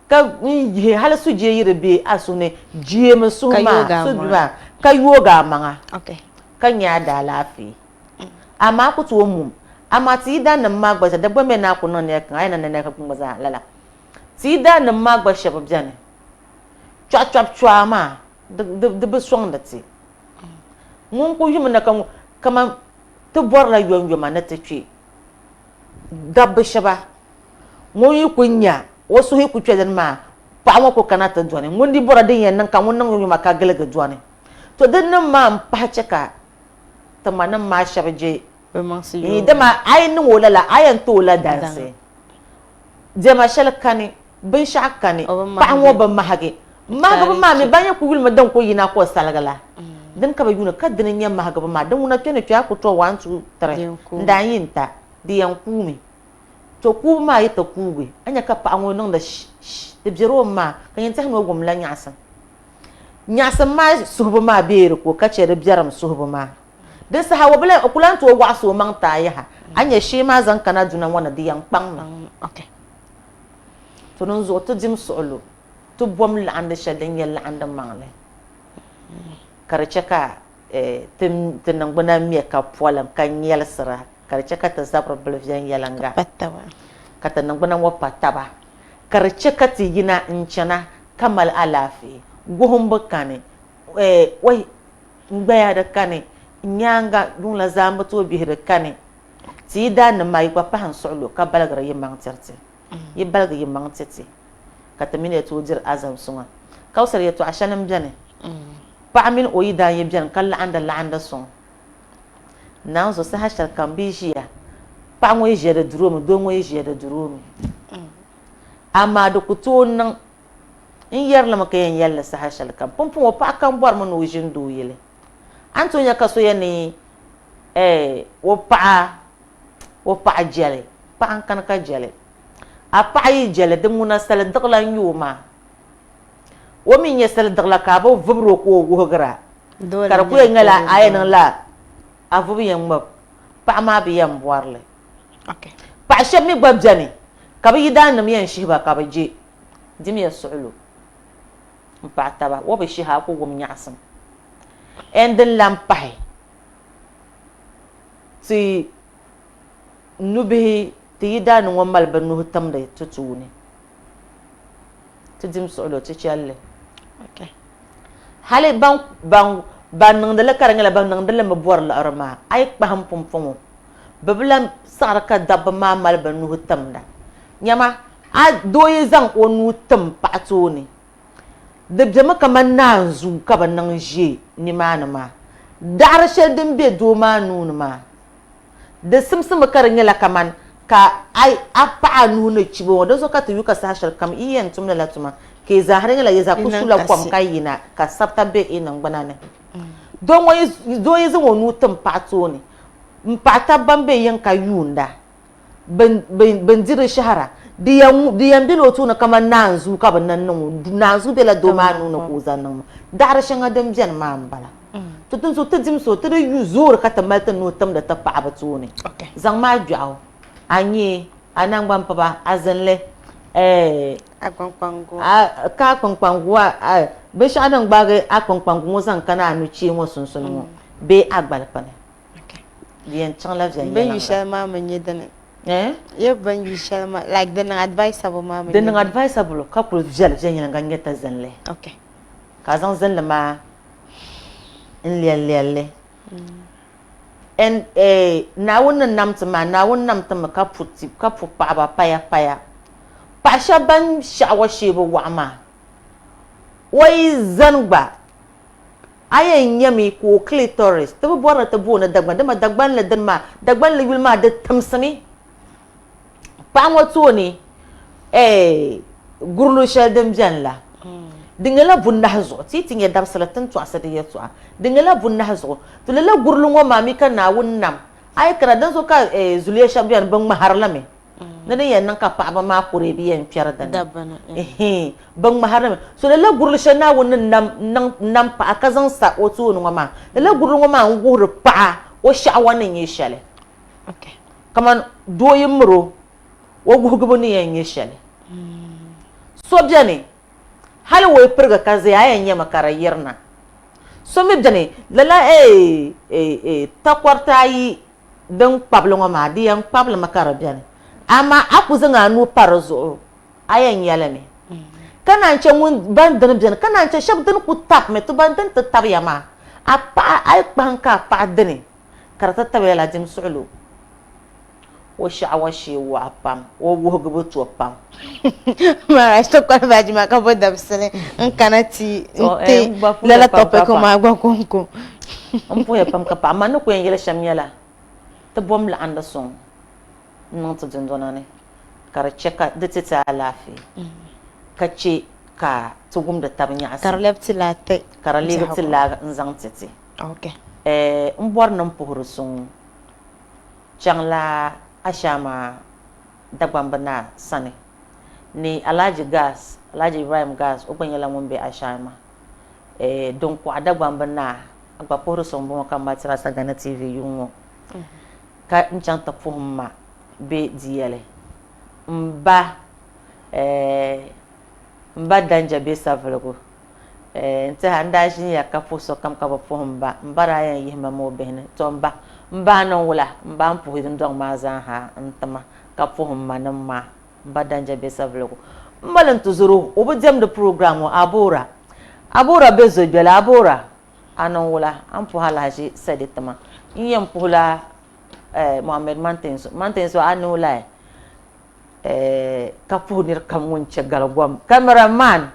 ka n yihi hali sujee yi di be a suhu ni jeemi suhu maa suhu maa ka yoogi a maŋa ka nya a daalaafee. Amaa a ku tooi mum. Amaa ti yidaannim maa gba zaa, Dagbamb bɛ ni a ku niŋ nɛli kaŋa, a yi niŋ nɛli kaŋa gba zaa lala. Ti yidaannim maa gba shɛba beni, chɔɣichɔbi chɔɣa maa di bi sɔŋdi ti. Ŋun ku yumi ni kaman ti bɔrila yomyoma ni ti kpe dabba shɛba ŋun yi ku nya o suhu yi ku kpe dini maa paɣa ŋɔ ku kana ti dɔni ŋun di bɔra din yɛn niŋ ka ŋun niŋ yomyoma ka giligi dɔni. To din nim maa m-pahi che ka ti ma nim maa shɛba je Ii, dama a yi niŋ o lala a yɛn ti o la dansi. Diɛma shɛli kani, binshɛɣu kani, paɣa ŋɔ bi mahigi. Mahigibu maa mi ban yɛn ku yulimi din ku yina ka o saligi la, dini ka bɛ yuuni ka dini n-nyɛ mahigibu maa. Din ŋuna kpe ni kpe a ku to 1, 2, 3 n-daa yi n-ta, di yɛn kuumi. To kuubu maa yi ti kuugi, a nya ka paɣa ŋɔ niŋdi sh sh, di bɛri o mi maa ka nyin tɛhi ni o wumla nyaɣisim. Nyaɣisim maa suhibu maa bee di ko ka chɛ di biɛrim suhibu maa. Di saha o bi lahi, o ku lahi tooi waɣisi o maŋ taai yaha. A ni nya shee maa zaŋ kana duna ŋɔ ni, di yɛn kpaŋmi. To dinzuɣu ti dim suɣilo, ti bom laɣindi shɛli din nyɛ laɣindi maŋli ka di chɛ ka ti niŋgbuna ŋme ka polim ka nyɛlisira, ka di chɛ ka ti zabiri bili viɛnyɛliŋga ka ti niŋgbuna ŋɔ pa taba, ka di chɛ ka ti yina n-chana ka mali alaafee. Guhimbu kani, oi, n gbaya di kani, n nyaaŋa yuŋ la zaa m bi tooi bihi di kani. Ti yi daa niŋ maa, yi gba pahi n suɣilo ka baligiri yi maŋ tiri ti. Yi baligi yi maŋ ti ti, ka ti mini ya tooi diri azam suŋa. Kausar yɛtɔɣa shɛli m-beni, Paɣa mini o yidaan yi beni ka laɣindi laɣindi suŋ, naanzu saha shɛli kam bɛ yi ʒiya, paɣa ŋɔ yi ʒiya di duri o mi, doo ŋɔ yi ʒiya di duri o mi. Amaa di ku tooi niŋ n yɛri li mi ka yɛn yɛli li saha shɛli kam. Pumpɔŋɔ paɣa kam bɔrimi ni o ʒini doo yili. A ni tooi nya ka so yɛn ni o paɣa o paɣa jɛli, paɣa n-kani ka jɛli. A paɣa yi jɛli, di ŋuna salidiɣila n-nyɛ o maa. O mi nyɛ salidiɣila ka a bi vubiri o ka o wuhigira. Ka di kuli yɛn nyɛla a yɛn niŋla a vubu yɛn ŋmib paɣa maa bi yɛn bɔri li. Paɣa shɛba mi gba beni ka bɛ yidaannima yɛn shihi ba ka bɛ je. Dimiya suɣilo m-paɣi taba, o bi shihi a ku wum nyaɣisim. Ɛn din lan pahi, ti nubihi, ti yidaannim ŋɔ mali bɛ nuhi timdi ti tooni. Ti dim suɣilo, ti chɛli li. Hali ban niŋdi li ka di nyɛla bɛ niŋdi li mi bɔri liɣiri maa, a yi kpahim pumpɔŋɔ, bɛ bi lan saɣiri ka dabba maa mali bɛ nuhi timda. Nyama, a doo yi zaŋ o nuu tim paɣa tooni, di bemi kaman naanzuu ka bɛ niŋ ʒe nimaani maa. Daɣiri shɛli din be doo maa nuu ni maa, di simsimi ka di nyɛla kaman ka a paɣ a nuhi ni chibi o ŋɔ. Dinzuɣu ka ti yu ka saha shɛli kam yi yɛn tum lala tuma, ka yi zaa ha di nyɛla yi zaa ku sula kom ka yina ka sabita be yi niŋgbuna ni. Doo ŋɔ doo yi zaŋ o nuu tim paɣa tooni m-paɣi tab ban be yiŋ ka yuunda bɛn diri shɛhira, di yɛn bela o tooni kaman naanzuu ka bɛ niŋ niŋ o. Naanzuu bela doo maa nuu ni ka o zaŋ niŋ maa. Daɣiri shɛŋa din beni maa m-bala. To dinzuɣu ti dimsi o, ti di yu zoori ka ti mali ti nuhi timdi ti paɣiba tooni. Zaŋmi a gbɛɣu, a nyee, a naŋgbampiba, a zinli, ka a kpunkpangu, binshɛɣu din gbaagi a kpunkpangu ŋɔ zaŋ kana a nuchee ŋɔ sunsuuni ŋɔ bee a gbalipini. Di yɛn chaŋla viɛnyɛliŋga. Bɛ ni yu shɛli maa mi nyɛ dini? Yɛ bɛ ni yu shɛli maa, like di niŋ advisable maa mi Di niŋ advisable ka kuli viɛli viɛnyɛliŋga n-nyɛ ti zinli. Ka a zaŋ zinli maa n-lɛli lɛli li. And eh, Naawuni ni nam ti maa, Naawuni nam ti mi ka pu ti, ka pu paɣaba paya paya. Paɣa shɛba ban shɛɣuwa shee bi waɣa maa, o yi zani gba, a yɛn nyami ka o clitoris, ti bi bɔri ni ti booni Dagban, dama Dagbanli dini maa, Dagbanli yuli maa di timsimi. Paɣa ŋɔ tooni eh, gurili shɛli din beni la, di nyɛla bunahi zuɣu, ti yi ti nya dabisili ti ni tɔɣisi di yɛltɔɣa, di nyɛla bunahi zuɣu. To lala gurili ŋɔ maa mi ka Naawuni nam a yi kana, dinzuɣu ka eh, zuliya shɛba beni bɛ ŋmahiri li mi ni din yɛn niŋ ka paɣaba maa kuri bi yɛn kpɛri din ni. Ɛhɛn, bɛ ŋmahiri li mi. So lala gurili shɛli Naawuni ni nam, niŋ, nam paɣa ka zaŋ sa o tooni ŋɔ maa, lala gurili ŋɔ maa n-wuhiri paɣa o shɛɣuwa ni nyɛ shɛli. Kaman doo yi mir o, o wuhigibu ni yɛn nyɛ shɛli. So beni, hali o yi pirigi ka zaya, a yɛn nyami ka di yirina. So mi beni, lala takɔriti ayi din kpabili ŋɔ maa, di yɛn kpabilimi ka di beni. Amaa a ku zaŋ a nuu pa di zuɣu, a yɛn nya li mi. Ka naan chɛ ŋun ban dini beni, ka naan chɛ shɛba dini ku tabimi, ti ban dini ti tabiya maa, a paɣa, a yi kpahim ka a paɣa dini, ka di ti tabiya la dim suɣilo. O shɛɣuwa shee waɣa pam, o wuhigibu to pam. Mara ti kɔli baaji maa ka bo dabisili n kana ti n-ti lala topic maa gba kɔŋko. N puhiya pam ka paɣa, amaa n ni ku yɛn yɛli shɛm nyɛla ti bom laɣindi suŋ n-niŋ ti dundona ni ka di chɛ ka di ti ti alaafee ka chɛ ka ti wumdi tab nyaɣisim. Ka di lɛbi ti laa ti Ka di leegi ti laa n-zaŋ ti ti. N bɔri ni m puhiri suŋ chaŋla Ashama Dagbamba Naa sani ni Alhaji Gas, Alhaji Ibrahim Gas, o gba nyɛla ŋun be Ashama Duŋkuɣa Dagbamba Naa, a gba puhiri suŋ m-bɔŋɔ ka m mali tiri a Sagana TV yuŋ ŋɔ ka n chaŋ ti puhi m ma bɛ diyɛli. M ba, m ba Danja be Savelugu. N tɛha n daa ʒiniya ka puhi sokam ka bi puhi m ba. M ba daa yɛn yihi ma mi o bihi ni, Tɔ m ba, m ba a niŋ wula? M ba m puhi dundɔŋ maa zaa ha n-ti ma ka puhi m ma ni m ma. M ba Danja be Savelugu. M mali n tuzuri o, o bi diɛmdi program ŋɔ, Aboora. Aboora be Zogbeli, Aboora, a niŋ wula? A ni puhi Alhaji Sadi ti ma. N yɛn puhi la Mohammed Mantenso. Mantenso a niŋ wula? Ka puhi niri kam ŋun chɛ Galigom. Cameraman!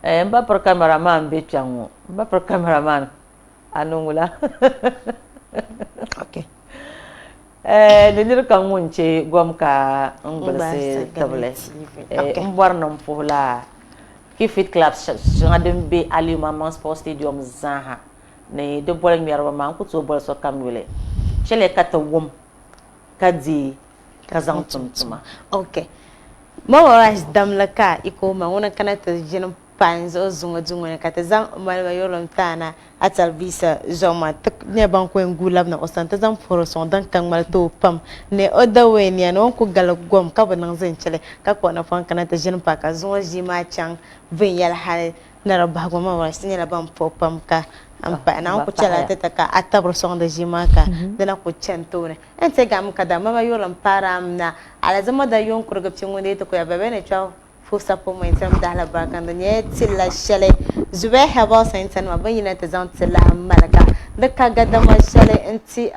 Eh, m ba piri camera maa m-be kpɛŋ ŋɔ. M ba piri camera maa a niŋ wula? Okay. Eh, ni niri kam ŋun che gom ka n gbilisi tibili. Eh, m bɔri ni m puhi la Kifit Club shɛŋa din be Aliyu Mamman Sports Stadium zaaha ni di boli ŋmɛriba maa. N ku tooi boli sokam yuli. Chɛliya ka ti wum ka deei ka zaŋ tum tuma. Ok. Mama Rice damli ka i ka o ma ŋuni kana ti ʒini pa n zuɣu zuŋɔ duŋɔ ni ka ti zaŋ malima yurilim ti a na a talivisa zuɣu maa ti nyɛla ban ku yɛn guui labina o sani ti zaŋ puhiri sɔŋ din ka ŋmali ti o pam ni o daweeniya ni o ni ku gali gom ka bi niŋ zinchili ka kpuɣi napɔŋ kana ti ʒini pa ka zuŋɔ ʒii maa chaŋ viɛnyɛla hali ni di bahigu Mama Rice ti nyɛla ban puhi pam ka n pahi Naawuni ku chɛla ti ti ka a tabiri sɔŋdi ʒii maa ka dina ku chani tooni. N ti gam ka dama yurilim paari a na alizama da yuun kurigi pia ŋun dii ti kuya bɛ bɛ ni kpɛbu full supplement nim dahila barika di nyɛla tilla shɛli Zubair Herbal Center nima bɛ ni yina ti zaŋ tilla mali ka di ka gadama shɛli n-ti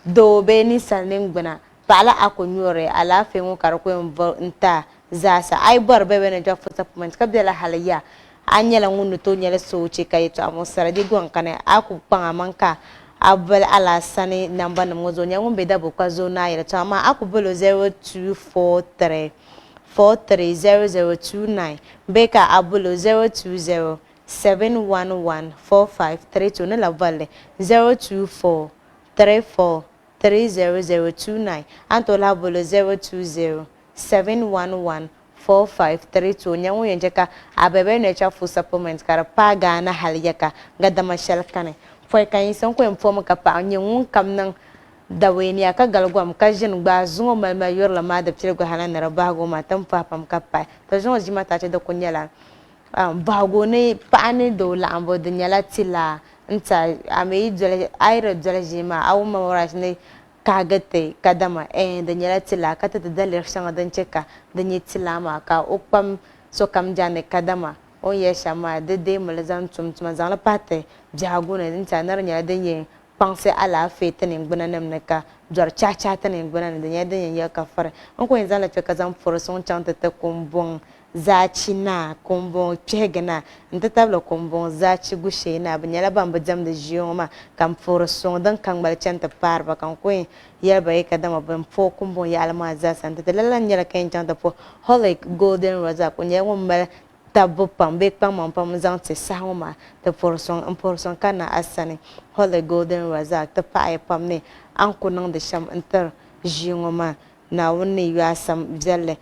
doo bee ninsal ningbuna paɣila a ku nyuri alaafee ŋɔ ka di ku yɛn bo n-ti a zaasa. A yi bɔri bɛ bɛ ni kpɛbu full supplement ka bela hali ya a nyɛla ŋun ni tooi nyɛli soochi ka yɛtɔɣa muɣisira di gɔŋ kani, a ku kpaŋ a maŋ ka a boli Alaasani namba nim ŋɔ zuɣu. O nyɛla ŋun be Dabokpa zuɣu naai yɛltɔɣa amaa a ku boli o 0243 430029 bee ka a boli o 020 711 4532 ni labi boli li 024 34 30029. A ni tooi lahi boli o 020 711 4532 n-nyɛ ŋun yɛn che ka Abebe Nurture Food Supplement ka di paai Ghana hali yaka gadama shɛli kani. Pɔi ka yinsi n-ku yɛn pomi ka paɣa n-nyɛ ŋun kam niŋ daweeniya ka gali gom ka ʒini gbaai zuŋɔ mali mali yurili maa di piligu hali ni di bahigu maa ti ni pɔhi pam ka pahi. To zuŋɔ ʒii maa taachi di ku nyɛla bahigu ni paɣa ni doo laɣimbu di nyɛla tilaa n-ti a a mi yi doli a yi di doli ʒii maa a wum Mama ni kahigi ti kadama, Ɛɛn, di nyɛla tilaa, ka ti ti daliri shɛŋa din chɛ ka di nyɛ tilaa maa, ka o kpam sokam jaande kadama o ni yɛli shɛm maa, di deemi li zaŋ tum tuma, zaŋ li pahi ti biɛhigu ni n-ti a ni di nyɛla din yɛn kpaŋsi alaafee ti ningbuna nim ni ka dɔri chahi chahi ti ningbuna ni di nyɛla din yɛn yɛli ka fari. N ku yɛn zaŋla kpe ka zaŋ puri suŋ chaŋ ti ti Kumbuŋ Zaachi Naa, Kumbuŋ Kpihigi Naa n-ti tabili Kumbuŋ Zaachi Gushee Naa. Bɛ nyɛla ban bi diɛmdi ʒia ŋɔ maa ka m puhiri suŋ din ka ŋmali chani ti paari ba ka n ku yɛn yɛli ba yikadama bɛn puhi Kumbuŋ yaɣili maa zaasa n-ti ti. Lala n-nyɛli ka yɛn chaŋ ti puhi Holic Golden Razak. O nyɛla ŋun mali tabbu pam bee kpaŋmaŋ pam n-zaŋ ti saha ŋɔ maa ti puhiri suŋ m puhiri suŋ ka na a sani Holy Golden Razak ti paɣiya pam ni a ni ku niŋdi shɛm n-tiri ʒii ŋɔ maa Naawuni ni yo a sam viɛlli.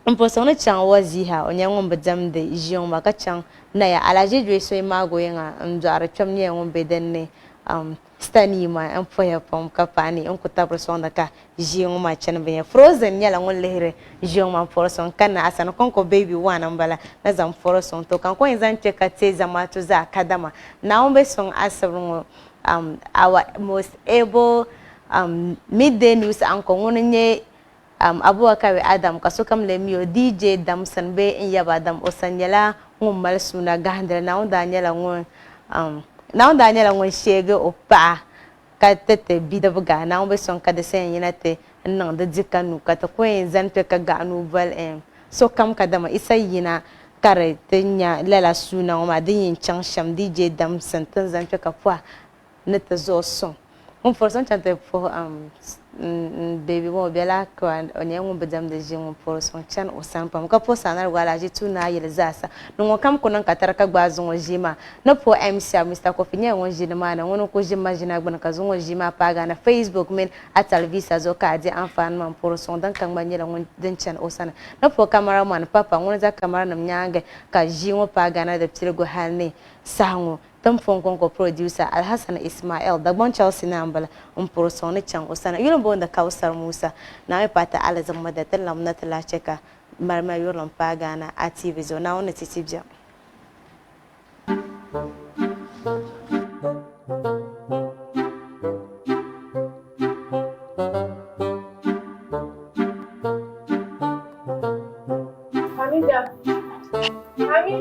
M puhiri suŋ ni chaŋ Waziha o nyɛla ŋun bi diɛmdi ʒii ŋɔ maa ka chaŋ Naya Alhaji Idris Oyimagoyiŋa n dɔɣiri kpɛm nyɛla ŋun be din ni Stanima n puhiya pam ka paai ni n ku tabiri sɔŋda ka ʒii ŋɔ maa chani binya. Frozen nyɛla ŋun lihiri ʒii ŋɔ maa m-puhiri sɔŋ ka na Asani kɔŋko baby one m-bala ni zaŋ puhiri sɔŋ to ka n kɔŋ zaŋ kpe ka teei zamaatu zaa kadama Naawuni be sɔŋ asibiri ŋɔ um, our most able um, midday news anchor ŋuni n-nyɛ um, Abubakari Adam ka sokam lee mi o DJ Damson bee n yaba Adam o sani nyɛla ŋun mali suuna gahindili Naawuni daa nyɛla ŋun um, Naawuni daa nyɛla ŋun sheegi o paɣa ka ti ti bidibiga Naawuni bi sɔŋ ka di sa yɛn yina ti n niŋ di di ka nuu ka ti ku yɛn zani kpe ka gaɣa nuu boli um, sokam kadama Isa yina ka di ti nya lala suuna ŋɔ maa din yɛn chaŋ shɛm DJ Damson ti ni zani kpe ka pɔha ni ti zuɣu suŋ. Ŋun puhiri suŋ chaŋ ti puhi n baby ŋɔ o bela Accra o nyɛla ŋun bi diɛmdi ʒii ŋun puhiri suŋ chani o sani pam ka puhi Saanarigu Alhaji Tuunayili zaasa ni ŋun kam ku niŋ katari ka gbaai zuŋɔ ʒii maa ni puhi MC a Mister Kofi nyɛla ŋun ʒi nimaani ŋuni n-ku ʒi maʒina gbuni ka zuŋɔ ʒii maa paagi a na Facebook mini a talivisa zuɣu ka a di anfaani maa m-puhiri suŋ din ka gba nyɛla ŋun din chani o sani ni puhi cameraman Papa ŋuni za kamaranim nyaaŋa ka ʒii ŋɔ paagi a na di piligu hali ni saha ŋɔ Tiŋpuŋ kɔŋko producer Alhassan Ismail, Dagbaŋ Chelsea naa m-bala, m-puri sɔŋ ni chaŋ o sani. Yuli m-booni Kausar Musa, Naawuni paai ti alizama da ti lamna ti lahi che ka malima yurilim paai Ghana a TV zuɣu. Naawuni ni ti ti biɛm. Hamida. Hamid.